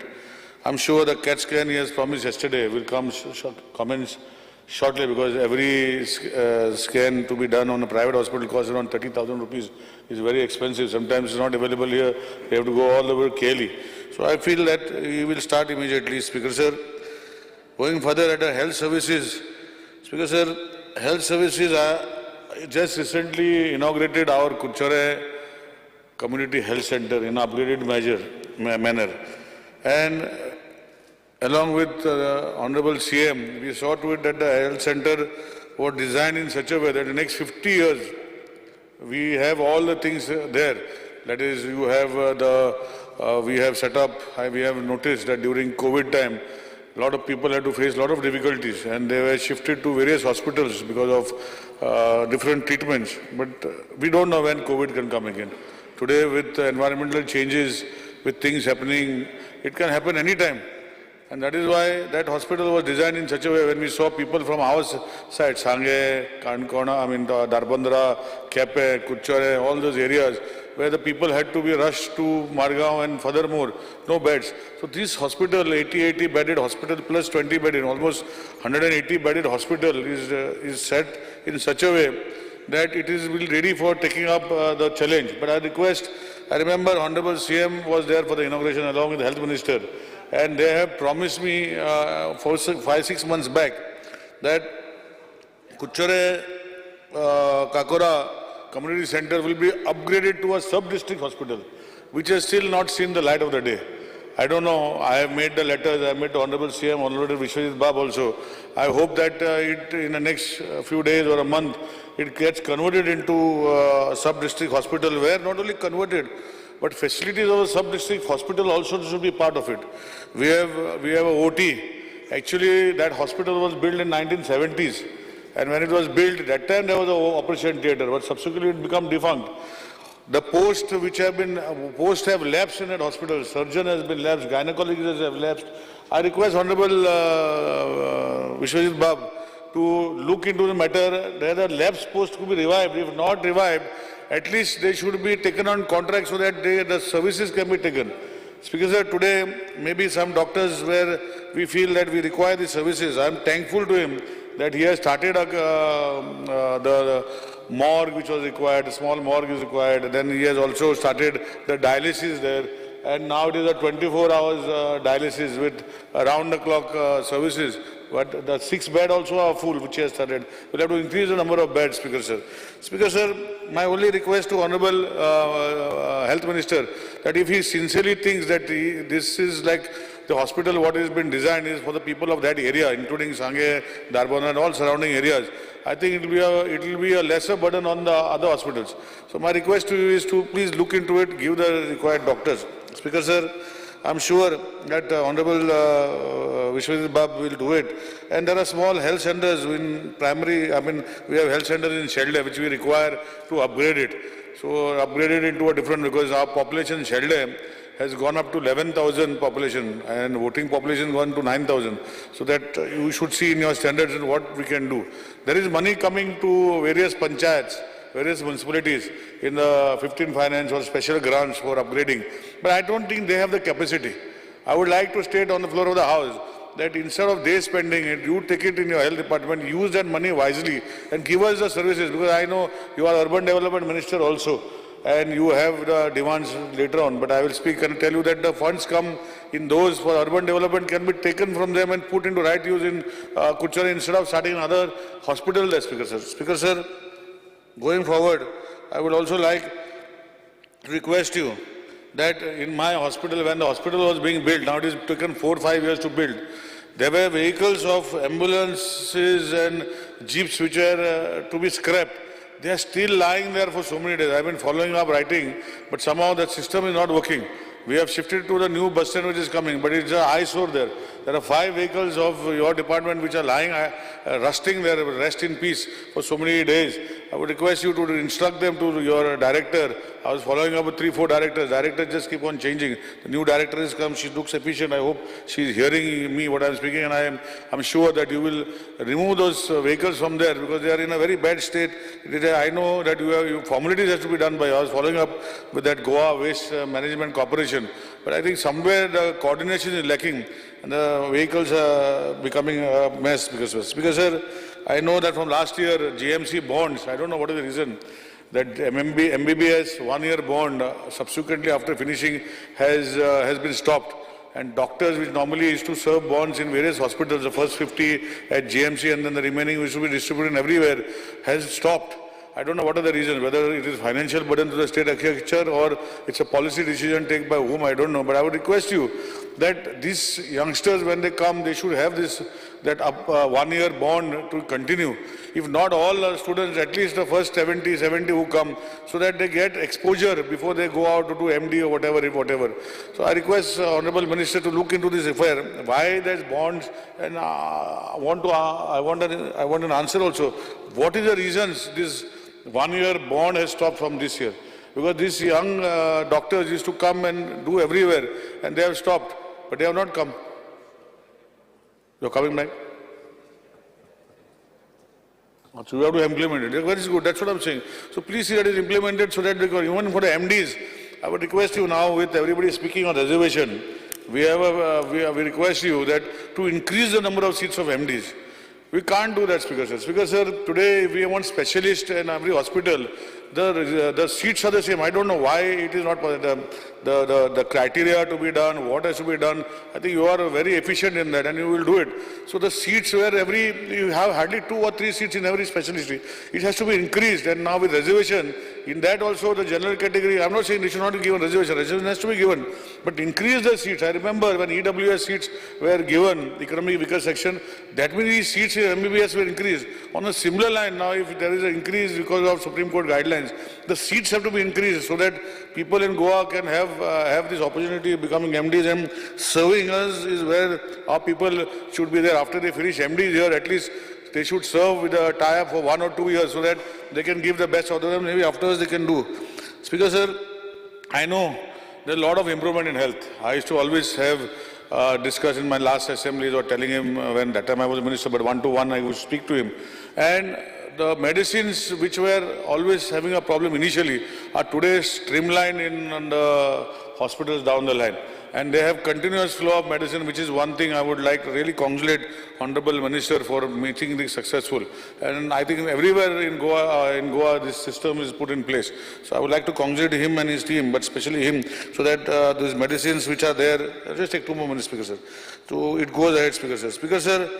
I'm sure the CAT scan he has promised yesterday will come commence shortly, because every scan to be done on a private hospital costs around 30,000 rupees. It's very expensive. Sometimes it's not available here. They have to go all the way to Keli. So I feel that he will start immediately, Speaker sir. Going further at the health services, Speaker sir, health services are just recently inaugurated our Curchorem Community Health Center in upgraded manner. And along with Honorable CM, we saw to it that the health center was designed in such a way that in the next 50 years, we have all the things there. That is, you have we have set up, we have noticed that during COVID time, a lot of people had to face a lot of difficulties, and they were shifted to various hospitals because of different treatments. But we don't know when COVID can come again. Today, with environmental changes, with things happening, it can happen anytime. And that is why that hospital was designed in such a way when we saw people from our side, Sange, Kankona, Darbandra, Kepe, Curchorem, all those areas where the people had to be rushed to Margao and furthermore, no beds. So this hospital, 80 bedded hospital plus 20 bedded, almost 180 bedded hospital is set in such a way that it is ready for taking up the challenge. But I request, I remember Honorable CM was there for the inauguration along with the Health Minister, and they have promised me 5-6 months back that Curchorem Cacora Community Center will be upgraded to a sub-district hospital, which has still not seen the light of the day. I don't know, I have made the letters, I have made the Honorable CM, Honorable Vishwajit Bab also. I hope that it in the next few days or a month, it gets converted into a sub-district hospital, where not only converted, but facilities of a sub-district hospital also should be part of it. We have a OT. Actually, that hospital was built in 1970s. And when it was built, that time there was an operation theater, but subsequently it became defunct. The posts which have been, posts have lapsed in that hospital. Surgeon has been lapsed, gynecologists have lapsed. I request Honorable Vishwajit Bab to look into the matter. There the lapsed posts could be revived. If not revived, at least they should be taken on contract so that the services can be taken. Speaker sir, today maybe some doctors where we feel that we require the services. I am thankful to him that he has started the morgue which was required, a small morgue is required. Then he has also started the dialysis there. And now it is a 24 hours dialysis with round the clock services. But the 6 bed also are full, which he has started. We'll have to increase the number of beds, Speaker sir. Speaker sir, my only request to Honorable Health Minister, that if he sincerely thinks that this is like the hospital, what has been designed is for the people of that area, including Sange, Darbona and all surrounding areas, I think it will be a lesser burden on the other hospitals. So my request to you is to please look into it, give the required doctors. Speaker sir, I'm sure that Honorable Vishwajit Bab will do it. And there are small health centers in primary, we have health centers in Shelde which we require to upgrade it. So upgrade it into a different, because our population in Shelde has gone up to 11,000 population and voting population gone to 9,000. So that you should see in your standards and what we can do. There is money coming to various panchayats, various municipalities in the 15 finance or special grants for upgrading. But I don't think they have the capacity. I would like to state on the floor of the house that instead of they spending it, you take it in your health department, use that money wisely and give us the services, because I know you are urban development minister also and you have the demands later on. But I will speak and tell you that the funds come in those for urban development can be taken from them and put into right use in Curchorem instead of starting another hospital there, Speaker sir. Speaker sir, going forward, I would also like to request you that in my hospital, when the hospital was being built, now it has taken 4 or 5 years to build, there were vehicles of ambulances and jeeps which were to be scrapped. They are still lying there for so many days. I have been following up writing, but somehow that system is not working. We have shifted to the new bus stand which is coming, but it's an eyesore there. There are 5 vehicles of your department which are lying, rusting there, rest in peace for so many days. I would request you to instruct them to your director. I was following up with 3-4 directors. Directors just keep on changing. The new director has come. She looks efficient. I hope she is hearing me what I am speaking, and I'm sure that you will remove those vehicles from there because they are in a very bad state. I know that you have formalities has to be done by us, following up with that Goa Waste Management Corporation. But I think somewhere the coordination is lacking and the vehicles are becoming a mess because sir, I know that from last year GMC bonds, I don't know what is the reason, that MBBS 1-year bond subsequently after finishing has been stopped. And doctors which normally used to serve bonds in various hospitals, the first 50 at GMC and then the remaining which will be distributed everywhere, has stopped. I don't know what are the reasons, whether it is financial burden to the state exchequer or it's a policy decision taken by whom, I don't know. But I would request you that these youngsters, when they come, they should have this 1-year bond to continue. If not all students, at least the first 70 who come, so that they get exposure before they go out to do MD or whatever. So I request Honorable Minister to look into this affair, why there's bonds, and I want an answer also. What is the reasons this 1-year bond has stopped from this year? Because these young doctors used to come and do everywhere, and they have stopped, but they have not come. You're coming back? So you have to implement it. Very good, that's what I'm saying. So please see that is implemented so that because even for the MDs, I would request you now, with everybody speaking on reservation, we request you that to increase the number of seats of MDs. We can't do that, Speaker sir. Speaker sir, today if we want specialists in every hospital, the seats are the same. I don't know why it is not the criteria to be done, what has to be done. I think you are very efficient in that and you will do it. So the seats where you have hardly 2 or 3 seats in every specialty. It has to be increased, and now with reservation, in that also the general category, I'm not saying they should not be given reservation, reservation has to be given, but increase the seats. I remember when EWS seats were given, economic weaker section, that many seats in MBBS were increased. On a similar line now, if there is an increase because of Supreme Court guidelines, the seats have to be increased so that people in Goa can have this opportunity of becoming MDs, and serving us is where our people should be there. After they finish MDs here, at least they should serve with a tie-up for 1 or 2 years so that they can give the best out of them. Maybe afterwards they can do. Speaker sir, I know there's a lot of improvement in health. I used to always have discussed in my last assemblies or telling him when that time I was a minister, but one-to-one I would speak to him. And the medicines which were always having a problem initially are today streamlined in the hospitals down the line. And they have continuous flow of medicine, which is one thing I would like to really congratulate Honorable Minister for making this successful. And I think everywhere in Goa, this system is put in place. So I would like to congratulate him and his team, but especially him, so that these medicines which are there, I'll just take 2 more minutes, Speaker sir. So it goes ahead, Speaker sir. Speaker sir,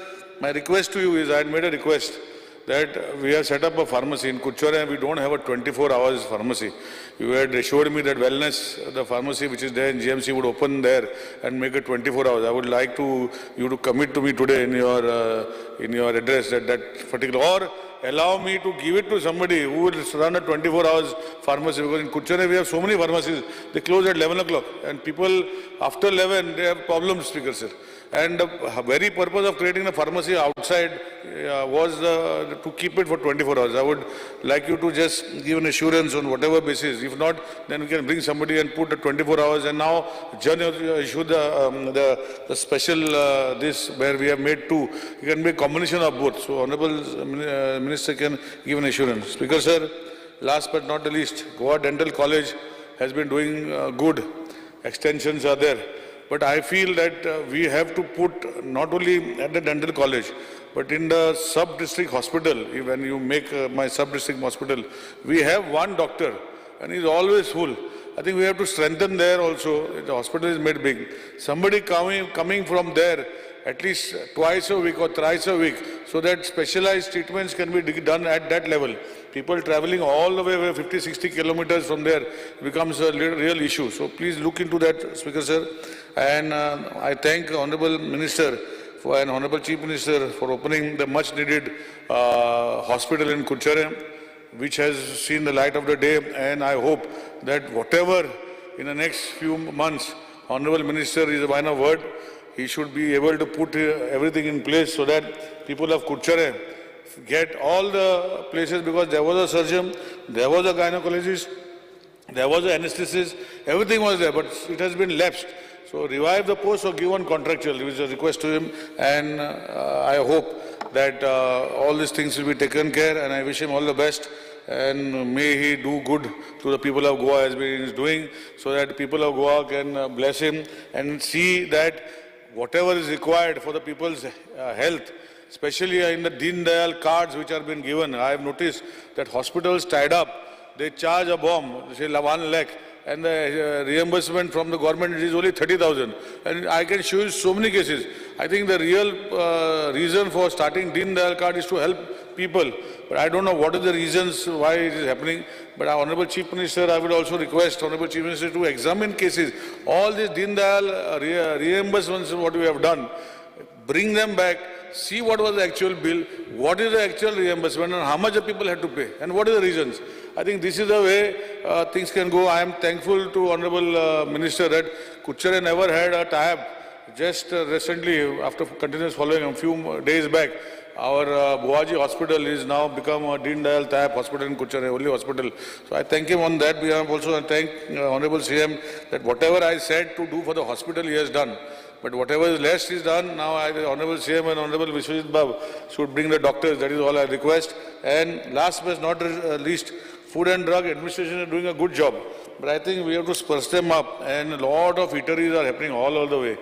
my request to you is, I had made a request that we have set up a pharmacy in Curchorem, and we don't have a 24 hours pharmacy. You had assured me that wellness, the pharmacy which is there in GMC, would open there and make it 24 hours. I would like to you to commit to me today in your address that particular, or allow me to give it to somebody who will run a 24 hours pharmacy, because in Curchorem we have so many pharmacies, they close at 11 o'clock and people after 11, they have problems, Speaker sir. And the very purpose of creating the pharmacy outside was to keep it for 24 hours. I would like you to just give an assurance on whatever basis. If not, then we can bring somebody and put the 24 hours. And now Jan issued the special this where we have made 2. It can be a combination of both. So Honorable Minister can give an assurance. Speaker sir, last but not the least, Goa Dental College has been doing good. Extensions are there. But I feel that we have to put not only at the dental college, but in the sub-district hospital, when you make my sub-district hospital, we have one doctor and he's always full. I think we have to strengthen there also. The hospital is made big. Somebody coming from there at least twice a week or thrice a week, so that specialized treatments can be done at that level. People traveling all the way 50, 60 kilometers from there becomes a real issue. So please look into that, Speaker sir. And I thank Honorable Minister and Honorable Chief Minister for opening the much needed hospital in Curchorem, which has seen the light of the day. And I hope that whatever in the next few months, Honorable Minister is a man of word. He should be able to put everything in place so that people of Curchorem get all the places, because there was a surgeon, there was a gynecologist, there was an anesthetist, everything was there, but it has been lapsed. So revive the post or give one contractual, which is a request to him, and I hope that all these things will be taken care, and I wish him all the best, and may he do good to the people of Goa as he is doing, so that people of Goa can bless him and see that whatever is required for the people's health, especially in the Deen Dayal cards which are being given. I have noticed that hospitals tied up, they charge a bomb, say 1 lakh, and the reimbursement from the government is only 30,000. And I can show you so many cases. I think the real reason for starting Deen Dayal card is to help people. But I don't know what are the reasons why it is happening. But our Honorable Chief Minister, I would also request Honorable Chief Minister to examine cases. All these Deen Dayal reimbursements, what we have done, bring them back, see what was the actual bill, what is the actual reimbursement, and how much the people had to pay, and what are the reasons. I think this is the way things can go. I am thankful to Honorable Minister that Curchorem never had a tie-up. Just recently, after continuous following a few days back, our Buaji Hospital is now become a Deen Dayal tie-up hospital in Curchorem, only hospital. So I thank him on that behalf also, and thank Honorable CM that whatever I said to do for the hospital, he has done. But whatever is less is done, now I, the Honorable CM and Honorable Vishwajit Bab should bring the doctors. That is all I request. And last but not least, Food and Drug Administration is doing a good job. But I think we have to spruce them up, and a lot of eateries are happening all the way.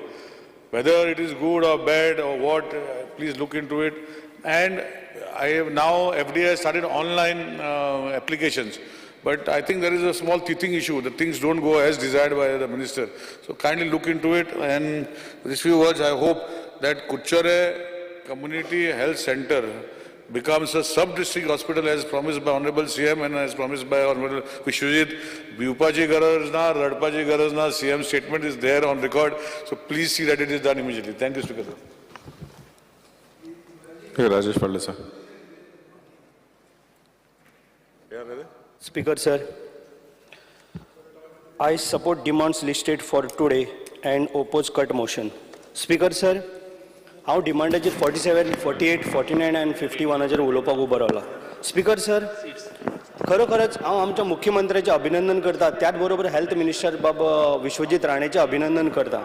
Whether it is good or bad or what, please look into it. And I have now, FDA has started online applications. But I think there is a small teething issue. The things don't go as desired by the minister. So kindly look into it. And with these few words, I hope that Curchorem Community Health Center becomes a sub-district hospital as promised by Honorable CM and as promised by Honorable Vishwajit. Bhiupachi garaj na, Radpachi garaj na, CM statement is there on record. So please see that it is done immediately. Thank you, Speaker. Here, Rajesh Faldesai. Speaker, sir, I support demands listed for today and oppose cut motion. Speaker, sir, हांव डिमांडाचेर 47, 48, 49 आनी 51 उलोवपाक उबो रावला. स्पीकर सर, खरोखरच हांव आमच्या मुख्यमंत्र्याचें अभिनंदन करता, त्याच बरोबर हेल्थ मिनिस्टर बाब विश्वजीत राणेचें अभिनंदन करता.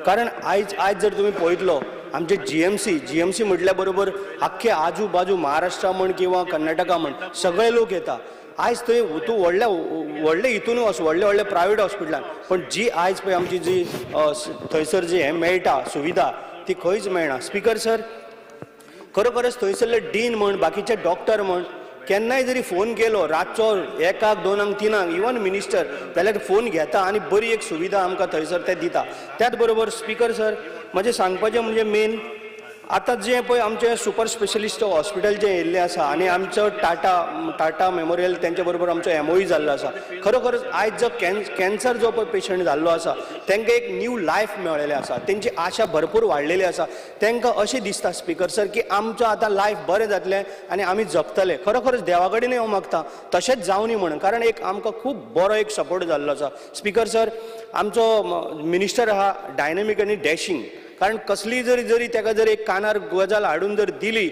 कारण आयज जर तुमी पळयतलो आमचे जीएमसी म्हटल्या बरोबर आख्खे आजू बाजू महाराष्ट्रा म्हण किंवा कर्नाटका म्हण सगळे लोक येता. आयज थंय तूं व्हडल्या व्हडले हितून वच, व्हडले व्हडले प्रायवेट हॉस्पिटलान, पण जी आयज पळय आमची जी थंयसर जी हें मेळटा सुविधा ती खंयच मेळना. स्पीकर सर, खरोखरच थंयसरले डीन म्हण बाकीचे डॉक्टर म्हण केन्नाय जरी फोन केलो रातचो 1, 2, 3 इवन मिनिस्टर जाल्यार फोन घेता आनी बरी एक सुविधा आमकां थंयसर ते दिता. त्याच बरोबर स्पीकर सर, म्हजें सांगपाचें म्हणजे मेन आतां जें पळय आमचें सुपर स्पेशलिस्ट हॉस्पिटल जें येयल्लें आसा आनी आमचो टाटा मेमोरियल तेंच्या बरोबर आमचो MOU जाल्लो आसा. खरोखरच आयज जो कॅन्सर जो पळय पेशंट जाल्लो आसा तांकां एक न्यू लायफ मेळ्ळेलें आसा, तेंची आशा भरपूर वाडलेली आसा. तांकां अशें दिसता स्पीकर सर की आमचो आतां लायफ बरें जातलें आनी आमी जगतले. खरोखरच देवा कडेनूय हांव मागता तशेंच जावनी म्हणून, कारण एक आमकां खूब बरो एक सपोर्ट जाल्लो आसा. स्पीकर सर, आमचो मिनिस्टर आहा डायनॅमीक आनी डॅशींग, कारण कसली जरी जरी ताका जर एक कानार गजाल हाडून जर दिली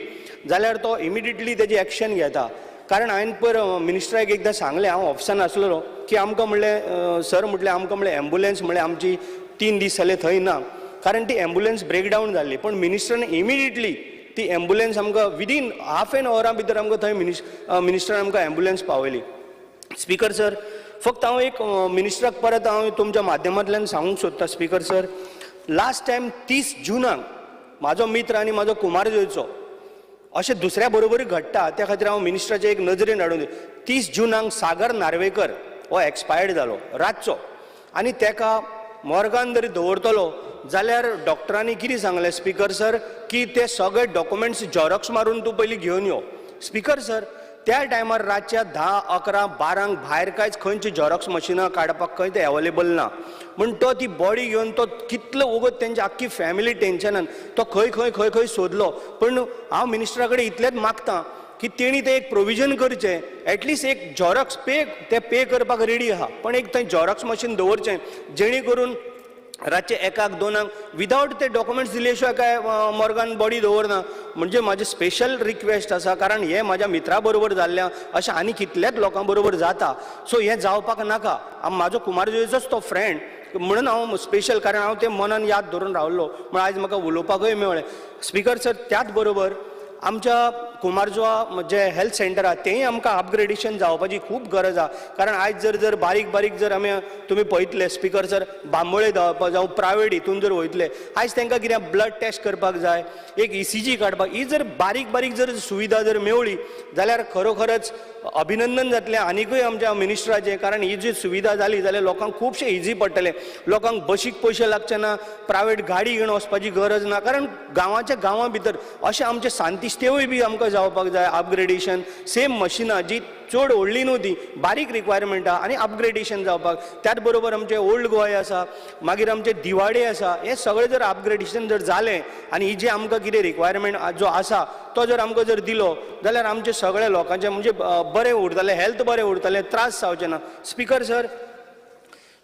जाल्यार तो इमिडिएटली तेजी एक्शन घेता. कारण हांवें पयर मिनिस्टराक एकदां सांगलें, हांव ऑफिसान आसलेलो, की आमकां म्हणलें सर, म्हटलें आमकां म्हणलें एम्बुलन्स म्हणलें आमची 3 दीस जाले थंय ना, कारण ती एम्बुलन्स ब्रेकडावन जाल्ली. पण मिनिस्टरान इमिडिएटली ती एम्बुलन्स आमकां विदीन हाफ एन आवरा भितर आमकां थंय मिनिस्टरान आमकां एम्बुलन्स पावयली. स्पीकर सर, फक्त हांव एक मिनिस्टराक परत हांव तुमच्या माध्यमांतल्यान सांगूंक सोदतां. स्पीकर सर, लास्ट टायम 30 जुनाक म्हाजो मित्र आनी म्हाजो कुमारजुंवेचो अशें दुसऱ्या बरोबरूय घडटा, त्या खातीर हांव मिनिस्टराचे एक नजरेन हाडून 30 जुनाक सागर नार्वेकर हो एक्सपायर्ड जालो रातचो, आनी तेका मोर्गान जरी दवरतलो जाल्यार डॉक्टरांनी कितें सांगलें स्पीकर सर की ते सगळे डॉक्युमेंट्स झेरॉक्स मारून तूं पयलीं घेवन यो. स्पीकर सर, त्या टायमार रातच्या 10, 11, 12 भायर कांयच खंयची झेरॉक्स मशिनां काडपाक खंय ते एवेलेबल ना, म्हण तो ती बॉडी घेवन तो कितलो वगत तेंची आख्खी फॅमिली टेन्शनान तो खंय खंय खंय खंय सोदलो. पण हांव मिनिस्टरा कडेन इतलेंच मागता की तेणी तें एक प्रोविजन करचें, एटलिस्ट एक झेरॉक्स पे ते पे करपाक रेडी आहा, पण एक थंय झेरॉक्स मशीन दवरचें जेणे करून रातचे 1, 2 विदावट ते डॉक्युमेंट्स दिले शिवाय काय मोर्गान बॉडी दवरना. म्हणजे म्हाजें स्पेशल रिक्वेस्ट आसा, कारण हें म्हाज्या मित्रा बरोबर जाल्लें अशें आनी कितल्याच लोकां बरोबर जाता. सो हें जावपाक नाका. म्हाजो कुमारजुंवेचोच तो फ्रेंड म्हणून हांव स्पेशल, कारण हांव तें मनान याद धरून रावलो म्हण आयज म्हाका उलोवपाकूय मेळ्ळें. स्पीकर सर, त्याच बरोबर आमच्या कुमारजुंवा जे हेल्थ सेंटर आहा तेंय आमकां अपग्रेडेशन जावपाची खूब गरज आहा. कारण आयज जर जर बारीक बारीक जर आमी तुमी पळयतले स्पीकर सर, बांबोळे धांवपाक जावं प्रायवेट हितून जर वयतले आयज तांकां कितें ब्लड टेस्ट करपाक जाय, एक ECG काडपाक, ही जर बारीक बारीक जर सुविधा जर मेवळी जाल्यार खरोखरच अभिनंदन जातलें आनिकूय आमच्या मिनिस्टराचें. कारण ही जी सुविधा जाली जाल्यार लोकांक खुबशें इजी पडटलें, लोकांक बशीक पयशे लागचे ना, प्रायवेट गाडी घेवन वचपाची गरज ना. कारण गांवाच्या गांवां भितर अशें आमचें सांतिस्तेवूय बी आमकां जावपाक जाय अपग्रेडेशन. सेम मशिनां जी चड व्हडली न्हू ती बारीक रिक्वायरमेंट आहा आनी अपग्रेडेशन जावपाक. त्याच बरोबर आमचें ओल्ड गोंय आसा, मागीर आमचें दिवाडे आसा, हें सगळें जर अपग्रेडेशन जर जालें आनी ही जी आमकां कितें रिक्वायरमेंट जो आसा तो जर आमकां जर दिलो जाल्यार आमचे सगळे लोकांचें म्हणजे बरें उरतलें, हेल्थ बरें उरतलें, त्रास जावचे ना. स्पीकर सर,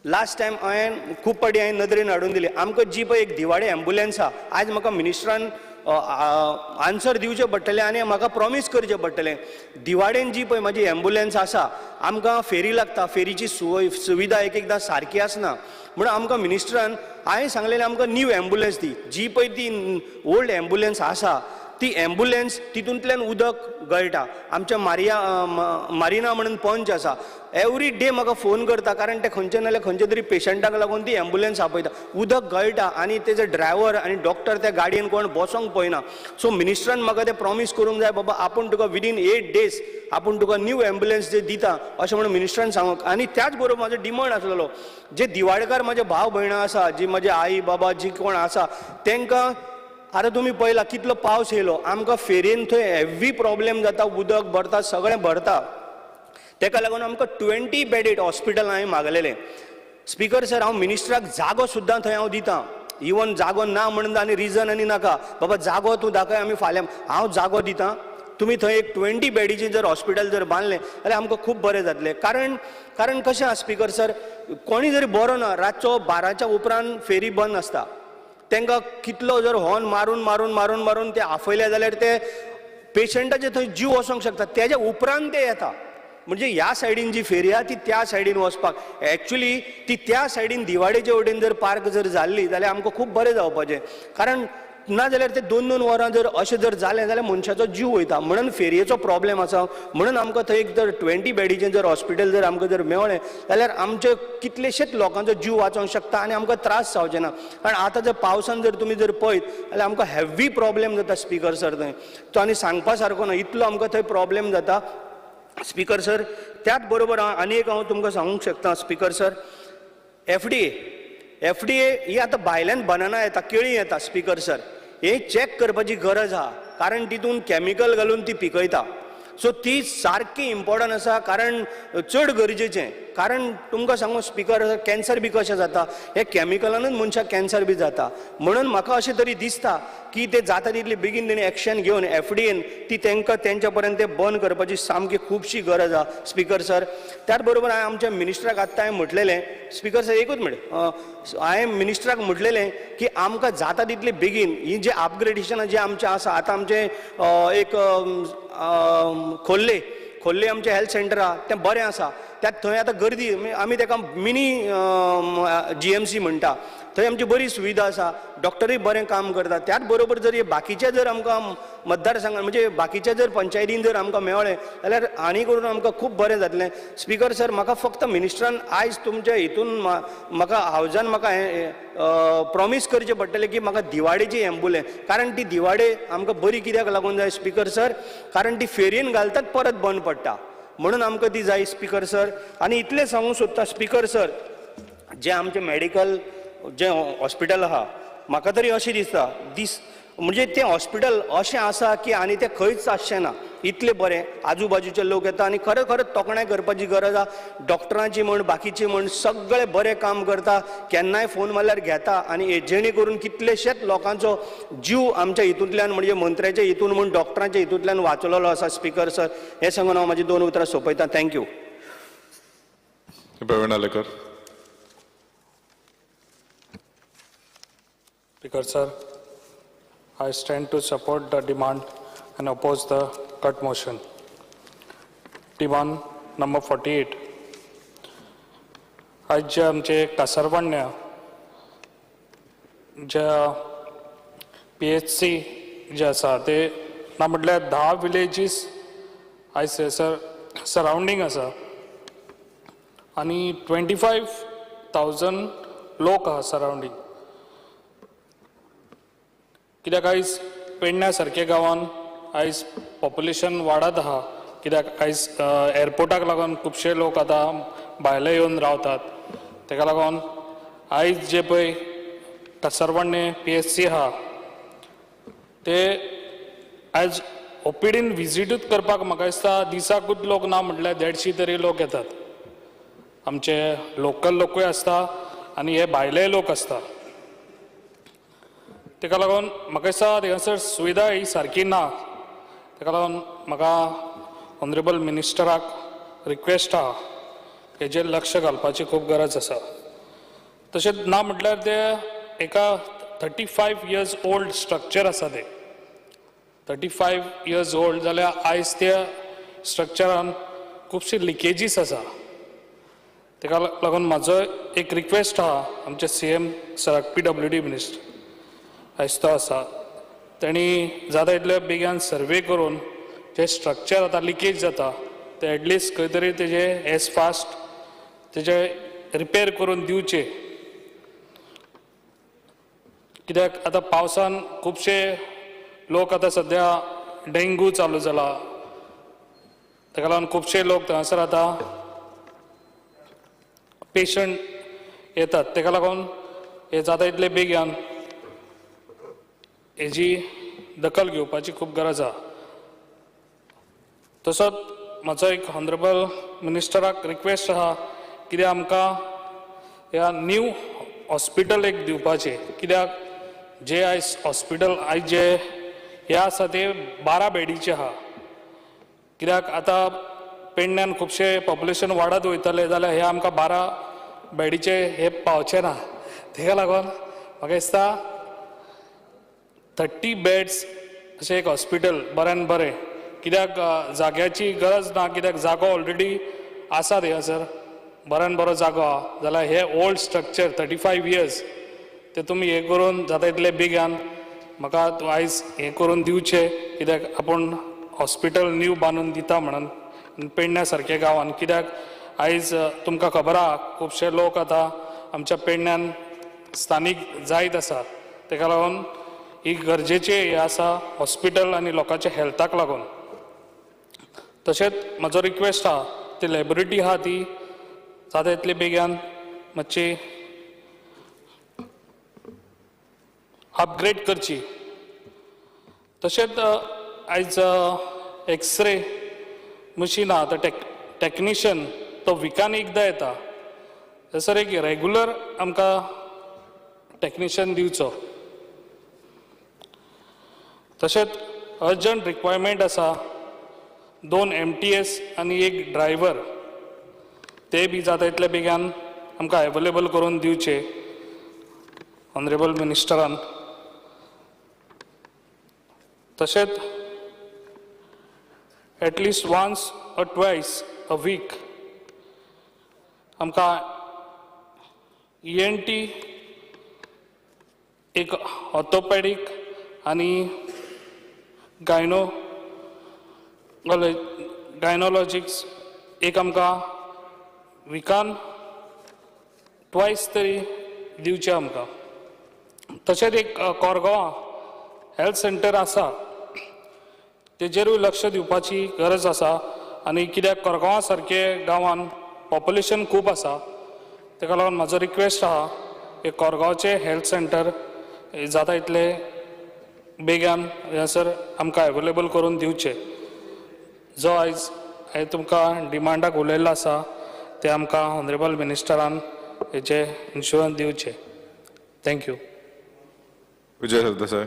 लास्ट टायम हांवें खूब फावटी हांवें नदरेन हाडून दिली, आमकां जी पळय एक दिवाडे एम्बुलन्स आहा, आयज म्हाका मिनिस्टरान आन्सर दिवचें पडटलें आनी म्हाका प्रॉमीस करचें पडटलें. दिवाडेन जी पळय म्हाजी एम्बुलन्स आसा, आमकां फेरी लागता, फेरीची सुविधा एक एकदां सारकी आसना, म्हणून आमकां मिनिस्टरान हांवें सांगलेलें आमकां न्यू एम्बुलन्स दी. जी पळय ती ओल्ड एम्बुलन्स आसा ती एम्बुलन्स तितूंतल्यान उदक गळटा. आमच्या मारिना म्हणून पंच आसा, एवरी डे म्हाका फोन करता, कारण ते खंयचे नाल्यार खंयचे तरी पेशंटाक लागून ती एम्बुलन्स आपयता. उदक गळटा आनी तेजे ड्रायव्हर आनी डॉक्टर त्या गाडयेन कोण बसोंक पळयना. सो मिनिस्टरान म्हाका ते प्रॉमीस करूंक जाय, बाबा आपूण तुका विदीन 8 डेज आपूण तुका न्यू एम्बुलन्स जे दिता अशें म्हणून मिनिस्टरान सांगूंक. आनी त्याच बरोबर म्हाजो डिमांड आसलेलो, जे दिवाडकार म्हाजे भाव भयणां आसा, जी म्हजे आई बाबा जी कोण आसा तेंकां आतां तुमी पळयला कितलो पावस येयलो, आमकां फेरयेन थंय हेवी प्रॉब्लेम जाता, उदक भरता, सगळें भरता. तेका लागून आमकां 20 बेडेड हॉस्पिटल हांवें मागलेलें. स्पीकर सर, हांव मिनिस्टराक जागो सुद्दां थंय हांव दितां, इवन जागो ना म्हणून आनी रिजन आनी नाका, बाबा जागो तूं दाखय, आमी फाल्यां हांव जागो दितां, तुमी थंय एक 20 बेडीचें जर हॉस्पिटल जर बांदलें जाल्यार आमकां खूब बरें जातलें. कारण कारण कशें आसा स्पीकर सर, कोणी जरी बरो ना, रातचो 12च्या उपरांत फेरी बंद आसता, तांकां कितलो जर हॉर्न मारून मारून मारून मारून ते आफयले जाल्यार ते पेशंटाचे थंय जीव वचोंक शकता, तेज्या उपरांत ते येता. म्हणजे ह्या सायडीन जी फेरी आहा ती त्या सायडीन वचपाक, एक्चुली ती त्या सायडीन दिवाडेचे वटेन जर पार्क जर जाल्ली जाल्यार आमकां खूब बरें जावपाचें. कारण ना जाल्यार ते 2-2 वरां जर अशें जर जालें जाल्यार मनशाचो जीव वयता. म्हणून फेरयेचो प्रॉब्लेम आसा, म्हणून आमकां थंय एक जर 20 बेडीचें जर हॉस्पिटल जर आमकां जर मेळ्ळें जाल्यार आमचे कितलेशेच लोकांचो जीव वाचोंक शकता आनी आमकां त्रास जावचे ना. कारण आतां जर पावसान जर तुमी जर पळयत जाल्यार आमकां हेवी प्रॉब्लेम जाता स्पीकर सर थंय, तो आनी सांगपा सारको ना, इतलो आमकां थंय प्रॉब्लेम जाता स्पीकर सर. त्याच बरोबर आनी एक हांव तुमकां सांगूंक शकता स्पीकर सर, FDA ही आतां भायल्यान बनाना येता, केळी येता स्पीकर सर, हे चॅक करपाची गरज आहा, कारण तितून कॅमिकल घालून ती पिकयता. सो ती सारकी इम्पॉर्टंट आसा, कारण चड गरजेचें. कारण तुमकां सांगू स्पीकर, कॅन्सर बी कशें जाता, हे कॅमिकलानूच मनशाक कॅन्सर बी जाता. म्हणून म्हाका अशें तरी दिसता की ते जाता तितली बेगीन तेणी एक्शन घेवन FDA ती तांकां तेंच्या पर्यंत ते बंद करपाची सामकी खुबशी गरज आहा स्पीकर सर. त्याच बरोबर हांवें आमच्या मिनिस्टराक आत्तां हांवें म्हटलेलें स्पीकर सर, एकूच मिनट, हांवें मिनिस्टराक म्हटलेलें की आमकां जाता तितली बेगीन ही जे अपग्रेडेशन जें आमचें आसा, आतां आमचें एक खोल्ले खोल्ले आमचें हेल्थ सेंटर आहा तें बरें आसा, त्यात थंय आतां गर्दी, आमी ताका मिनी GMC म्हणटा, थंय आमची बरी सुविधा आसा, डॉक्टरूय बरें काम करता. त्याच बरोबर जर बाकीचे जर आमकां मतदारसंघान म्हणजे बाकीचे जर पंचायतीन जर आमकां मेळ्ळें जाल्यार आनी करून आमकां खूब बरें जातलें. स्पीकर सर, म्हाका फक्त मिनिस्टरान आयज तुमच्या हितून म्हाका हावजान म्हाका प्रॉमीस करचें पडटलें की म्हाका दिवाडेची एम्बुलन्स, कारण ती दिवाडे आमकां बरी कित्याक लागून जाय स्पीकर सर, कारण ती फेरयेन घालतात परत बंद पडटा, म्हणून आमकां ती जाय स्पीकर सर. आनी इतलें सांगूंक सोदता स्पीकर सर, जें आमचें मेडिकल जें हॉस्पिटल आहा, म्हाका तरी अशें दिसता म्हणजे तें हॉस्पिटल अशें आसा की आनी तें खंयच आसचें ना, इतलें बरें आजू बाजूचे लोक येता आनी खरें खरें तोखणाय करपाची गरज आहा, डॉक्टरांची म्हण बाकीची म्हण सगळे बरें काम करता, केन्नाय फोन मारल्यार घेता आनी जेणे करून कितलेशेच लोकांचो जीव आमच्या हितूंतल्यान म्हणजे मंत्र्याच्या हितून म्हण डॉक्टरांच्या हितूंतल्यान वाचलेलो आसा स्पीकर सर. हें सांगून हांव म्हाजी 2 उतरां सोंपयता. Thank you. Praveen Alekar. Speaker sir, I stand to support the demand and oppose the cut motion. Demand number 48. आयज जे आमचे कासारवाण्या ज्या PHC जे आसा ते ना म्हटल्यार 10 विलेजीस आयज थंयसर सरावंडींग आसा आनी 25,000 लोक आहा सरावंडींग. कित्याक आयज पेडण्या सारक्या गांवान आयज पॉप्युलेशन वाडत आहा. कित्याक आयज एअरपोर्टाक लागून खुबशे लोक आतां भायले येवन रावतात. तेका लागून आयज जे पळय कासारवाडणे PHC आहा ते आयज ओपीडीन विजिटूच करपाक म्हाका दिसता दिसाकूच लोक ना म्हटल्यार 150 तरी लोक येतात. आमचे लोकल लोकूय आसता आनी हे भायलेय लोक आसता. तेका लागून म्हाका दिसता थंयसर सुविधा ही सारकी ना. तेका लागून म्हाका ऑनरेबल मिनिस्टराक रिक्वेस्ट आहा हेजेर लक्ष घालपाची खूब गरज आसा. तशेंच ना म्हटल्यार ते एका 35 years old structure आसा. ते 35 years old जाल्यार आयज त्या स्ट्रक्चरान खुबशी लिकेजीस आसा. तेका लागून म्हाजो एक रिक्वेस्ट आहा आमच्या CM सराक, PWD minister आयज तो आसा, तेणी जाता इतले बेगीन सर्वे करून जे स्ट्रक्चर आतां लिकेज जाता ते एटलिस्ट खंय तरी तेजे एज फास्ट तेजे रिपेर करून दिवचे. कित्याक आतां पावसान खुबशे लोक आतां सद्या डेंगू चालू जाला, तेका लागून खुबशे लोक थंयसर आतां पेशंट येतात. तेका लागून हे जाता इतले बेगीन हेजी दखल घेवपाची खूब गरज आहा. तसोच म्हाजो एक ऑनरेबल मिनिस्टराक रिक्वेस्ट आहा कित्याक आमकां ह्या न्यू हॉस्पिटल एक दिवपाचें. कित्याक जे आयज हॉस्पिटल आयज जे हें आसा ते 12 बेडीचें आहा. कित्याक आतां पेडण्यान खुबशे पॉप्युलेशन वाडत वयतलें जाल्यार हे आमकां 12 बेडीचे हे पावचे ना. तेका लागून म्हाका दिसता 30 बेड्स अशें एक हॉस्पिटल बऱ्यान बरें. कित्याक जाग्याची गरज ना, कित्याक जागो ऑलरेडी आसा थंयसर बऱ्यान बरो जागो आहा. जाल्यार हे ओल्ड स्ट्रक्चर 35 years ते तुमी हें करून जाता इतले बेगान म्हाका आयज हें करून दिवचें. कित्याक आपूण हॉस्पिटल न्यू बांदून दिता म्हणून पेडण्या सारक्या गांवान. कित्याक आयज तुमकां खबर आहा खुबशे लोक आतां आमच्या पेडण्यान स्थानीक जायत आसा. तेका लागून ही गरजेचें हें आसा हॉस्पिटल आनी लोकांच्या हेल्थाक लागून. तशेंच म्हाजो रिक्वेस्ट आहा ती लॅबोरेटरी आहा ती जाता इतले बेगीन मातशी अपग्रेड करची. तशेंच आयज एक्सरे मशीन आहा, तो टॅक्निशियन तो विकान एकदां येता, थंयसर एक रेगुलर आमकां टॅक्निशियन दिवचो. तशेंच अर्जंट रिक्वायरमेंट आसा 2 MTS आनी 1 ड्रायव्हर, ते बी जाता इतले बेगीन आमकां अवेलेबल करून दिवचे ऑनरेबल मिनिस्टरान. तशेंच at least once or twice a week आमकां ENT एक ऑर्थोपेडीक आनी गायनोलॉजिक्स एक आमकां विकान ट्वायस तरी दिवचें आमकां. तशेंच एक कोरगांवां हेल्थ सेंटर आसा तेजेरूय लक्ष दिवपाची गरज आसा. आनी कित्याक कोरगांवां सारके गांवान पॉप्युलेशन खूब आसा, तेका लागून म्हाजो रिक्वेस्ट आहा की कोरगांवचें हेल्थ सेंटर जाता इतले बेगान हांगासर आमकां अवेलेबल करून दिवचें. जो आयज हांवें तुमकां डिमांडाक उलयल्लो आसा ते आमकां ऑनरेबल मिनिस्टरान हेजें इन्शुरन्स दिवचें. Thank you. Vijay Sardesai.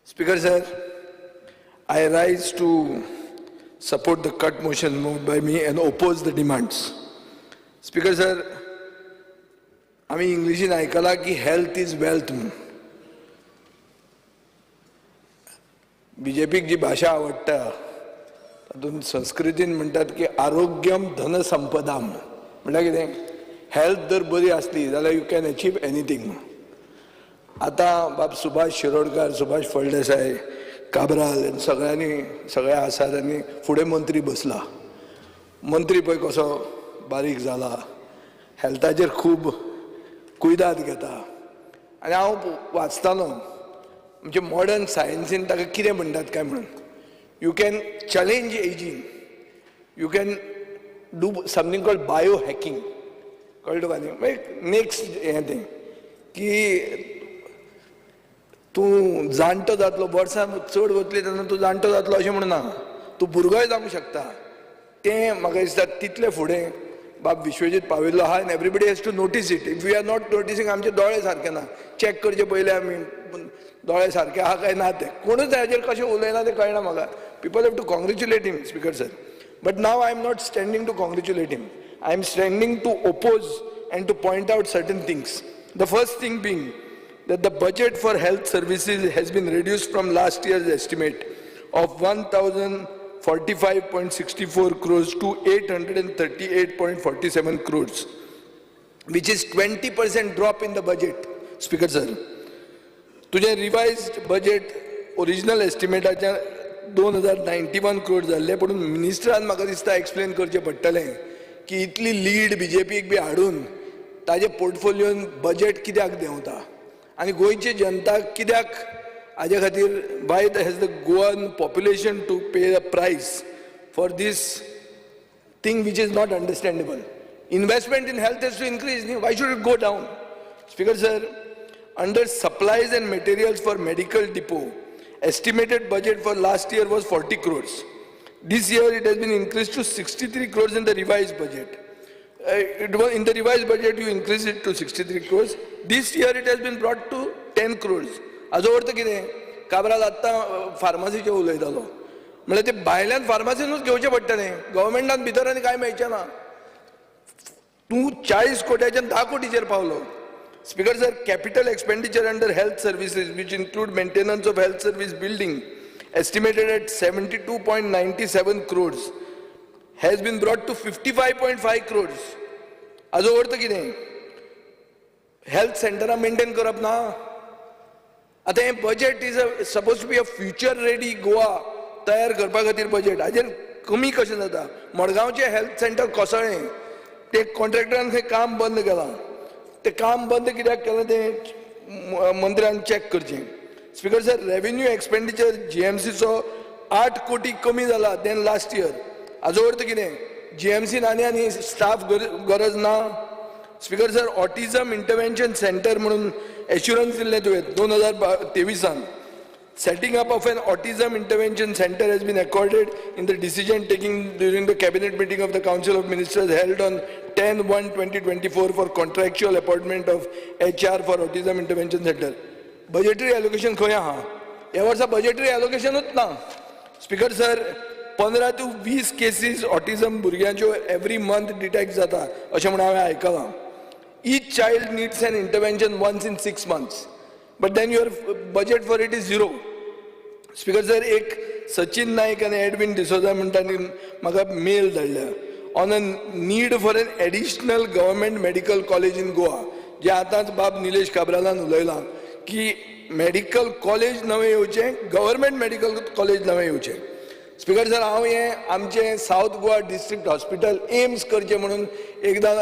Speaker sir, I rise to support the cut motion moved by me and oppose the demands. Speaker sir, आमी इंग्लिशीन आयकलां की हेल्थ is wealth म्हूण. बीजेपीक जी भाशा आवडटा तातूंत संस्कृतीन म्हणटात की आरोग्यम धनसंपदा म्हूण. म्हणल्यार कितें, हेल्थ जर बरी आसली जाल्यार you can achieve anything म्हूण. आतां बाब सुभाष शिरोडकार, सुभाष फळदेसाय, काब्राल सगळ्यांनी सगळे आसात आनी फुडें मंत्री बसला. मंत्री पळय कसो बारीक जाला, हेल्थाचेर खूब कुयदाद घेता. आनी हांव वाचतालो म्हणजे मॉडर्न सायन्सीन ताका कितें म्हणटात काय म्हणून, you can challenge ageing, you can do something called bio hacking. कळ्ळें तुका न्ही? मागीर नेक्स्ट हें तें की तूं जाणटो जातलो, वर्सां चड वतली तेन्ना तूं जाणटो जातलो अशें म्हणून ना, तूं भुरगोय जावंक शकता. तें म्हाका दिसता तितलें फुडें बाब विश्वजीत पाविल्लो आहा. And everybody has to notice it. If we are not noticing, आमचे दोळे सारके ना, चॅक करचे पयले आमी दोळे सारके आहा काय ना ते. कोणूच हाजेर कशें उलयना तें कळना म्हाका. People have to congratulate him, Speaker sir. But now I am not standing to congratulate him, I am standing to oppose and to point out certain things. The first thing being that the budget for health services has been reduced from last year's estimate of 1,045.64 crores to 838.47 crores, which is 20% drop in the budget, Speaker sir. तुझे रिवायज्ड बजेट ओरिजिनल एस्टिमेटाच्या 2091 क्रोड जाल्ले, पूण मिनिस्टरान म्हाका दिसता एक्सप्लेन करचें पडटलें की इतली लीड बीजेपीक बी हाडून ताजे पोर्टफोलियोन बजेट कित्याक देंवता आनी गोंयची जनता कित्याक हाजे खातीर, why has the Goan population to pay the price for this thing which is not understandable. Investment in health has to increase. Why should it go down? Speaker sir, under supplies and materials for medical depot, estimated budget for last year was 40 crores. This year it has been increased to 63 crores in the revised budget. It was in the revised budget you increase it to 63 crores. This year it has been brought to 10 crores. हाजो अर्थ कितें, काब्राल आत्तां फार्मासीचेर उलयतालो, म्हणल्यार ते भायल्यान फार्मासीनूच घेवचें पडटलें, गव्हर्मेंटान भितर आनी कांय मेळचें ना. तूं 40 कोट्याच्यान 10 कोटीचेर पावलो. Speaker sir, capital expenditure under health services which include maintenance of health service building estimated at 72.97 crores has been brought to 55.5 crores. हाजो अर्थ कितें, हेल्थ सेंटरां मेंटेन करप ना. आतां हें budget is a suppose to be a future ready Goa तयार करपा खातीर बजेट, हाजेर कमी कशें जाता. मडगांवचें हेल्थ सेंटर कोसळ्ळें, ते कॉन्ट्रॅक्टरान थंय काम बंद केलां, तें काम बंद कित्याक केलां तें मंत्र्यान चॅक करचें. स्पीकर सर, रेवेन्यू एक्सपेंडिचर जीएमसीचो 8 कोटी कमी जाला देन लास्ट इयर. हाजो अर्थ कितें, जीएमसीन आनी आनी स्टाफ गरज ना. Speaker sir, autism intervention centre म्हणून एश्युरन्स दिल्लें तुवें 2023 Setting up of an autism intervention center has been accorded in the decision taken during the cabinet meeting of the Council of Ministers held on 10/1/2024 for contractual appointment of HR for autism intervention center. Budgetary allocation खंय आहा? ह्या वर्सा budgetary allocationूच ना. Speaker sir, 15 to 20 cases autism भुरग्यांच्यो every month detect जाता अशें म्हूण हांवें आयकलां. Each child needs an intervention once in 6 months. But then your budget for it is zero. Speaker sir, एक सचिन नाईक आनी एडविन डिसोजा म्हणटा म्हाका मेल धाडल्या on a need for an additional government medical college in Goa, जे आतांच बाब निलेश काब्रालान उलयलां की मेडिकल कॉलेज नवें येवचें, गव्हर्मेंट मेडिकल कॉलेज नवें येवचें. स्पीकर सर, हांव हें आमचें south Goa district hospital AIIMS करचें म्हणून एकदां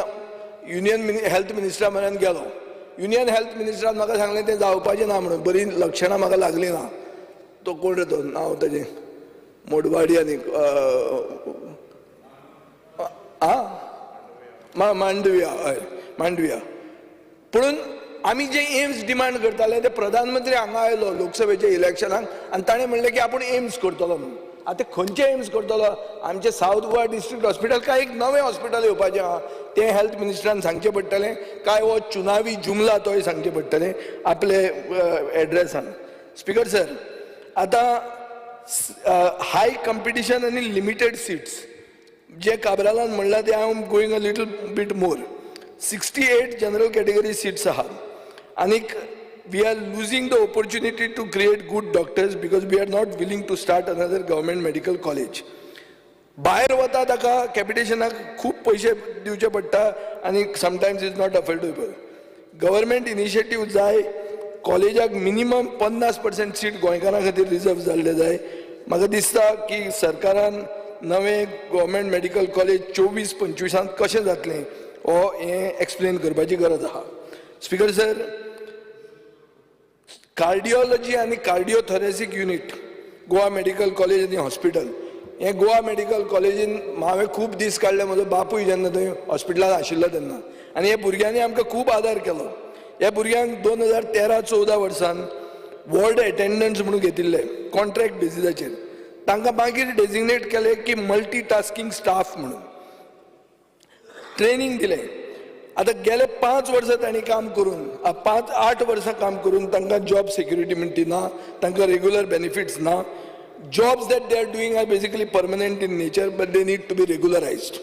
युनियन हेल्थ मिनिस्टरा म्हऱ्यान गेलो. युनियन हेल्थ मिनिस्टरान म्हाका सांगलें तें जावपाचें ना म्हणून, बरीं लक्षणां म्हाका लागलीं ना. तो कोण रे तो, नांव ताजें मोडवाडी आनी मांडविया, हय मांडविया. पुणून आमी जे एम्स डिमांड करताले ते प्रधानमंत्री हांगा आयलो लोकसभेच्या इलेक्शनाक आनी ताणें म्हणलें की आपूण एम्स करतलो म्हणून. आतां खंयचें एम्स करतलो? आमचें सावथ गोवा डिस्ट्रिक्ट हॉस्पिटल काय एक नवें हॉस्पिटल येवपाचें आहा तें हेल्थ मिनिस्टरान सांगचें पडटलें, काय हो चुनावी जुमला तोय सांगचें पडटलें आपले एड्रेसान. स्पीकर सर, आतां हाय कॉम्पिटिशन आनी लिमिटेड सिट्स जे काब्रालान म्हणलां तें I am going a little bit more. 68 general category seats आहात आनीक we are losing the opportunity to create good doctors because we are not willing to start another government medical college. भायर वता ताका कॅपिटेशनाक खूब पयशे दिवचे पडटा आनी sometimes is not affordable. Government initiative जाय. कॉलेजाक मिनिमम 50% सीट गोंयकारां खातीर रिजर्व जाल्ले जाय. म्हाका दिसता की सरकारान नवें गव्हर्मेंट मेडिकल कॉलेज 24-25आंत कशें जातलें हो हें एक्सप्लेन करपाची गरज आहा. स्पीकर सर, कार्डिओलॉजी आनी cardiothoracic unit, Goa Medical College आनी हॉस्पिटल. हें गोवा मेडिकल कॉलेजीन हांवें खूब दीस काडले, म्हजो बापूय जेन्ना थंय हॉस्पिटलान आशिल्लो तेन्ना, आनी हे भुरग्यांनी आमकां खूब आदार केलो. ह्या भुरग्यांक 2013-14 वर्सान वॉर्ड एटेंडंट्स म्हणून घेतिल्ले कॉन्ट्रॅक्ट बेजिसाचेर. तांकां मागीर डेजिग्नेट केले की मल्टी टास्कींग स्टाफ म्हणून ट्रेनींग दिलें. आतां गेले 5 वर्सां तांणी काम करून, 5-8 वर्सां काम करून तांकां जॉब सेक्युरिटी म्हणटी ना, तांकां रेगुलर बेनिफिट्स ना. Jobs that they are doing are basically permanent in nature, but they need to be regularized.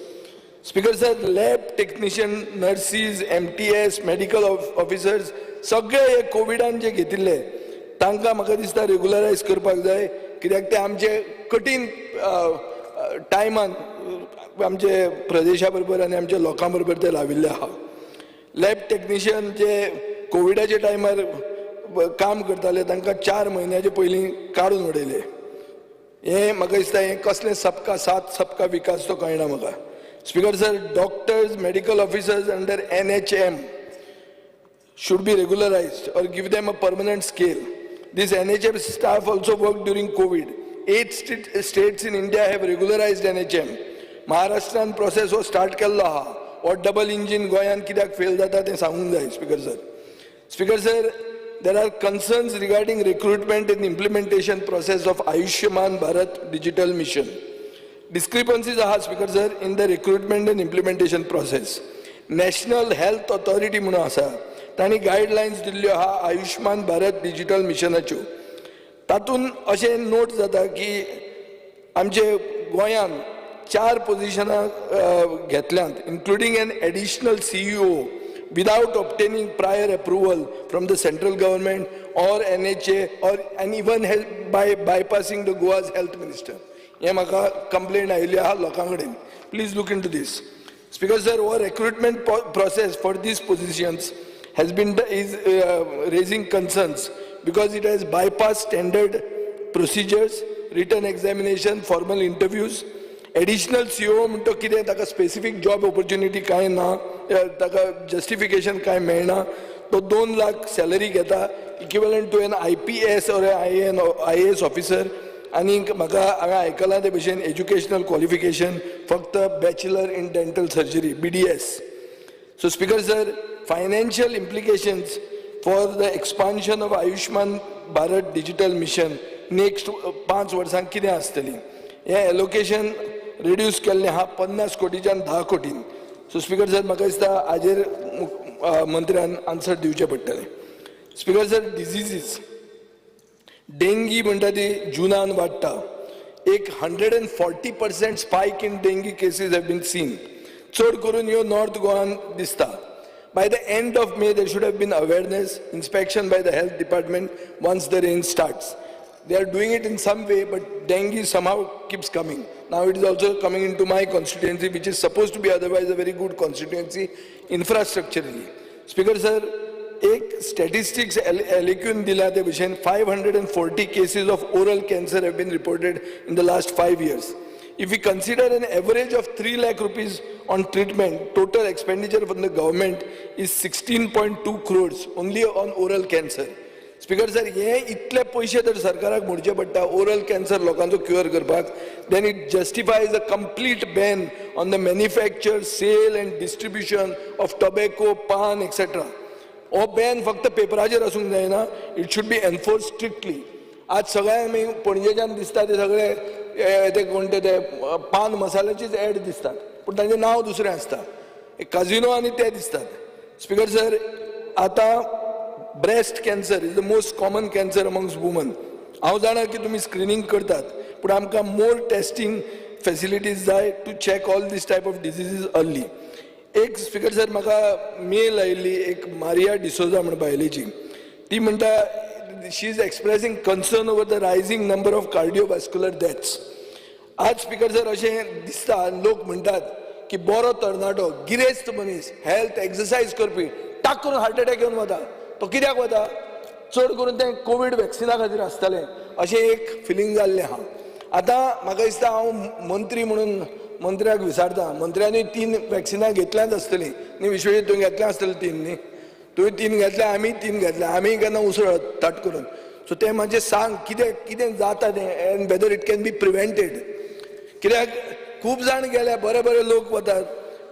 Speaker sir, lab technician, nurses, MTS, medical officers सगळे हे कोविडान जे घेतिल्ले तांकां म्हाका दिसता रेगुलरायज करपाक जाय, कित्याक ते आमचे कठीण टायमान आमचे प्रदेशा बरोबर आनी आमच्या लोकां बरोबर ते लाविल्ले आहा. लॅब टेक्निशियन जे कोविडाच्या टायमार काम करताले तांकां 4 म्हयन्याचे पयलीं काडून उडयले. हें म्हाका दिसता हें कसलें सबका साथ सबका विकास तो कळना म्हाका. Speaker sir, doctors, medical officers under NHM should be regularized or give them a permanent scale. This NHM staff also worked during COVID. Eight states in India have regularized NHM. महाराष्ट्रान प्रोसेस हो स्टार्ट केल्लो आहा. हो डबल इंजीन गोंयांत कित्याक फेल जाता तें सांगूंक जाय, Speaker sir. Speaker sir, there are concerns regarding recruitment and implementation process of Ayushman Bharat Digital Mission. Discrepancies आहा, Speaker sir, in the recruitment and implementation process. National Health Authority म्हणून आसा, तांणी गायडलायन्स दिल्ल्यो आहा आयुष्मान भारत डिजिटल मिशनाच्यो. तातूंत अशें नोट जाता की आमचे गोंयांत चार पोजिशनां घेतल्यांत, including an additional CEO, without obtaining prior approval from the central government or NHA or and even by bypassing the Goa's health minister. हें म्हाका कंप्लेन आयिल्ली आहा लोकां कडेन. Please look into this. Speaker sir, हो recruitment process for these positions has been is raising concerns because it has bypassed standard procedures, written examination, formal interviews. Additional CEO म्हणतो कितें, ताका स्पेसिफीक जॉब ऑपॉर्च्युनिटी कांय ना, ताका जस्टिफिकेशन कांय मेळना. तो 2 लाख सॅलरी घेता, equivalent to an IPS or IAS officer. आनी म्हाका हांवें आयकलां ते भशेन एज्युकेशनल क्वॉलिफिकेशन फक्त Bachelor in Dental Surgery, BDS. So, Speaker sir, financial implications for the expansion of Ayushman Bharat Digital Mission next 5 वर्सांक कितें आसतली? हें एलोकेशन रिड्यूस केल्लें आहा 50 कोटीच्यान 10 कोटीन. सो स्पीकर सर, म्हाका दिसता हाजेर मंत्र्यान आन्सर दिवचें पडटलें. स्पीकर सर, डिजिजीस, डेंगी म्हणटा ती जुनान वाडटा. एक 140% spike in dengue cases have been seen. चड करून ह्यो नॉर्थ गोवान दिसता. By the end of May there should have been awareness, inspection by the health department once the rain starts. They are doing it in some way, but dengue somehow keeps coming. Now it is also coming into my constituency, which is supposed to be otherwise a very good constituency infrastructurally. Speaker sir, एक स्टॅटिस्टिक्स एलेक्यून दिल्या ते भशेन 540 cases of oral cancer have been reported in the last 5 years. If we consider an average of 3 lakh rupees on treatment, total expenditure from the government is 16.2 crores only on oral cancer. Speaker sir, हे इतले पयशे जर सरकाराक मोडचे पडटा ओरल कॅन्सर लोकांचो क्युअर करपाक, then it justifies a complete ban on the manufacture, sale and distribution of tobacco, paan, etcetera. हो बॅन फक्त पेपराचेर आसूंक जायना, it should be enforced strictly. आज सगळ्यांक आमी पणजेच्यान दिसता ते सगळे ते कोण ते पान मसाल्याचीच एड दिसतात, पूण तांचें नांव दुसरें आसता, काजिनो आनी ते दिसतात. स्पीकर सर, आतां breast cancer is the most common cancer amongst women. हांव जाणा की तुमी स्क्रिनींग करतात, पूण आमकां मोर टेस्टींग फेसिलिटीज जाय to check all this type of diseases early. एक स्पीकर सर, म्हाका मेल आयिल्ली एक मारिया डिसोजा म्हण बायलेची. ती म्हणटा, she is expressing concern over the rising number of cardiovascular deaths. आज स्पीकर सर, अशें दिसता, लोक म्हणटात की बरो तरणाटो, गिरेस्त मनीस, हेल्थ एक्सरसायज करपी, टाक करून हार्ट अटॅक येवन वता. तो कित्याक वता? चड करून तें कोवीड वॅक्सिना खातीर आसतलें अशें एक फिलींग जाल्लें आहा. आतां म्हाका दिसता, हांव मंत्री म्हणून मंत्र्याक विचारता, मंत्र्यांनी तीन वॅक्सिनां घेतल्यांत आसतलीं न्ही? विश्वजीत, तुवें घेतल्या आसतलीं तीन न्ही? तुवें तीन घेतल्या, आमी तीन घेतल्या. आमी केन्ना उसळत ताट करून. सो तें मातशें सांग, कितें कितें जाता तें and whether it can be prevented. कित्याक खूब जाण गेले, बरे बरे लोक वतात.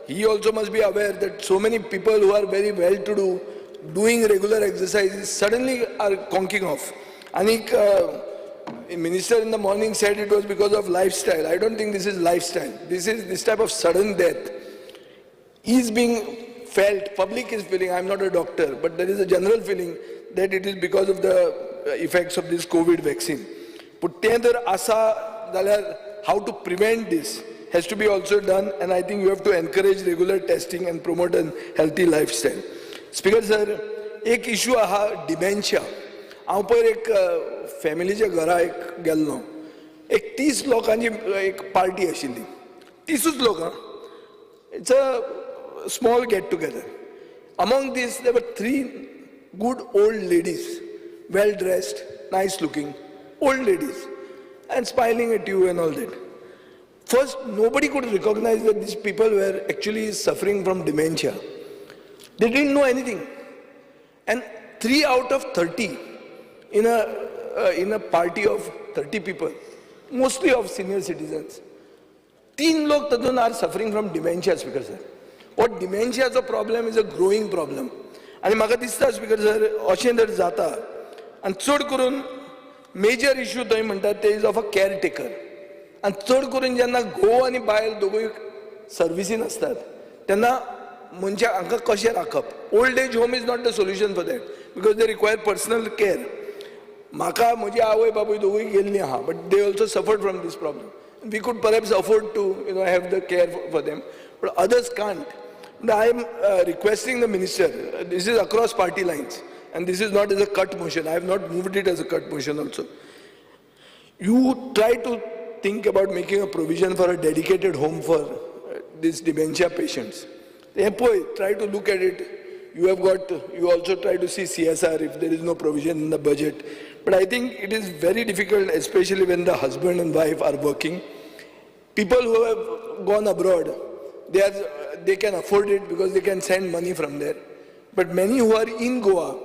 He also must be aware that so many people who are very well to do, doing regular exercise, suddenly are conking off. आनीक minister in the morning said it was because of lifestyle. I don't think this is lifestyle. This type of sudden death is being felt, public is feeling, I'm not a doctor, but there is a general feeling that it is because of the effects of this COVID vaccine. पूण तें जर आसा जाल्यार how to prevent this has to be also done, and I think you have to encourage regular testing and promote a healthy lifestyle. Speaker sir, एक इशू आहा, डिमेन्शिया. हांव पयर एक फॅमिलीच्या घरा एक गेल्लो. एक 30 लोकांची एक पार्टी आशिल्ली. 30ूच लोक. It's a small get together. Among these, there were three good old ladies, well dressed, nice looking old ladies, and smiling at you and all that. First, nobody could recognize that these people were actually suffering from dementia. They didn't know anything. And 3 out of 30 in a party of 30 people, mostly of senior citizens, तीन लोक तातूंत are suffering from dementia. Speaker sir, हो डिमेन्शियाचो problem is a growing problem. आनी म्हाका दिसता स्पीकर सर, अशें जर जाता आनी चड करून मेजर इशू थंय म्हणटात ते is of a caretaker. आनी चड करून जेन्ना घोव आनी बायल दोगूय सर्विसीन आसतात, तेन्ना मनशाक हांकां कशें राखप? Old age home is not the solution for that because they require personal care. म्हाका म्हजी आवय बापूय दोगूय गेल्लीं आहा, but they also suffered from this problem. We could perhaps afford to have the care for them, but others can't. I am requesting the minister, this is across party lines and this is not as a cut motion. I have not moved it as a cut motion also. You try to think about making a provision for a dedicated home for these dementia patients. Hey, try to look at it. You also try to see CSR if there is no provision in the budget. But I think it is very difficult, especially when the husband and wife are working. People who have gone abroad, they can afford it because they can send money from there. But many who are in Goa,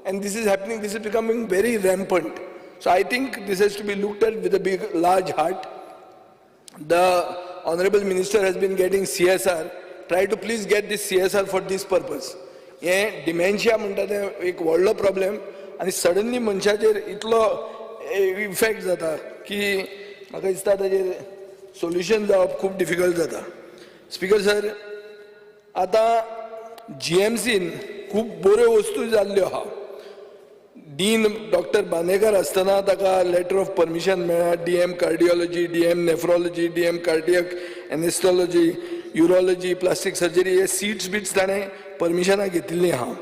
and this is happening, this is becoming very rampant. So I think this has to be looked at with a big, large heart. The Honorable Minister has been getting CSR. Try to please get this CSR for this purpose. हें डिमेन्शिया म्हणटा तें एक व्हडलो प्रॉब्लेम आनी सडनली मनशाचेर इतलो इफेक्ट जाता की म्हाका दिसता ताजेर सोल्युशन जावप खूब डिफिकल्ट जाता. स्पीकर सर, आतां जीएमसीन खूब बऱ्यो वस्तू जाल्ल्यो आहा. डीन डॉक्टर बांदेकर आसतना ताका लेटर ऑफ परमिशन मेळ्ळा, DM cardiology, DM nephrology, DM cardiac anesthesiology, urology, plastic surgery, हे सीट्स बिट्स ताणें परमिशनां घेतिल्लीं आहा.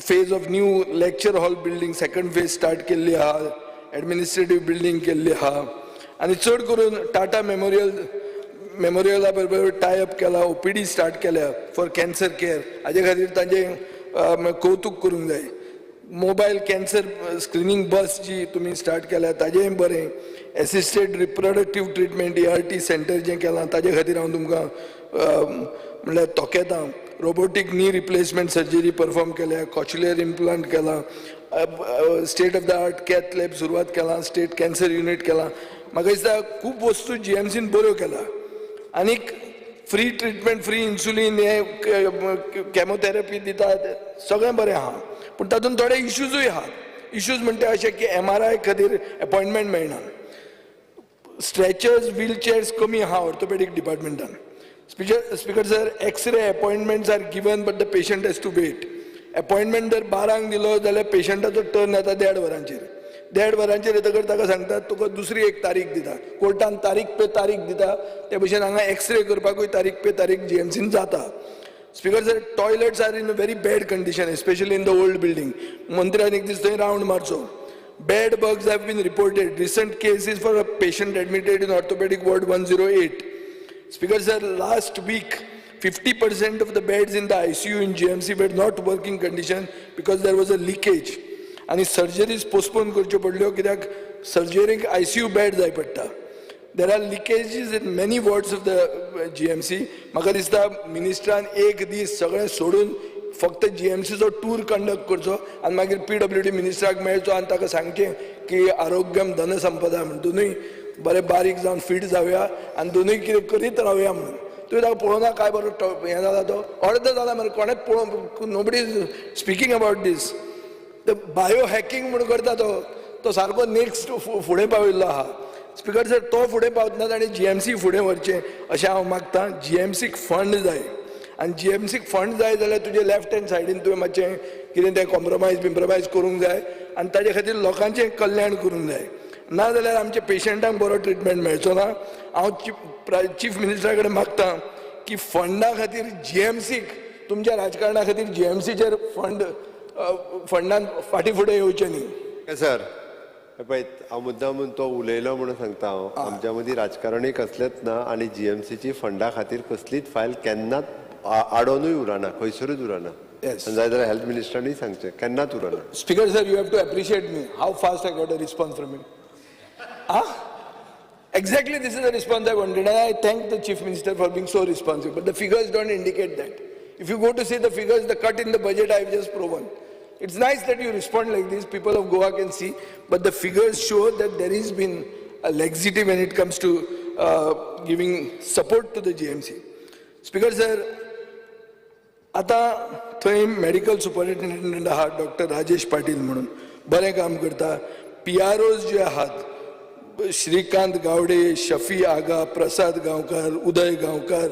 Phase of new lecture hall building, second phase start केल्ली आहा. एडमिनिस्ट्रेटीव बिल्डींग केल्ली आहा आनी चड करून टाटा मेमोरियल मेमोरियला बरोबर टाय अप केला, ओपीडी स्टार्ट केल्या फॉर कॅन्सर केअर. हाजे खातीर तांचें कौतूक करूंक जाय. मोबायल कॅन्सर स्क्रिनींग बस जी तुमी स्टार्ट केल्या, ताजेंय बरें. Assisted reproductive treatment, ART center जें केलां, ताजे खातीर हांव तुमकां म्हणल्यार तोखेतां. Robotic knee replacement surgery perform केल्या, कॉक्लियर इम्प्लांट केलां, state of the art cath lab सुरवात केलां, स्टेट कॅन्सर युनीट केलां. म्हाका दिसता खूब वस्तू जीएमसीन बऱ्यो केला. आनीक फ्री ट्रिटमेंट, फ्री इन्सुलीन, हे कॅमोथेरपी दितात, सगळें बरें आहा. पूण तातूंत थोडे इश्यूजूय आहात. इश्यूज म्हणटा अशें की एमआरआय खातीर एपॉयंटमेंट मेळना, स्ट्रेचर्स, व्हील चेअर्स कमी आहा orthopaedic डिपार्टमेंटान. Speaker sir, X-ray appointments are given, but the patient has to wait. Appointment जर 12 दिलो जाल्यार पेशंटाचो टर्न येता देड वरांचेर. देड वरांचेर येतकर ताका सांगतात तुका दुसरी एक तारीख दिता, कोर्टान तारीख पे तारीख दिता. ते भशेन हांगा एक्सरे करपाकूय तारीख पे तारीख जीएमसीन जाता. Speaker sir, toilets are in a very bad condition, especially in the old building. मंत्र्यान एक दीस थंय round मारचो. Bed bugs have been reported. Recent cases for a patient admitted in orthopedic ward 108. Speaker sir, last week 50% of the beds in the ICU in GMC were not working condition because there was a leakage. आनी सर्जरीज पोस्टपोन करच्यो पडल्यो कित्याक सर्जरीक आयसीयू बेड जाय पडटा. There are leakages in many wards of the GMC. म्हाका दिसता मिनिस्टरान एक दीस सगळें सोडून फक्त जीएमसीचो टूर कंडक्ट करचो आनी मागीर पीडब्ल्यूडी मिनिस्टराक मेळचो आनी ताका सांगचें की आरोग्यम धनसंपदा म्हण, दोनूय बरें बारीक जावन फीट जावया आनी दोनूय कितें करीत रावया म्हणून. तुवें ताका पळोवना काय बरो हें जाला, तो अर्द जाला मरे, कोणेच पळोवंक, nobody is speaking about this. The bio hacking म्हूण करता तो, तो सारको नेक्स्ट फुडें पाविल्लो आहा. स्पीकर सर, तो फुडें पावतना ताणें जीएमसी फुडें व्हरचें अशें हांव मागतां. जीएमसीक फंड जाय आनी जीएमसीक फंड जाय जाल्यार तुजे लेफ्ट हँड सायडीन तुवें मातशें कितें तें कॉम्प्रोमायज बिम्प्रोमायज करूंक जाय आनी ताजे खातीर लोकांचें कल्याण करूंक जाय. ना जाल्यार आमच्या पेशंटांक बरो ट्रिटमेंट मेळचो ना. हांव चीफ मिनिस्टरा कडेन मागता की फंडा खातीर जीएमसीक, तुमच्या राजकारणा खातीर जीएमसीचेर फंड फंडान फाटीं फुडें येवचें न्ही. सर, पळय, हांव मुद्दाम तो उलयलो म्हणून सांगता हांव, आमच्या मदीं राजकारणूय कसलेंच ना आनी जीएमसीची फंडा खातीर कसलीच फायल केन्नाच आडोनूय उरना, खंयसरूच उरना. जाय जाल्यार हेल्थ मिनिस्टरानूय सांगचें, केन्नाच उरना. Speaker sir, you have to appreciate me how fast I got a response from him. Exactly this is the response I wanted, and I thank the Chief Minister for being so responsive, but the figures don't indicate that. If you go to see the figures, the cut in the budget I have just proven. It's nice that you respond like this, people of Goa can see, but the figures show that there has been a laxity when it comes to giving support to the GMC. Speaker sir, आता थंय मेडिकल सुपरिटेंडंट आहा डॉक्टर राजेश पाटील म्हणून, बरें काम करता. पीआरओज जे आहात श्रीकांत गावडे, शफी आगा, प्रसाद गांवकार, उदय गांवकार,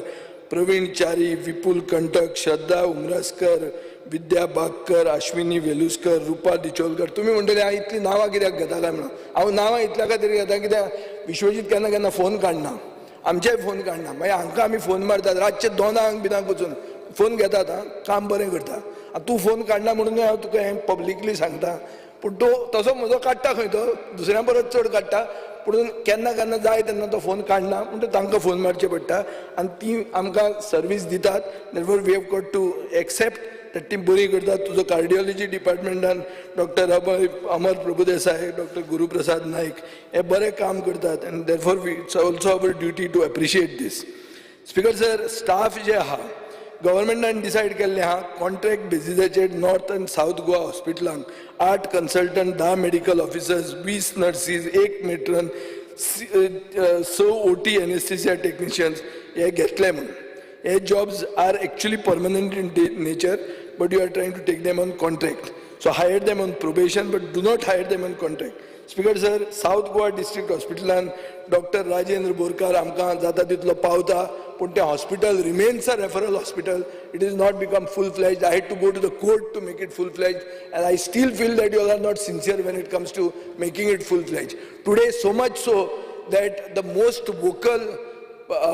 प्रवीण च्यारी, विपुल कंटक, श्रद्धा उमरास्कर, विद्या बागकर, अश्विनी वेलुस्कर, रुपा डिचोलकर. तुमी म्हणटले हांव इतलीं नांवां कित्याक घेता काय म्हणून. हांव नांवां इतल्या खातीर घेता कित्याक विश्वजीत केन्ना केन्ना फोन काडना, आमचेय फोन काडना. मागीर हांकां आमी फोन मारतात रातचे 2 बिनाक वचून फोन घेतात, आं काम बरें करता. आतां तूं फोन काडना म्हणून हांव तुका हें पब्लिकली सांगता. पूण तो तसो म्हजो काडटा खंय, तो दुसऱ्या परस चड काडटा, पूण केन्ना केन्ना जाय तेन्ना तो फोन काडना, म्हणटकीर तांकां फोन मारचे पडटा आनी ती आमकां सर्वीस दितात. Therefore we have got to accept that ती बरी करतात. तुजो कार्डियोलॉजी डिपार्टमेंटान डॉक्टर अमर प्रभुदेसाय, डॉक्टर गुरुप्रसाद नायक हे बरें काम करतात आनी therefore it's also our duty to appreciate this. Speaker sir, staff जे आहा गव्हर्मेंटान डिसायड केल्लें आहा कॉन्ट्रॅक्ट बेजिसाचेर नॉर्थ आनी सावथ गोवा हॉस्पिटलांक 8 consultant, 10 medical officers, 20 nurses, 1 matron, 6 OT anaesthesia technicians हे घेतले म्हणून. हे jobs are actually permanent in nature, but you are trying to take them on contract. So hire them on probation, but do not hire them on contract. Speaker sir, South Goa district हॉस्पिटलान doctor Rajendra Borkar आमकां जाता तितलो पावता, पूण तें hospital remains a referral hospital. It is not become full fledged. I had to go to the court to make it full fledged, and I still feel that you are not sincere when it comes to making it full fledged. Today, so much so that the most vocal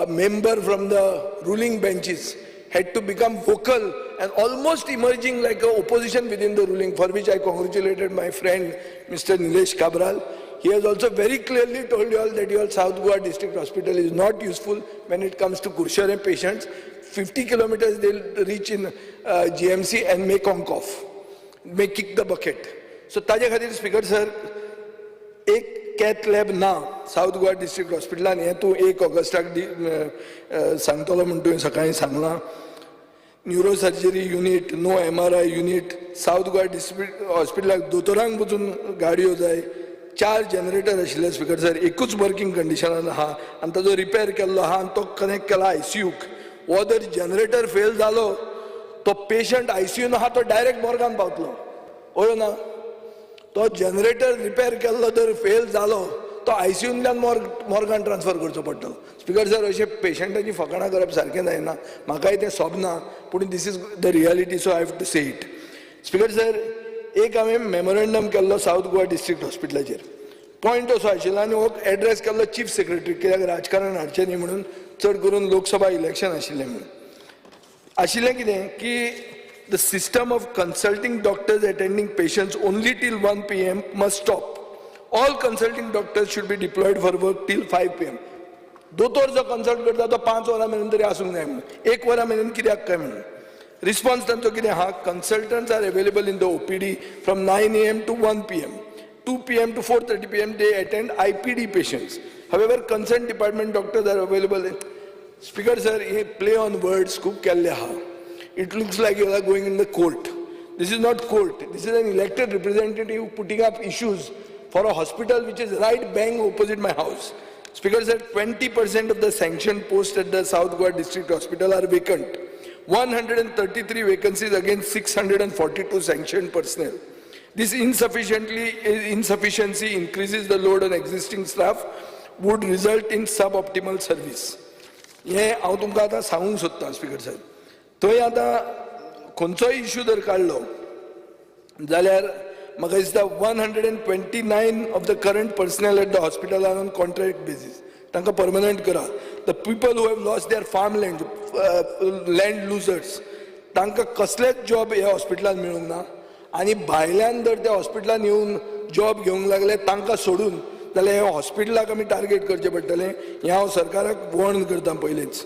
member from the ruling benches had to become vocal and almost emerging like an opposition within the ruling, for which I congratulated my friend Mr. Nilesh Cabral. He has also very clearly told you all that your South Goa District Hospital is not useful when it comes to Curchorem patients. 50 kilometers they'll reach in GMC and may conk off, may kick the bucket. So ताजे खातीर स्पीकर सर, एक कॅथ लॅब ना सावथ गोवा डिस्ट्रिक्ट हॉस्पिटलान, हें तूं 1 ऑगस्टाक सांगतलो म्हूण तुवें सकाळीं सांगलां. Neurosurgery unit, no MRI unit. South Goa district हॉस्पिटलाक दोतोरांक वचून गाडयो जाय. 4 जनरेटर आशिल्ले स्पीकर सर, एकूच वर्किंग कंडिशनान आहा आनी ताजो रिपेर केल्लो आहा आनी तो कनेक्ट केला आयसीयूक. हो जर जनरेटर फेल जालो तो पेशंट आयसीयून आहा तो डायरेक्ट मोर्गान पावतलो, हय ना? तो जनरेटर रिपेर केल्लो जर फेल जालो तो आयसीयूंतल्यान मोर्गान ट्रान्सफर करचो पडटलो. स्पीकर सर, अशें पेशंटाची फकाणां करप सारकें जायना, म्हाकाय तें सोबना, पूण this is the reality, so I have to say it. Speaker sir, एक हांवें मेमोरेंडम केल्लो सावथ गोवा डिस्ट्रिक्ट हॉस्पिटलाचेर. पॉयंट असो आशिल्लो आनी हो एड्रेस केल्लो चीफ सेक्रेटरी, कित्याक राजकारण हाडचें न्ही म्हणून, चड करून लोकसभा इलेक्शन आशिल्लें म्हणून. आशिल्लें कितें की the system of consulting doctors attending patients only till 1 p.m. must stop. All consulting doctors should be deployed for work till 5 p.m. दोतोर जो कन्सल्ट करता तो 5 वरां मेरेन तरी आसूंक जाय म्हणून, एक वरां मेरेन कित्याक काय म्हणून. रिस्पॉन्स तांचो कितें आहा, consultants are available in the OPD from 9 a.m. to 1 p.m., 2 p.m. to 4:30 p.m. they attend IPD patients. However, concerned department doctors are available. Speaker sir, hey play on words खूब केल्ले आहा. It looks like you are going in the court. This is not court. This is an elected representative putting up issues for a hospital which is right bang opposite my house. Speaker sir, 20% of the sanctioned posts at the South Goa District Hospital are vacant. 133 vacancies against 642 sanctioned personnel. This insufficiency increases the load on existing staff, would result in suboptimal service. हे हांव तुमकां आतां सांगूंक सोदतां स्पीकर साहेब. थंय आतां खंयचोय इशू जर काडलो जाल्यार म्हाका दिसता 129 of the current personnel at the hospital are on contract basis. तांकां परमनंट करा. The people who have lost their farm land, land losers, तांकां कसलेच जॉब ह्या हॉस्पिटलान मेळूंक ना आनी भायल्यान जर त्या हॉस्पिटलान येवन जॉब घेवंक लागले तांकां सोडून जाल्यार ह्या हॉस्पिटलाक आमी टार्गेट करचें पडटलें. हें हांव सरकाराक वॉर्न करता पयलींच.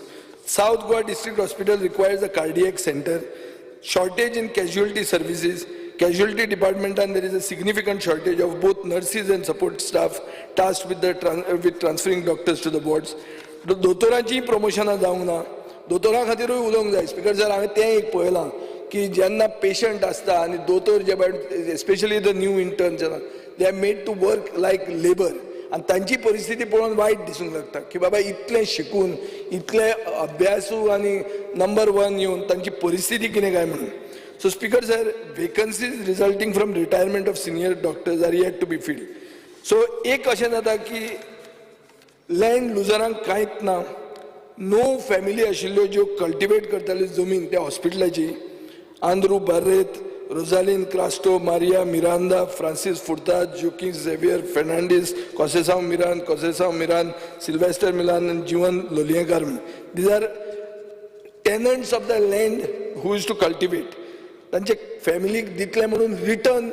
South Goa District Hospital requires a cardiac center. Shortage in casualty services. Casualty department, and there is a significant shortage of both nurses and support staff tasked with transferring doctors to the wards. दोतोरांची प्रमोशनां जावंक ना. दोतोरां खातीरूय उलोवंक जाय स्पीकर सर. हांवें तें एक पळयलां की जेन्ना पेशंट आसता आनी दोतोर जे especially the new intern जेन्ना they are made to work like labour आनी तांची परिस्थिती पळोवन वायट दिसूंक लागता की बाबा इतलें शिकून, इतले अभ्यासू आनी नंबर वन येवन तांची परिस्थिती कितें काय म्हणून. So Speaker sir, vacancies resulting from retirement of senior doctors are yet to be filled. So एक अशें जाता की लँड लुजरांक कांयच ना. नो फॅमिली आशिल्ल्यो ज्यो कल्टिवेट करताल्यो जमीन त्या हॉस्पिटलाची, आंद्रू बार्रेत, रोजालीन क्रास्टो, मारिया मिरांदा, फ्रांसीस फुर्ताद, जोकी झेवियर फेर्नांडीस, कॉसेसांव मिरान, कॉसेसांव मिरान, सिल्वेस्टर मिलान आनी Jeevan Lolyekar. These are tenants of the land who used to cultivate. तांचे फॅमिलीक दितले म्हणून रिटर्न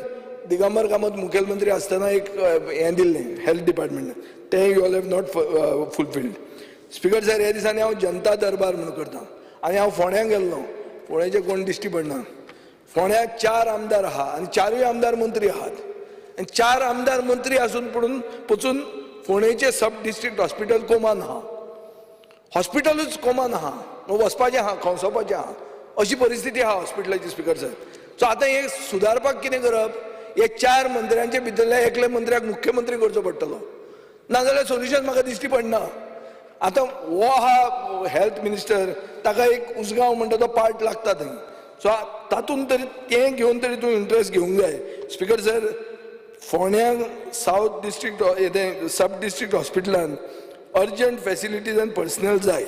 दिगंबर कामत मुखेलमंत्री आसतना एक हें दिल्लें हेल्थ डिपार्टमेंट, तें you all have not fulfilled. Speaker sir, ह्या दिसांनी हांव जनता दरबार म्हणून करता आनी हांव फोंड्यां गेल्लो. फोंड्याचें कोण दिश्टी पडना. फोंड्या चार आमदार आहा आनी चारूय आमदार मंत्री आहात आनी चार आमदार मंत्री आसून पडून पचून फोंडेचें सब डिस्ट्रिक्ट हॉस्पिटल कोमान आहा. हॉस्पिटलूच कोमान आहा. वचपाचें आहा, खंवसोवपाचें आहा, अशी परिस्थिती आहा हॉस्पिटलाची स्पीकर सर. सो आतां हें सुदारपाक कितें करप? हे चार मंत्र्यांचे भितरल्या एकल्या मंत्र्याक मुख्यमंत्री करचो पडटलो, नाजाल्यार सोल्युशन म्हाका दिश्टी पडना. आतां हो आहा हेल्थ मिनिस्टर, ताका एक उसगांव म्हणटा तो पार्ट लागता थंय. सो तातूंत तरी तें घेवन तरी तूं इंट्रस्ट घेवंक जाय. स्पीकर सर, फोंड्यां सावथ डिस्ट्रिक्ट तें सब डिस्ट्रिक्ट हॉस्पिटलान अर्जंट फॅसिलिटीज आनी पर्सनल जाय.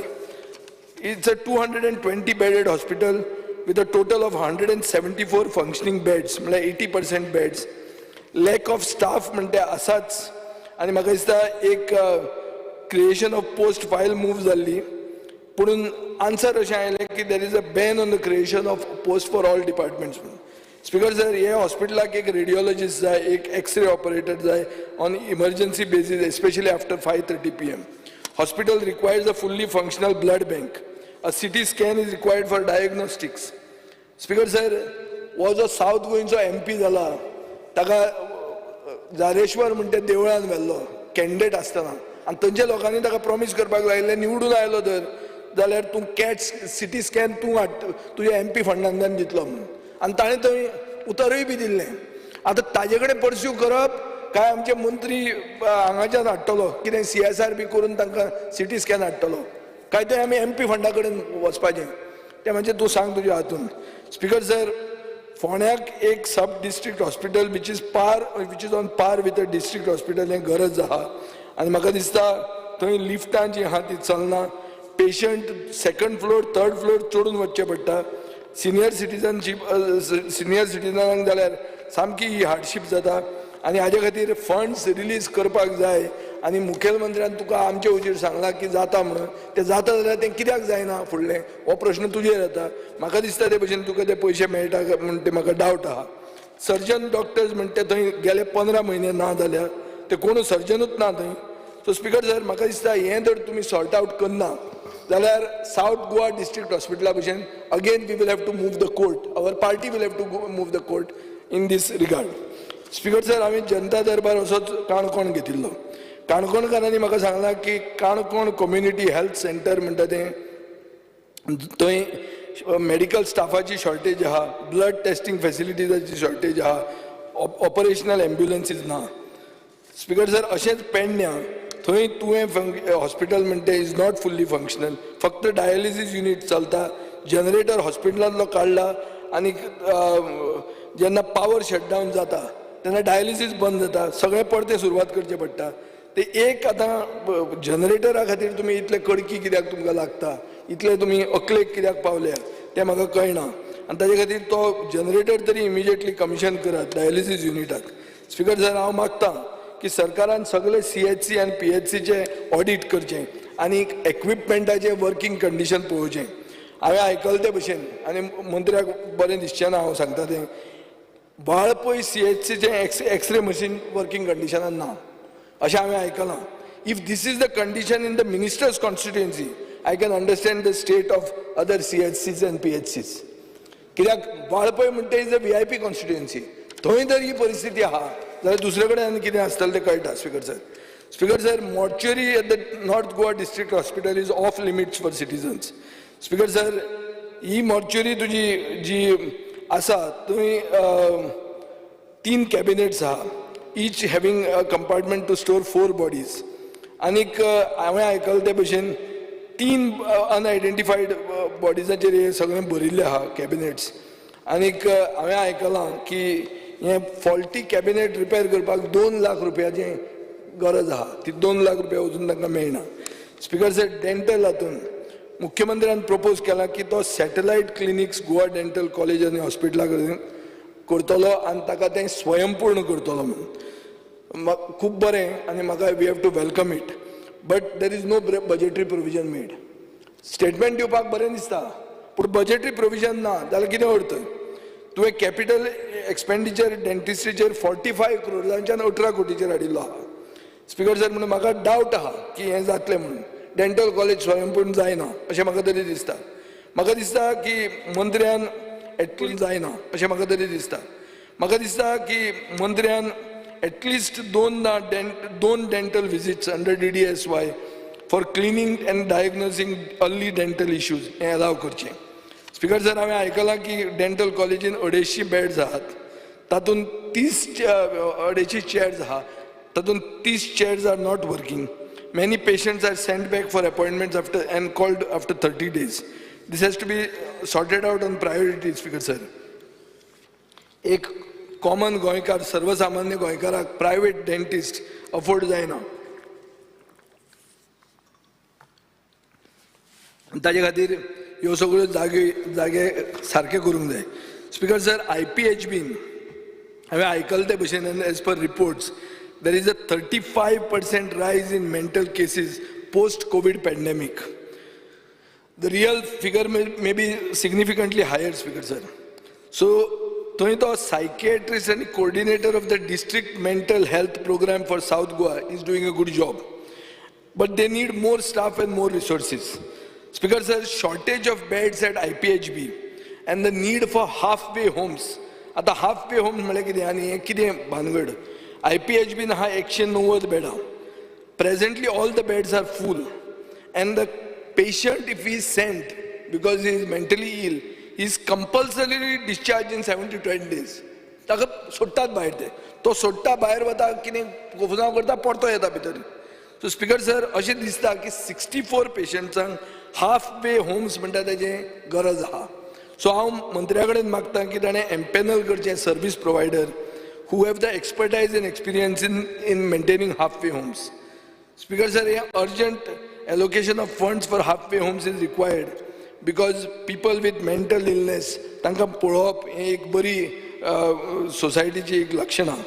It's a 220 bedded hospital with a total of 174 functioning beds, म्हळ्यार 80% beds. Lack of staff म्हणटे आसाच आनी म्हाका दिसता एक creation of post file move जाल्ली, पुणून आन्सर अशें आयलें की there is a ban on the creation of post for all departments म्हणून. स्पीकर सर, हे हॉस्पिटलाक एक रेडिओलॉजिस्ट जाय, एक एक्सरे ऑपरेटर जाय on emergency basis, especially after 5:30 p.m. Hospital requires a fully functional blood bank. A CT scan is required for diagnostics. Speaker sir, हो जो सावथ गोंयचो एमपी जाला, ताका जारेश्वर म्हणटा देवळान व्हेल्लो कॅन्डिडेट आसतना आनी थंयच्या लोकांनी ताका प्रॉमीस करपाक लायिल्लें, निवडून आयलो तर जाल्यार तूं कॅट सिटी स्कॅन तूं हाड, तुज्या एमपी फंडांतल्यान दितलो म्हणून. आनी ताणें थंय उतरूय बी दिल्लें. आतां ताजे कडेन परस्यू करप काय आमचे मंत्री हांगाच्यान हाडटलो कितें सीएसआर बी करून तांकां सिटी स्कॅन हाडटलो काय तें आमी एमपी फंडा कडेन वचपाचें, तें म्हणजे तूं सांग तुज्या हातून. स्पीकर सर, फोंड्याक एक sub district hospital which is on par with a district hospital हें गरज आहा आनी म्हाका दिसता थंय लिफ्टां जीं आहा ती चलना. Patient second floor, third floor चडून वचचें पडटा. सिनियर सिटीजनशीप, सिनियर सिटीजनांक जाल्यार सामकी ही हार्डशीप जाता आनी हाजे खातीर फंड्स रिलीज करपाक जाय. आनी मुखेलमंत्र्यान तुका आमचे हुजीर सांगलां की जाता म्हणून, तें जाता जाल्यार तें कित्याक जायना फुडलें हो प्रश्न तुजेर येता. म्हाका दिसता ते भशेन तुका ते पयशे मेळटा म्हूण ते म्हाका डावट आहा. सर्जन डॉक्टर्स म्हणटा थंय गेले 15 म्हयने ना जाल्यार ते कोण सर्जनूच ना थंय. सो स्पीकर सर म्हाका दिसता हें जर तुमी सॉर्ट आवट करना जाल्यार सावथ गोवा डिस्ट्रिक्ट हॉस्पिटला भशेन again we will have to move the court, our party will have to move the court in this regard. Speaker sir हांवें जनता दरबार असोच काणकोण घेतिल्लो. काणकोणकारांनी म्हाका सांगलां की काणकोण कम्युनिटी हेल्थ सेंटर म्हणटा तें थंय मेडिकल स्टाफाची शॉर्टेज आहा, ब्लड टेस्टिंग फेसिलिटीजाची शॉर्टेज आहा, ऑपरेशनल एम्ब्युलन्सीज ना. स्पीकर सर अशेंच पेडण्यां थंय तुवें हॉस्पिटल म्हणटा is not fully functional, फक्त डायलिसीस युनीट चलता, जनरेटर हॉस्पिटलांतलो काडला आनी जेन्ना पावर शटडावन जाता तेन्ना डायलिसीस बंद जाता, सगळें परतें सुरवात करचें पडटा. ते एक आतां जनरेटरा खातीर तुमी इतले कडकी कित्याक तुमकां लागता, इतले तुमी अकलेक कित्याक पावल्या तें म्हाका कळना. आनी ताजे खातीर तो जनरेटर तरी इमिजिएटली कमिशन करात डायलिसीस युनिटाक. स्पीकर सर हांव मागता की सरकारान सगळे CHC आनी PHCचे ऑडीट करचें आनी एक्विपमेंटाचें वर्किंग कंडिशन पळोवचें. हांवें आयकलें ते भशेन आनी मंत्र्याक बरें दिसचें ना हांव सांगता तें, वाळपय CHCचें एक्सरे मशीन वर्किंग कंडिशनान ना अशें हांवें आयकलां. If this is the condition in the minister's constituency, I can understand the state of other CHCs and PHCs. कित्याक वाळपय म्हणटा is a VIP constituency, थंय जर ही परिस्थिती आहा जाल्यार दुसरे कडेन आनी कितें आसतलें तें कळटा. Speaker sir, speaker sir mortuary at the North Goa district hospital is off limits for citizens. Speaker sir he mortuary तुजी जी आसा थंय 3 कॅबिनेट्स आहा, each having a compartment to store 4 bodies. आनीक हांवें आयकलें ते भशेन 3 अनआयडेंटिफायड बॉडीजाचेर हे सगळें भरिल्लें आहा कॅबिनेट्स. आनीक हांवें आयकलां की हें फॉल्टी कॅबिनेट रिपेर करपाक 2 लाख रुपयाचें गरज आहा, ती 2 लाख रुपया अजून तांकां मेळना. स्पीकर सर डेंटल हातून मुख्यमंत्र्यान प्रपोज केला की तो satellite clinics Goa dental college आनी हॉस्पिटला कडेन करतलो आनी ताका तें स्वयंपूर्ण करतलो म्हणून. खूब बरें आनी म्हाका we have to welcome it, but there is no budgetary provision made. Statement दिवपाक बरें दिसता पूण बजेटरी प्रोविजन ना जाल्यार कितें अर्थ? तुवें कॅपिटल एक्सपेंडिचर डेंटिस्ट्रीचेर 45 करोडांच्यान 18 कोटीचेर हाडिल्लो आहा. स्पीकर सर म्हणून म्हाका डावट आहा की हें जातलें म्हणून, डेंटल कॉलेज स्वयंपूर्ण जायना अशें म्हाका तरी दिसता. म्हाका दिसता की मंत्र्यान एटलिस्ट जायना अशें म्हाका तरी दिसता. म्हाका दिसता की मंत्र्यान at least 2 dental visits under DDSY for cleaning and diagnosing early dental issues हें अलाव करचें. स्पीकर सर हांवें आयकलां की डेंटल कॉलेजीन 250 बेड्स आहात, तातूंत 250 चेयर्स आहा, तातूंत 30 chairs are not working. Many patients are sent back for appointments after and called after 30 days. This has to be sorted out on priority. Speaker sir एक कॉमन गोंयकार, सर्वसामान्य गोंयकाराक प्रायवेट डेंटिस्ट अफोर्ड जायना, ताजे खातीर ह्यो सगळ्यो जागे सारके करूंक जाय. स्पीकर सर IPHBन हांवें आयकलें ते भशेन as per reports there is a 35% rise in mental cases post COVID pandemic. The real figure may be significantly higher. Speaker sir so थंय तो सायकियाट्रिस्ट आनी coordinator of the district mental health programme for South Goa is doing a good job, but they need more staff and more resources. Speaker sir, shortage of beds at IPHB and the need for halfway homes. आतां हाफवे होम्स म्हळ्यार कितें आनी हें कितें भानगड? IPHB हा 190 बेडां. Presently all the beds are full and the patient if he is sent because he is mentally ill, he is compulsorily discharged in 7 to 10 days. ताका सोडटात भायर, ते तो सोडटा भायर वता, कितें कोफुसांव करता, परतो येता भितर. सो स्पीकर सर अशें दिसता की 64 पेशंट्सांक हाफ वे होम्स म्हणटा तेजें गरज आहा. सो हांव मंत्र्या कडेन मागता की ताणें एम्पेनल करचें service provider who have the expertise and experience in maintaining half way homes. Speaker sir, हें urgent allocation of funds for half way homes is required because people with mental illness तांकां पळोवप हें एक बरी सोसायटीची एक लक्षणां.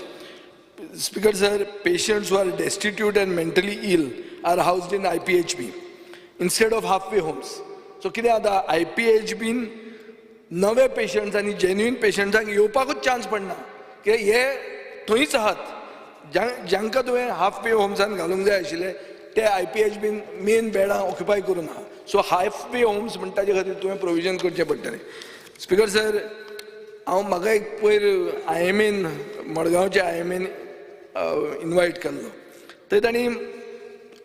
Speaker sir, patients who are destitute and mentally ill are housed in IPHB instead of halfway homes. So कितें जाता, आयपीएचबीन नवे पेशंट्स आनी जेन्युइन पेशंट्सांक येवपाकूच चान्स पडना, कित्याक हे थंयच आहात. जांकां तुवें हाफ वे होम्सान घालूंक जाय आशिल्ले ते आयपीएचबीन मेन बेडां ऑक्युपाय करून आहा. सो हाफ वे होम्स म्हण ताजे खातीर तुवें प्रोविजन करचें पडटलें. स्पीकर सर, हांव म्हाका एक पयर आयएमएन, मडगांवच्या आयएमएन इनवायट केल्लो, थंय तांणी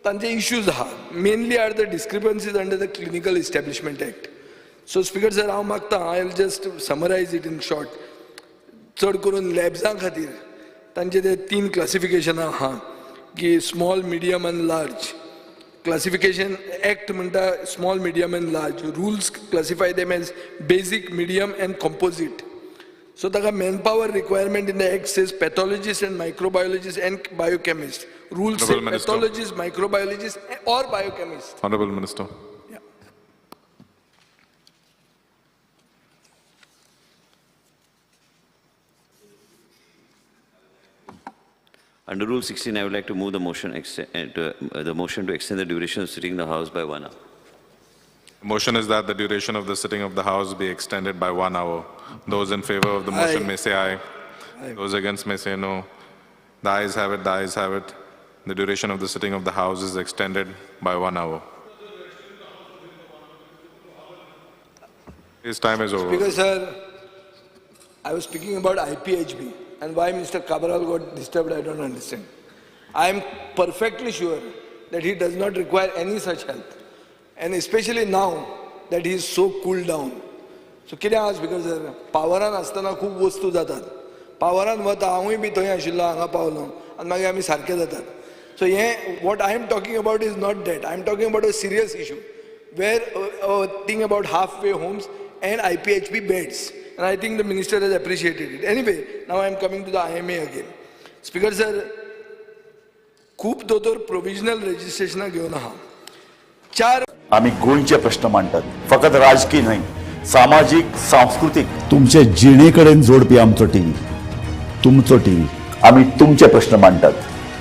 तांचे इश्यूज आहा, mainly are the discrepancies under the clinical establishment act. So speaker sir, हांव मागता, I will just summarise it in short. चड करून लॅब्सां खातीर तांचे ते 3 क्लासिफिकेशनां आहा की स्मॉल, मिडियम आनी लार्ज. क्लासिफिकेशन एक्ट म्हणटा small, medium and large. Rules classify them as basic, medium and composite. So ताका manpower requirement in the act says pathologist and microbiologist and biochemist. Rules say pathologist, microbiologist or biochemist. Honourable Minister. Under Rule 16, I would like to move the motion, the motion to extend the duration of sitting in the House by 1 hour. The motion is that the duration of the sitting of the House be extended by 1 hour. Those in favor of the motion may say aye. Aye. Those against may say no. The ayes have it, the ayes have it. The duration of the sitting of the House is extended by 1 hour. His time is over. Speaker sir, I was speaking about IPHB. And why Mr. Cabral got disturbed, I don't understand. I am perfectly sure that he does not require any such help. And especially now that he is so cooled down. So कितें आसा स्पीकर सर, पावरान आसतना खूब वस्तू जातात. पावरान वता, हांवूय बी थंय आशिल्लो, हांगा पावलो आनी मागीर आमी सारके जातात. सो हें what I am talking about is not that. I am talking about a serious issue where thing about half way homes and IPHB beds. And I think the minister has appreciated it. Anyway, now I am coming to the IMA again. Speaker sir, खूब दोतोर प्रोविजनल रजिस्ट्रेशनां घेवन आहा. 4 आमी गोंयचे प्रश्न मांडटात, फकत राजकीय न्हय, सामाजीक, सांस्कृतीक, तुमचे जिणे कडेन जोडपी आमचो टीव्ही, तुमचो टीव्ही. आमी तुमचे प्रश्न मांडटात,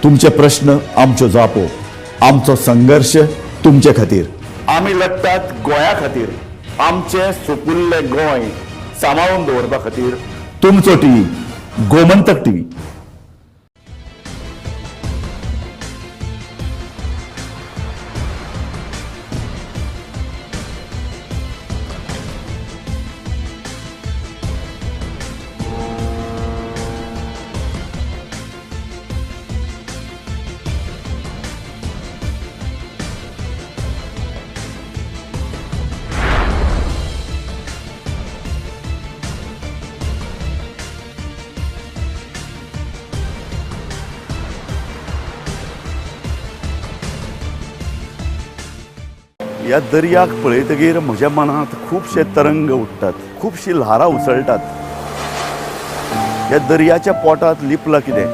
तुमचे प्रश्न आमच्यो जापो, आमचो संघर्श तुमचे खातीर. आमी लढटात गोंया खातीर, आमचे सुपुल्ले गोंय सांबाळून दवरपा खातीर. तुमचो टीव्ही, गोमंतक टीव्ही. ह्या दर्याक पळयतगीर म्हज्या मनांत खुबशे तरंग उठ्ठात, खुबशी ल्हारां उसळटात. ह्या दर्याच्या पोटांत लिपलां कितें?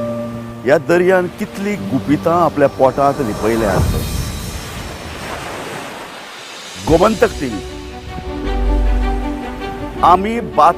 ह्या दर्यान कितलीं गुपितां आपल्या पोटांत लिपयल्यांत. गोमंतक टीव्ही, आमी बात